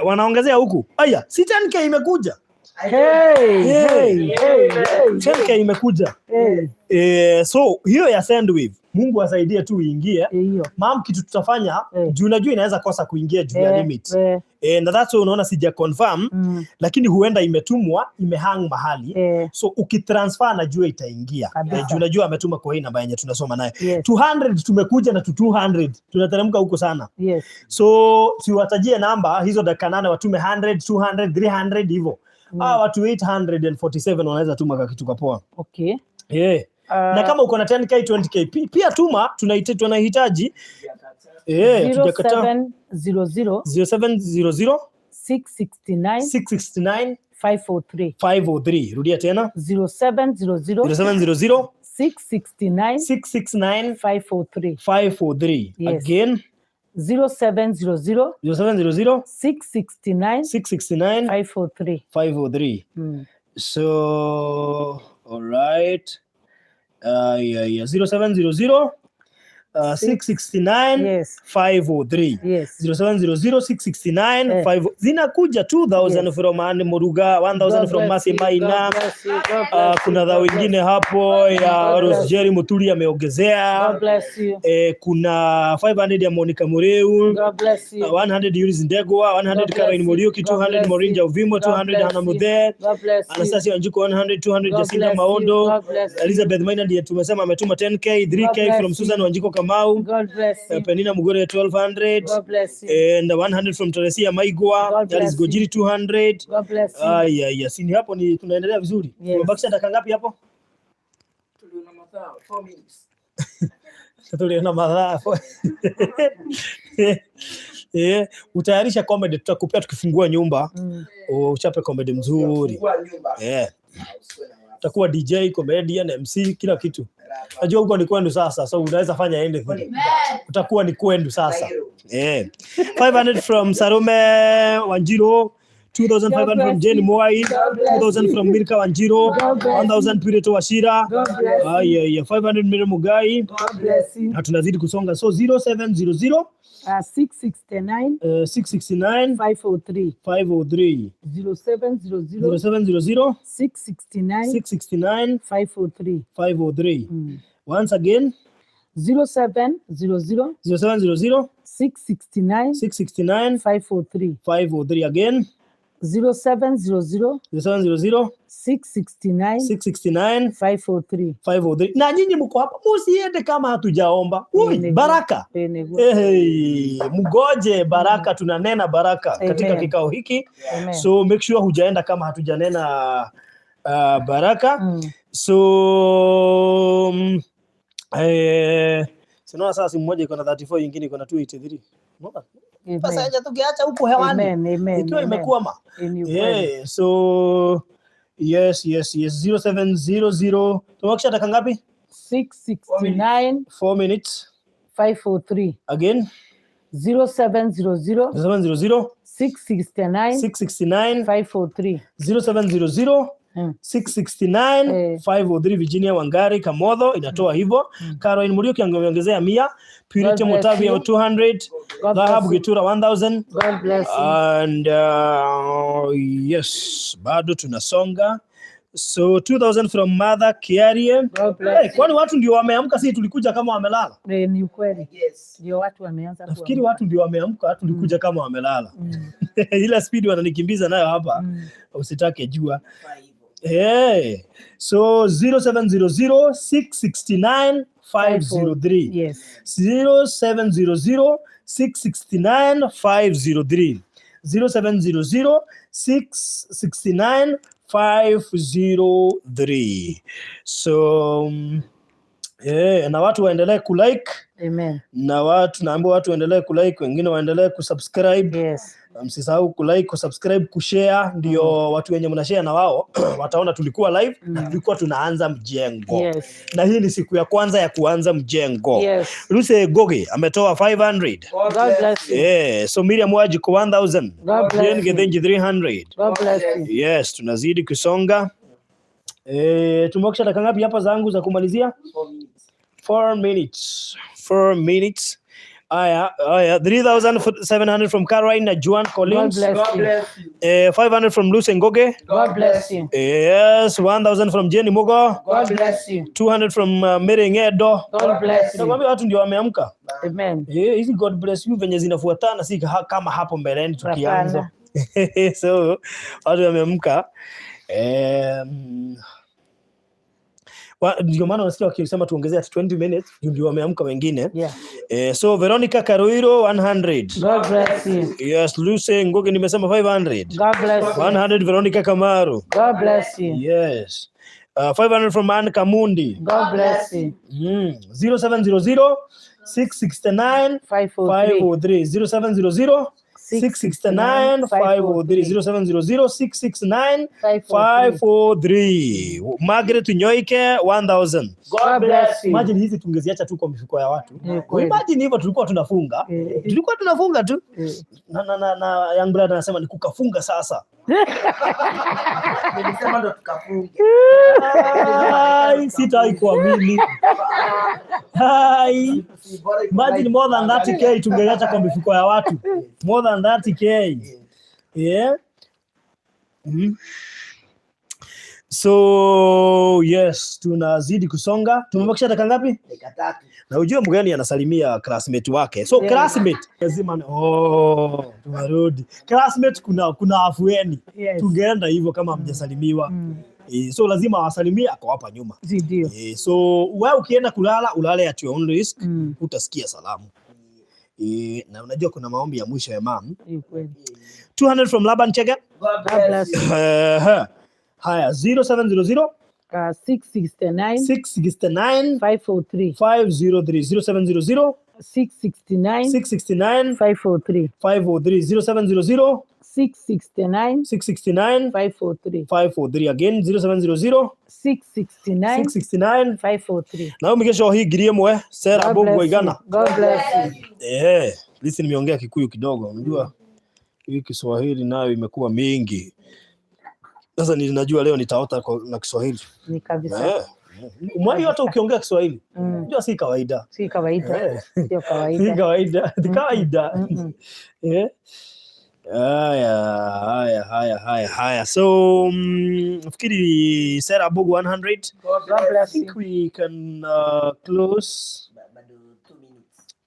wanaongezea huku. Aya, si 10k imekuja. Hey, Hey. hey, hey, hey. 10k imekuja. Hey. So hiyo ya Sendwave, Mungu asaidie tu iingie. Hiyo. Mam, kitu tutafanya juu unajua inaweza kosa kuingia juu ya limit. Na that's why unaona sija confirm, lakini huenda imetumwa imehang mahali. So ukitransfer najua itaingia. Juu unajua ametuma kwa hii namba yenye tunasoma naye. 200 tumekuja na tu 200 tunateremka huko sana. So siwatajie namba hizo dakika 8 watume 100, 200, 300 hivyo. Watu 847 wanaweza tuma kitu kapoa. Okay. Yeah. Na kama uko na 10K, 20K pia tuma, tunahitaji. Tujakataa. 0700 0700 669 669 503. 503. Rudia tena. 0700 0700 669 669 503. 503. Yes. Again. 0700 0700 669 669 503. 503. So, all right. Yeah. 0700 669 Yes. 503. Yes. 0700 669 5 zinakuja 2000 from Anne Muruga, 1000 God from bless Masi you, God Maina. bless you, God bless Kuna you, dha God wengine bless hapo ya God Rose bless Jerry Muturi ameongezea. God bless you. Kuna 500 ya Monica Mureu. God bless you. 100 Yuris Ndegwa, 100 God bless Caroline you. Muriuki, God 200 bless Maureen you. Jauvimo, God 200 bless Hannah you. Muthe, God bless you. Anastasia Wanjiku 100, 200 God Jacinta bless you. Maondo, God bless you. Elizabeth Maina ndiye tumesema ametuma 10K, 3K God bless from you. Susan Wanjiku Kamau, God bless you. Penina Mugore 1200, God bless you. and 100 from Teresia Maigwa, God that is bless you. Gojiri 200. God bless you. Aya, ya, sini hapo ni tunaendelea vizuri. Yes. Tumebakisha dakika ngapi hapo? Tuliona madhaa. Utayarisha comedy, tutakupea tukifungua nyumba. Uchape comedy mzuri. Utakuwa DJ, comedian, MC, kila kitu. Najua huko ni kwenu sasa, so unaweza fanya anything. Utakuwa ni kwenu sasa. 500 from Sarome Wanjiro, 2500 from Jane Mwai, 2000 from Mirka Wanjiro, 1000 Purity Wachira. Aya, ya 500 Mary Mugai. God bless you. Na tunazidi kusonga. So 0700 669 669 503. 503. 0700 0700 669 669 503. 503. Once again, 0700 0700 669 669 503. 503 again. 0700 0700 669 669 503. 503. Na nyinyi mko hapa, musiende kama hatujaomba. Ui, baraka. Hey, mgoje baraka, tunanena baraka katika Amen. kikao hiki. Amen. So make sure hujaenda kama hatujanena baraka. So sinaona sasa simu moja iko na 34, nyingine iko na 283. Unaona? Pesa yenye tukiacha huku hewani Amen, amen, ikiwa amen. imekwama. Ni ukweli. Yeah, so yes, yes, yes. 0700. Tumewakisha dakika ngapi? 669 4 minutes. 503. Again. 0700 0700 669 669 503. 0700 669 503. Virginia Wangari Kamotho inatoa hivyo. Caroline Muriuki angeongezea 100. Purity God bless Mutavia you. 200. God bless Dhahab you. Gitura 1000. God bless you. And yes, bado tunasonga. So 2000 from Mother Kiarie. God bless Hey, kwani watu ndio wameamka? Si tulikuja kama wamelala? Ni ukweli. Ndio watu wameanza Nafikiri watu ndio wameamka, tulikuja kama wamelala. Ila speed wananikimbiza nayo hapa. Usitake jua. Hey. So 0700 669 503. Yes. 0700 669 503. 0700 669 503. So na watu waendelee kulike. Amen. Na watu naambiwa watu waendelee kulike, wengine waendelee kusubscribe. Yes. Msisahau kulike, kusubscribe, kushare, ndio watu wenye mnashare na wao wataona tulikuwa live na tulikuwa tunaanza mjengo. Yes. Na hii ni siku ya kwanza ya kuanza mjengo. Yes. Lucy Goge ametoa 500. God bless you. Yeah, so Miriam Wajiko 1000. God bless Jane you. Gethenji 300. God bless you. Yes, tunazidi kusonga. Tumewakisha dakika ngapi hapa zangu za kumalizia? 4 minutes. 4 minutes. Aya, aya, 3700 from Caroline na Juan Collins. God bless you. 500 from Lucy Ngoge. God bless you. Yes, 1000 from Jenny Mugo. God bless you. 200 from Mary Ngedo. God bless you. Nakwambia watu ndio wameamka. Amen. Hizi God bless you venye zinafuatana si kama hapo mbeleni tukianza. So watu wameamka. Ndio maana unasikia wakisema tuongezee at 20 minutes, ndio wameamka wengine. Yeah. So Veronica Karuiro 100. God bless you. Yes, Lucy Ngoge nimesema 500. God bless you. 100 Veronica Kamaru. God bless you. Yes. 500 from Ann Kamundi. God bless you. 0700 669 503. 0700 669 503. 0700 669 503. Margaret Nyoike 1000. God bless you. Imagine hizi tungeziacha tu kwa mifuko ya watu. Kweli. Imagine hivyo tulikuwa tunafunga. Tulikuwa tunafunga tu. Na young brother anasema ni kukafunga sasa. Nilisema ndo tukafunge. Ai, sitaki kuamini. Hai. Imagine more than 30K tungeacha kwa mifuko ya watu. More than 30K. Yeah. So yes, tunazidi kusonga. Tumebakisha dakika ngapi? Dakika 3. Na ujue mgeni anasalimia classmate wake. So Yeah. classmate lazima oh, tumerudi. Classmate kuna afueni. Yes. Tungeenda hivyo kama hamjasalimiwa. So lazima awasalimie, ako hapa nyuma. Ndio. So wewe ukienda kulala ulale at your own risk, utasikia salamu. Na unajua kuna maombi ya mwisho ya mam. Ni kweli. 200 from Laban Chege. God God bless you. Haya, 0700 669 669 503. 503. 0700 669 669 503. 503. 0700 669 669 503. 543. Again, 0700 669 669 543. Naomi kesho hii 1000 Sarah God Bogu bless you. Waigana. God bless you. Listen, nimeongea Kikuyu kidogo. Unajua hii Kiswahili nayo imekuwa mingi. Sasa ninajua leo nitaota na Kiswahili. Ni kabisa. Mwai hata ukiongea Kiswahili, unajua si kawaida. Si kawaida. Sio kawaida. Si kawaida. Si kawaida. Haya. So nafikiri Sarah Bogu 100. God bless I think we can close.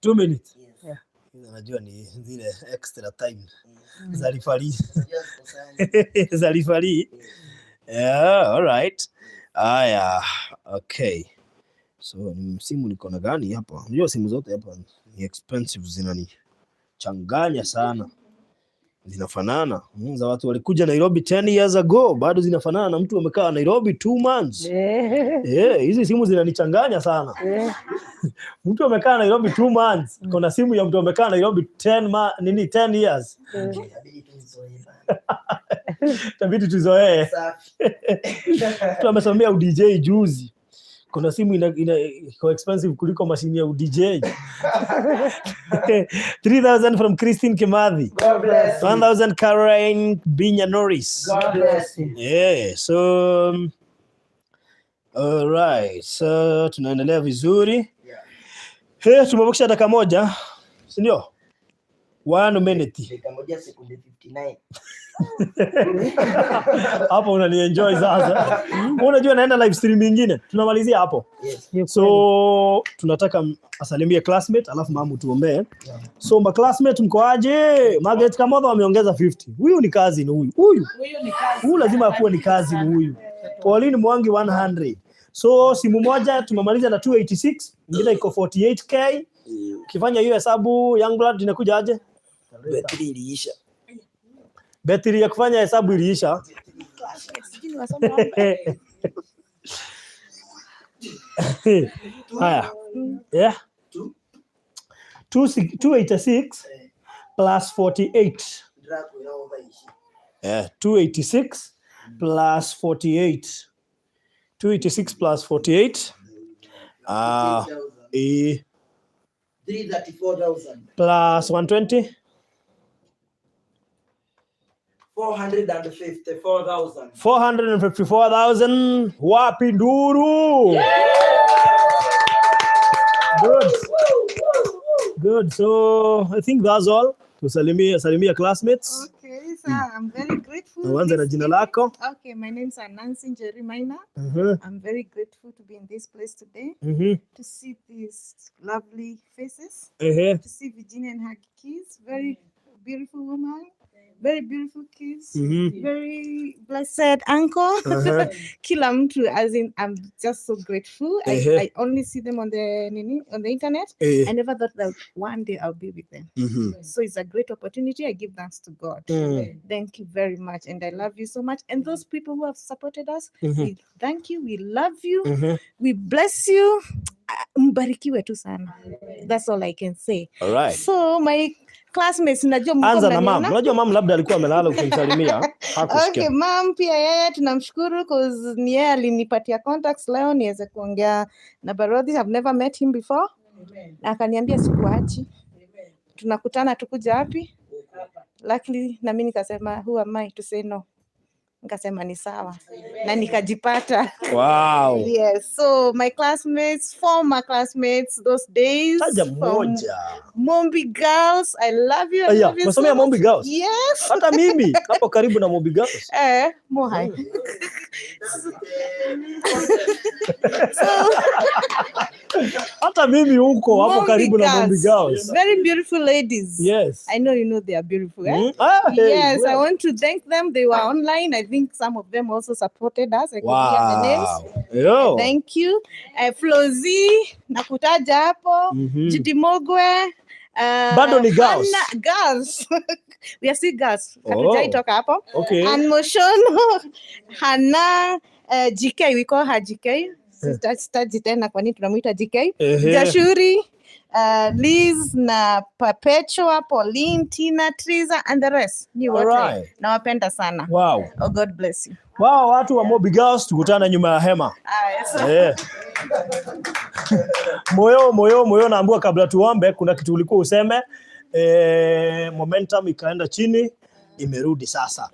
2 minutes. Yeah. Najua ni zile extra time za referee. Za referee. Yeah, all right. Haya, okay. So ni simu niko na gani hapa? Unajua simu zote hapa ni expensive, zinanichanganya sana. Zinafanana. Za watu walikuja Nairobi 10 years ago, bado zinafanana na mtu amekaa Nairobi 2 months. Hizi simu zinanichanganya sana. Mtu amekaa Nairobi 2 months, kuna simu ya mtu amekaa Nairobi 10 years. Itabidi tuzoee. Mtu amesomea UDJ juzi. Kuna simu ina iko expensive kuliko mashine ya UDJ. 3000 from Christine Kimathi. God bless you. 1000 Karen Binya Norris. God bless you. Yeah, so all right. So tunaendelea vizuri. Yeah. Tumebakisha dakika moja, si ndio? 1 minute. Dakika moja sekunde 59. Hapo unanienjoy sasa. Unajua naenda live stream nyingine. Tunamalizia hapo. Yes. So tunataka asalimie classmate alafu mamu tuombee. Yeah. So ma classmate mko aje? Margaret Kamotho ameongeza 50. Huyu ni kazi ni huyu. Huyu. Huyu lazima akuwe ni kazi ni huyu. Pauline Mwangi 100. So simu moja tumemaliza na 286, nyingine iko 48k. Ukifanya hiyo hesabu Young Blood inakuja aje? Betri iliisha. Betri ya kufanya hesabu iliisha. Haya. Yeah. 286 plus 48. Yeah, 286 plus 48. 286 plus 48. 334,000. Plus 120. 454,000. 454,000. Wapi nduru? Yeah! Good. Good. So I think that's all. Tusalimia salimia classmates. Okay, so I'm very grateful. Uanze na jina lako. Okay, my name is Nancy Jeremiah. I'm very grateful to be in this place today. To see these lovely faces. To see Virginia and her kids, very beautiful woman. Very beautiful kids. Very blessed uncle. Kila mtu, as in, I'm just so grateful. I only see them on the nini, on the internet. I never thought that one day I'll be with them. So it's a great opportunity. I give thanks to God. Thank you very much. And I love you so much. And those people who have supported us, we thank you. We love you. We bless you. Ah, mbarikiwe tu sana. That's all I can say. All right. So my classmates, najua mlikuwa Anza na mam. mnaniona. Unajua mam labda alikuwa amelala ukimsalimia, hakusikia. Okay, mam pia yeye tunamshukuru, 'cause ni yeye alinipatia contacts leo niweze kuongea na Barodhi. I've never met him before. Na akaniambia sikuachi. Tunakutana tukuja wapi? Luckily na mimi nikasema, who am I to say no? Nikasema ni sawa na nikajipata. Yes, so my classmates, former classmates those days Taja from mmoja. Mombi Girls, I love you. I Aya, love you so umesomea much. Mombi Girls? Yes. Hata mimi hapo karibu na Mombi Girls. Eh, Mohai. So Hata mimi huko hapo Mombi karibu na Mombi Girls. Girls. Very beautiful ladies. Yes. I know you know they are beautiful. Eh? Ah, hey, Yes, I well. want to thank them. They were online. I think some of them also supported us. I could hear the names. Yo. Thank you. Flozi, nakutaja hapo. Judy Mogwe. Bado ni girls. Hannah, girls. We are still girls. Oh. Hatujaitoka hapo. Okay. And Moshono, Hannah, GK, we call her GK. Sitaji tena kwa nini tunamuita GK. Jashuri, Liz na Perpetua, Pauline, Tina, Triza and the rest. Ni wote. Nawapenda sana. Oh, God bless you. Wow, watu wa Mobi Girls, tukutane nyuma ya hema. Aya, so- Eh. Moyo moyo moyo, naambiwa kabla tuombe kuna kitu ulikuwa useme. Momentum ikaenda chini, imerudi sasa.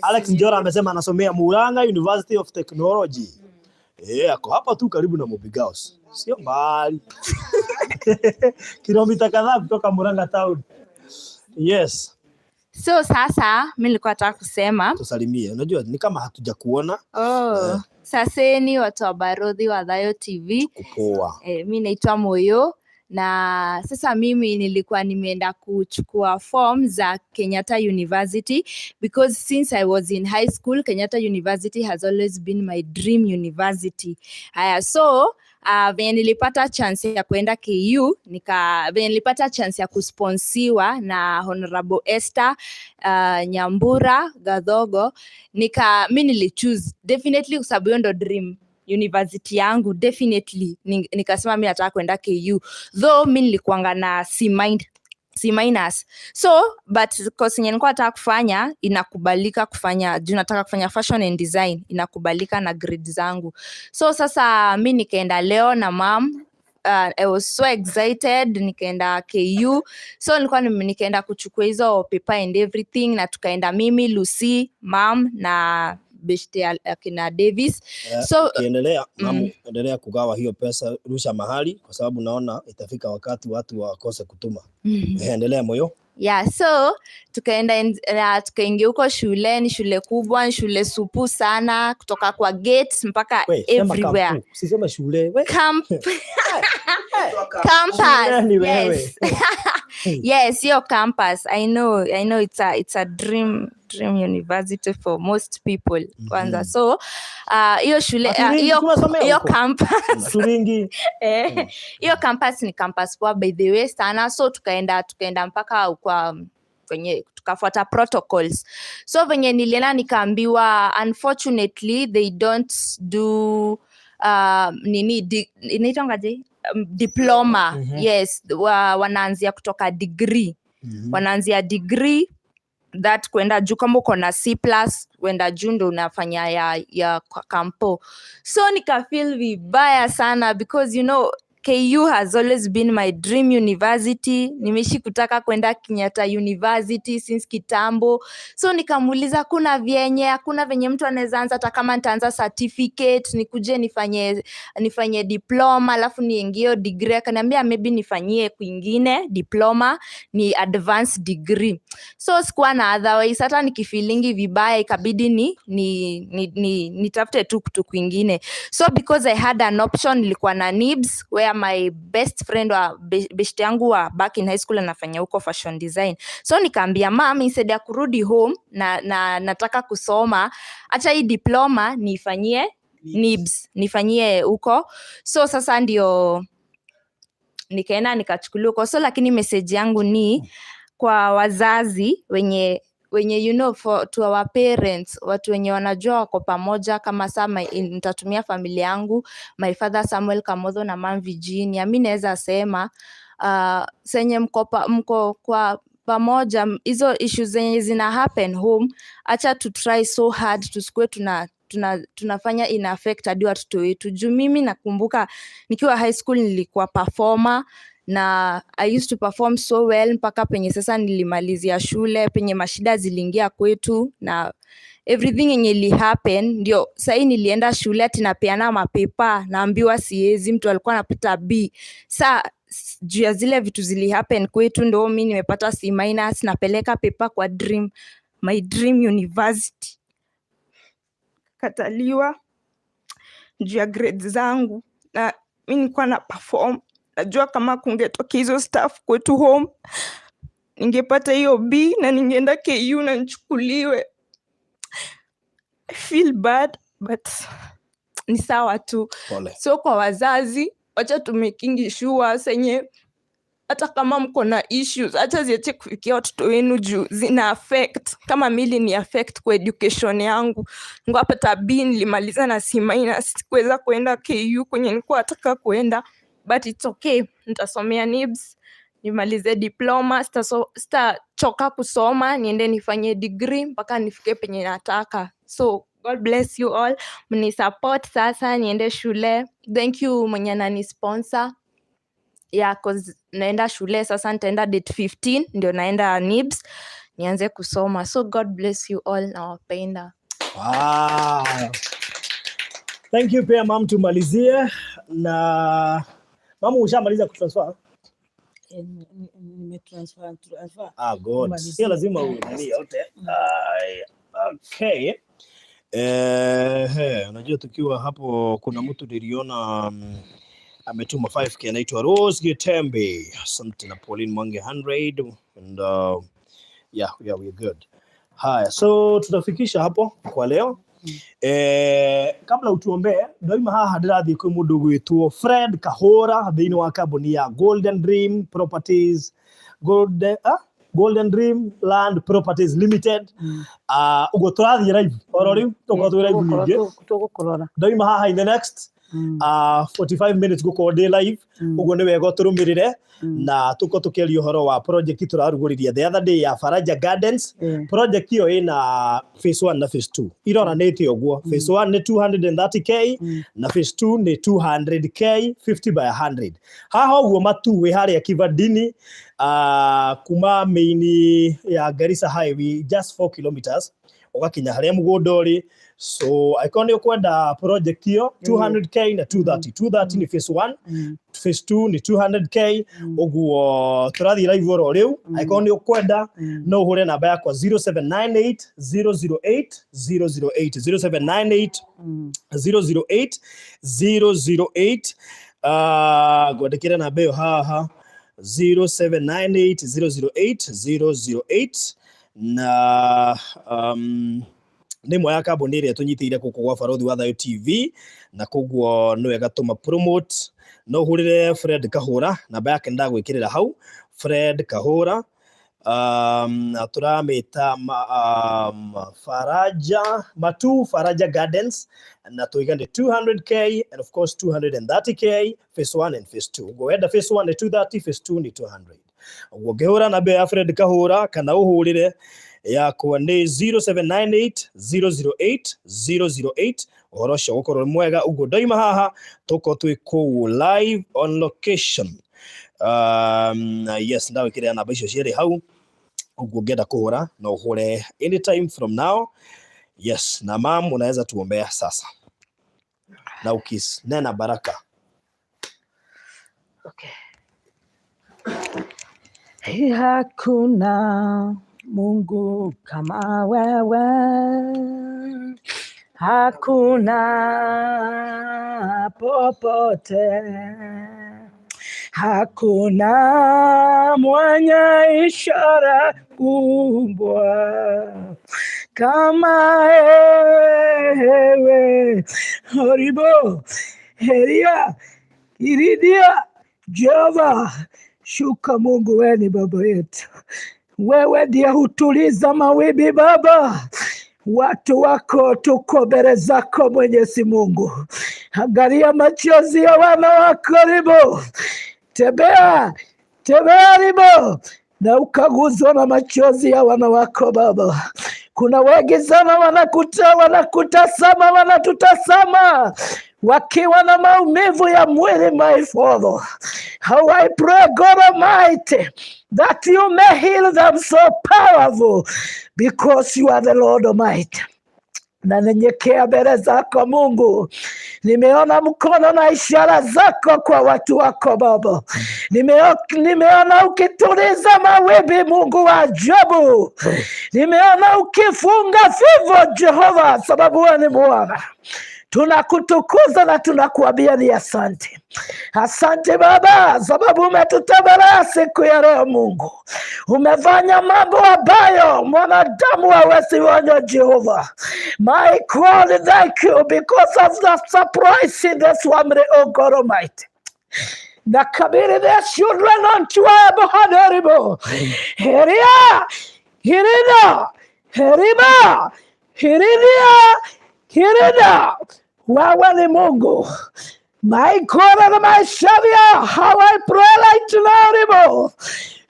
Alex Njora amesema anasomea Murang'a University of Technology. Ako hapa tu karibu na Mobi Girls. Sio mbali. Kilomita kadhaa kutoka Murang'a town. Yes. So sasa mi nilikuwa nataka kusema Tusalimie. Unajua ni kama hatujakuona. Oh, saseni watu wa Barodhi wa Thayo TV. Poa. Mi naitwa Moyo na sasa mimi nilikuwa nimeenda kuchukua form za Kenyatta University, because since I was in high school, Kenyatta University has always been my dream university. Haya, so venye nilipata chance ya kuenda KU, nika venye nilipata chance ya kusponsiwa na Honorable Esther Nyambura Gathogo, nika mi nilichoose definitely kwa sababu hiyo ndo dream university yangu definitely. Nikasema mi nataka kwenda KU, though mi nilikuanga na C mind, C minus. So but course yenye nilikuwa nataka kufanya inakubalika kufanya, juu nataka kufanya fashion and design, inakubalika na grade zangu. So sasa mi nikaenda leo na mam. I was so excited. Nikaenda KU, so nilikuwa nikaenda kuchukua hizo paper and everything, na tukaenda mimi, Lucy, mam na beshte akina Davis. So Ukiendelea mamu, endelea kugawa hiyo pesa, rusha mahali, kwa sababu naona itafika wakati watu wakose kutuma. Endelea, Moyo. Yeah, so tukaenda na tukaingia huko shule. Ni shule kubwa, ni shule supu sana, kutoka kwa gate mpaka We, sema everywhere. Kampu, usiseme shule. We. Campus. Shule ni wewe. Yes, hiyo campus. I know it's a dream university for most people kwanza. So hiyo shule Watu wengi hiyo tunasomea hiyo huko. campus. Watu wengi. Eh, hiyo campus ni campus poa, by the way, sana. So tukaenda mpaka kwa kwenye tukafuata protocols. So venye nilienda, nikaambiwa unfortunately they don't do nini inaitwangaje, diploma. Yes, wanaanzia kutoka degree. Wanaanzia degree that kwenda juu. Kama uko na C plus kwenda juu ndo unafanya ya kampo. So nikafeel vibaya sana because KU has always been my dream university. Nimeishi kutaka kwenda Kenyatta University since kitambo. So nikamuuliza kuna vyenye, hakuna venye mtu anaweza anza, hata kama nitaanza certificate, nikuje nifanye diploma, alafu niingie degree? Akaniambia maybe nifanyie kwingine diploma, ni advanced degree. So sikuwa na otherwise, hata nikifeelingi vibaya, ikabidi ni nitafute tu kitu kwingine. So because I had an option, nilikuwa na NIBS where My best friend wa beshte yangu wa back in high school anafanya huko fashion design. So nikaambia mam, instead ya kurudi home na nataka kusoma, acha hii diploma nifanyie NIBS, nifanyie huko. So sasa ndio nikaenda nikachukuliwa huko. So lakini message yangu ni kwa wazazi wenye for to our parents, watu wenye wanajua wako pamoja. Kama saa nitatumia familia yangu, my father Samuel Kamotho na mam Virginia, mi naweza sema senye mko kwa pamoja, hizo issues zenye zina happen home, acha to try so hard tusikue tunafanya ina affect hadi watoto wetu. Juu mimi nakumbuka nikiwa high school nilikuwa performer na I used to perform so well mpaka penye sasa nilimalizia shule, penye mashida ziliingia kwetu na everything yenye ili happen, ndio sahii nilienda shule ati napeana mapepa, naambiwa siezi, mtu alikuwa anapata B. Sa juu ya zile vitu zili happen kwetu, ndo mi nimepata C minus, napeleka pepa kwa my dream university, kataliwa juu ya grades zangu, na mi nilikuwa na perform. Najua kama kungetokea hizo stuff kwetu home, ningepata hiyo B na ningeenda KU na nichukuliwe. I feel bad, but ni sawa tu. Pole. So kwa wazazi, wacha tumakingi sure senye hata kama mko na issues, acha ziache kufikia watoto wenu juu zina affect. Kama mili ni affect kwa education yangu, ngwapata B, nilimaliza na C minus, sikuweza kuenda KU kwenye nilikuwa nataka kuenda, but it's okay, nitasomea NIBS nimalize diploma, sitachoka kusoma, niende nifanye degree mpaka nifike penye nataka. So God bless you all, mnisupport sasa niende shule. Thank you mwenye anani sponsor. Yeah, 'cause naenda shule sasa, nitaenda date 15 ndio naenda NIBS nianze kusoma. So God bless you all, nawapenda. Wow. Thank you pia mam, tumalizie na mama, ushamaliza kutransfer? Nimetransfer, transfer. Ah, good. Kumalizia. Sio lazima nani yote. Okay. Unajua tukiwa hapo kuna mtu niliona ametuma 5K, anaitwa Rose Getembe. Asante na Pauline Mwange 100 and yeah, we're good. Haya, so tutafikisha hapo kwa leo. Kabla utuombee, ndaima haha ndĩrathiĩ kwĩ mũndũ ũgwĩtwo Fred Kahũra thĩinĩ wa kambuni ya Golden Dream Properties, Golden Dream Land Properties Limited. Ũguo tũrathiĩ live oro rĩu, tũkorwo twĩ live nyingĩ. Tũgũkũrora. Ndaima haha in the next 45 minutes gũkorwo ndĩ live, ũguo nĩ wega ũtũrũmĩrĩre na tũkorwo tũkĩaria ũhoro wa project tũrarugũririe the other day ya Faraja Gardens. Project ĩyo ĩna phase 1 na phase 2, iroranĩte ũguo. Phase 1 nĩ 230K na phase 2 nĩ 200K, 50 by 100. Haha ũguo matu wĩ harĩa Kivandini, kuma main ya Garissa Highway, just 4 kilometers ũgakinya harĩa mũgũnda ũrĩ. So angĩkorwo nĩ ũkwenda project ĩyo, 200K na 230, 230 nĩ phase 1, phase 2 nĩ 200K. Ũguo tũrathiĩ live oro rĩu. Angĩkorwo nĩ ũkwenda, no ũhũre namba yakwa 0798 008 008, 0798 008 008. Ngwandĩkĩre namba ĩyo haha, 0798 008 008, na nĩ ĩmwe ya kambuni ĩrĩa tũnyitĩire gũkũ gwa Barothi wa Thayo TV, na koguo nĩ wega tũma promote. No ũhũrĩre Fred Kahũra, namba yake ndagwĩkĩrĩra hau. Fred Kahũra, tũramĩta Faraja Matu Faraja Gardens, na tuiga nĩ 200K and of course 230K, phase 1 and phase 2. Ũguo wenda phase 1 nĩ 230, phase 2 nĩ 200. Ũguo ũngĩhũra namba ya Fred Kahũra kana ũhũrĩre yakwa nĩ 0798 008 008, ũhoro ũcio ũgũkorwo wĩ mwega. Ũguo ndoima haha tũkorwo twĩ kũu live on location. Yes, ndawĩkĩrĩra namba icio cierĩ hau. Ũguo ũngĩenda kũhũra no ũhũre anytime from now. Yes, na mam, unaweza tuombea sasa na ukis nena baraka. Okay. Hakuna Mungu kama wewe, hakuna popote. Hakuna mwenye ishara kubwa kama wewe. Horibo, Heria, Iridia, Jehova, shuka Mungu, wewe ni baba yetu. Wewe ndiye hutuliza mawimbi Baba. Watu wako tuko mbele zako Mwenyezi Mungu, angalia machozi ya wana wako ribo, tembea tembea ribo, na ukaguzwa na machozi ya wana wako Baba. Kuna wengi sana wanakutasama, wanatutazama wakiwa na maumivu ya mwili, my Father. How I pray, God Almighty, that you may heal them so powerful, because you are the Lord Almighty. Nanyenyekea mbele zako Mungu, nimeona mkono na ishara zako kwa watu wako Baba. Nimeona ukituliza mawimbi, Mungu wa ajabu. Nimeona ukifunga fivo, Jehova, sababu wewe ni Bwana. Tunakutukuza na tunakuambia ni asante. Asante Baba, sababu umetutembelea siku ya leo Mungu. Umefanya mambo ambayo mwanadamu hawezi fanya, Jehova. My God, thank you because of the surprise in this family, oh God Almighty. Nakabiri their children unto Abraham. Heria, Hirina, Herima, Hirinia, Hirina. Wewe ni Mungu. My God and my Savior, how I pray right now, Rimo.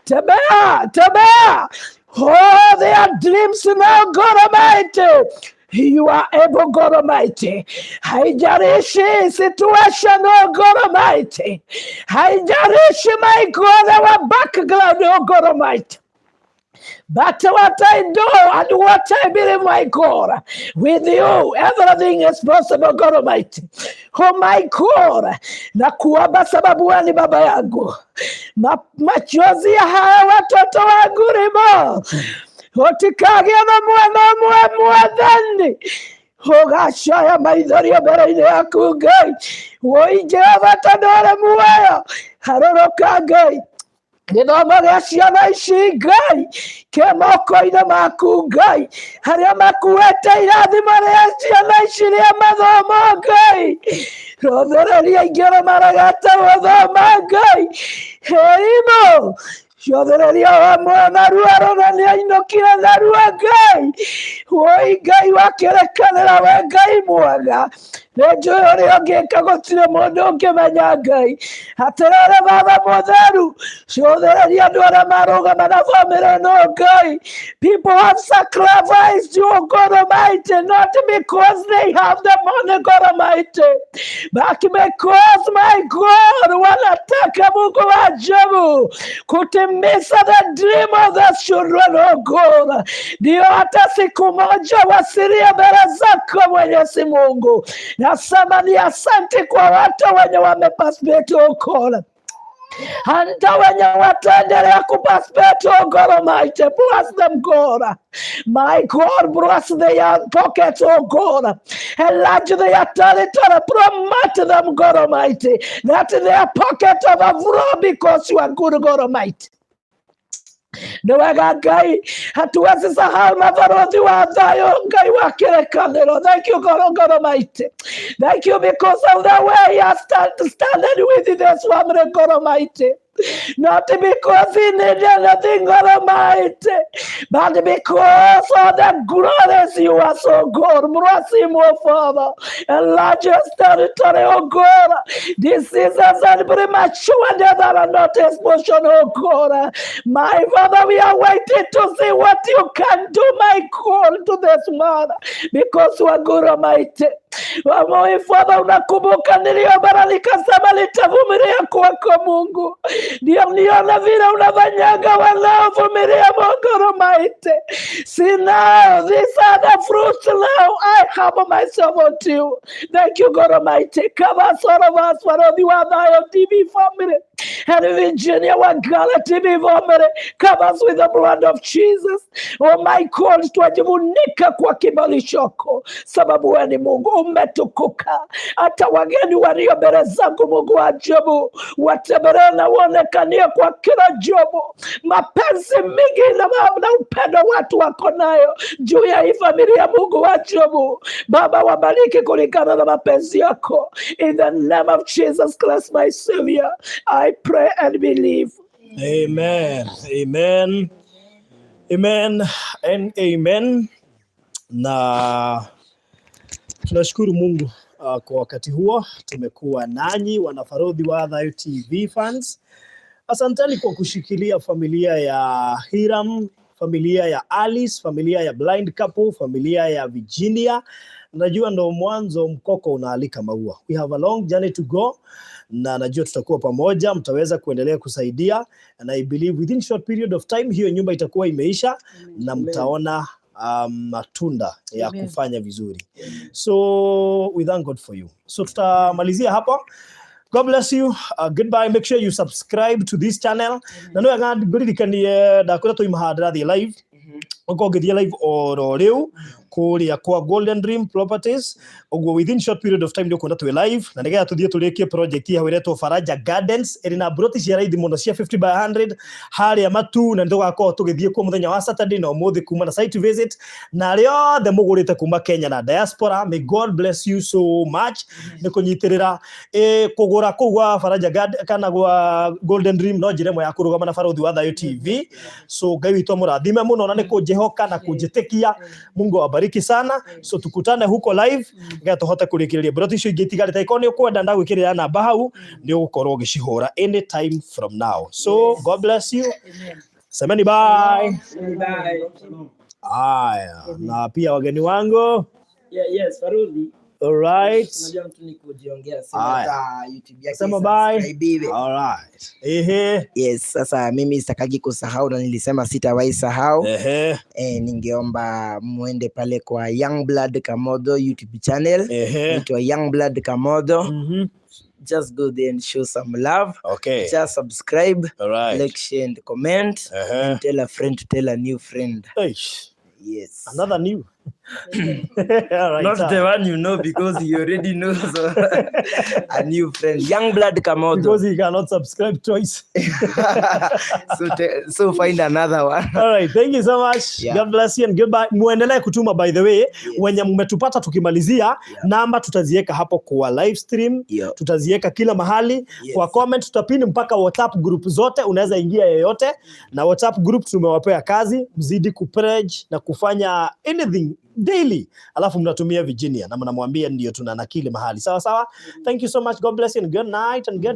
Tembea, tembea. Oh, their dreams now, God Almighty. You are able, God Almighty. Haijalishi situation, oh God Almighty. Haijalishi, my God, our background, oh God Almighty. But what I know and what I believe, my God, with you, everything is possible, God Almighty. Oh my God, na kuomba sababu wewe ni baba yangu. Machozi ya haya watoto wangu rimo gũtikagĩa na mwena ũmwe mwathani ũgacaya maithorio mbere-inĩ yaku Ngai. Woi Jehova, tondũ ũrĩ muoyo, harũrũka Ngai, gĩthomo gĩa ciana ici Ngai kĩ moko-inĩ maku Ngai, harĩa makuĩte irathimo rĩa ciana ici rĩa mathomo Ngai, rothereria aingĩ arĩa maregete gũthoma Ngai, herimũ cothereria wa mwana rua rona nĩ ainũkire narua Ngai. Woi Ngai wa kĩrĩkanĩro, we Ngai mwega, nĩ njũĩ ũrĩa ũngĩka, gũtirĩ mũndũ ũngĩmenya Ngai. Atĩrĩrĩ Baba mũtheru, cothereria andũ arĩa marũgama na bamĩrĩ ĩno Ngai. People have sacrificed you, God Almighty, not because they have the money, God Almighty, but because, my God, wanataka Mungu wa ajabu kutimiza the dream of the children, oh God, ndio hata siku moja wasilie mbele zako Mwenyezi Mungu. Nasema ni asante kwa watu wenye wameparticipate, oh God, hata wenye wataendelea kuparticipate, oh God Almighty, bless them, God. My God, bless their pockets, oh God. Enlarge their territory, promote them, God Almighty, that their pocket overflow because you are good, God Almighty. Nĩ wega Ngai, hatuwezi sahau mabarothi wa thayo Ngai wa kĩrĩkanĩro. Thank you, God, God Almighty. Thank you because of the way you are standing with this family, God Almighty. Not because he needed anything, God Almighty, but because of the glories you are so good. Bless him, oh Father. Enlarge his territory, oh God. Diseases and premature death are not his portion, oh God. My Father, we are waiting to see what you can do, my God, to this man, because you are good Almighty. My Father, unakumbuka niliomba nikasema nitavumilia kwako Mungu, ndio nione vile unafanyaga wanaovumilia, Mungu Almighty. See now, these are the fruits now. I humble myself unto you. Thank you, God Almighty. Cover us, all of us, Farodhi wa Thayo TV family. And Virginia Wangari TV family covers with the blood of Jesus. Oh my God, twajivunika kwa kibali chako, sababu wewe ni Mungu umetukuka. Hata wageni walio mbele zangu, Mungu wa ajabu, watembelee na uonekanie kwa kila jambo. Mapenzi mingi na upendo watu wako nayo juu ya hii familia, Mungu wa ajabu, Baba, wabariki kulingana na mapenzi yako. In the name of Jesus Christ, my Savior, I pray and believe. Amen. Amen. Amen and amen. Na tunashukuru Mungu kwa wakati huo tumekuwa nanyi wanafarodhi wa Thayu TV fans. Asanteni kwa kushikilia familia ya Hiram, familia ya Alice, familia ya Blind Couple, familia ya Virginia. Najua ndo mwanzo, mkoko unaalika maua. We have a long journey to go, na najua tutakuwa pamoja, mtaweza kuendelea kusaidia, and I believe within short period of time hiyo nyumba itakuwa imeisha na mtaona matunda ya Amen. Kufanya vizuri. So we thank God for you. So tutamalizia hapo. God bless you. Goodbye. Make sure you subscribe to this channel. Na no wega ngũririkanie ndakwĩra twaima haha ndĩrathiĩ live, ũkorwo ngĩthiĩ live oro rĩu kũrĩa kwa Golden Dream Properties. Ũguo within short period of time nĩ ũkuona twĩ live na nĩgetha tũthiĩ tũrĩkie project hau ĩretwo Faraja Gardens, ĩrĩ na broti cia raithi mũno cia 50 by 100 harĩa Matu, na nĩ tũgakorwo tũgĩthiĩ kuo mũthenya wa Saturday na ũmũthĩ kuma na site visit, na arĩa othe mũgũrĩte kuma Kenya na diaspora, may God bless you so much nĩ kũnyitĩrĩra kũgũra kũu gwa Faraja Garden kana gwa Golden Dream no njĩra ĩmwe ya kũrũgama na Barũthi wa Thayu TV. So Ngai witũ amũrathime mũno na nĩ kũnjĩhoka na kũnjĩtĩkia. Mungu awabariki sana. So tukutane huko live nĩgetha tũhote kũrĩkĩrĩria broti icio ingĩ itigarĩte. Angĩkorwo nĩ ũkwenda, ndagwĩkĩrĩra namba hau, nĩ ũgũkorwo ũgĩcihũra anytime from now. So God bless you. Semeni bye. Bye. Aya, na pia wageni wangu. Yeah, yes, Farudhi. All right. Unajua mtu ni kujiongea, sema Aya. hata YouTube yake Sema bye. isubscribiwe. All right. Ehe. Yes, sasa mimi sitakagi kusahau na nilisema sitawahi sahau. Ehe. Ningeomba muende pale kwa Youngblood Kamodo YouTube channel. Ehe. Inaitwa Youngblood Kamodo. Just go there and show some love. Just subscribe, All right. like, share and comment and tell a friend to tell a new friend. Eish. Yes. Another new. All right. Not the one you know, because he already knows a new friend. Youngblood Kamodo. Because he cannot subscribe twice. So find another one. All right, thank you so much. Yeah. God bless you and goodbye. Muendelee kutuma, by the way, wenye mmetupata tukimalizia, namba tutaziweka hapo kwa live stream, tutaziweka kila mahali, kwa comment tutapini mpaka WhatsApp group zote, unaweza ingia yeyote. Na WhatsApp group tumewapea kazi, mzidi kupledge na kufanya anything daily, alafu mnatumia Virginia na mnamwambia ndio tuna nakili mahali. Sawa sawa. Thank you so much. God bless you and good night and good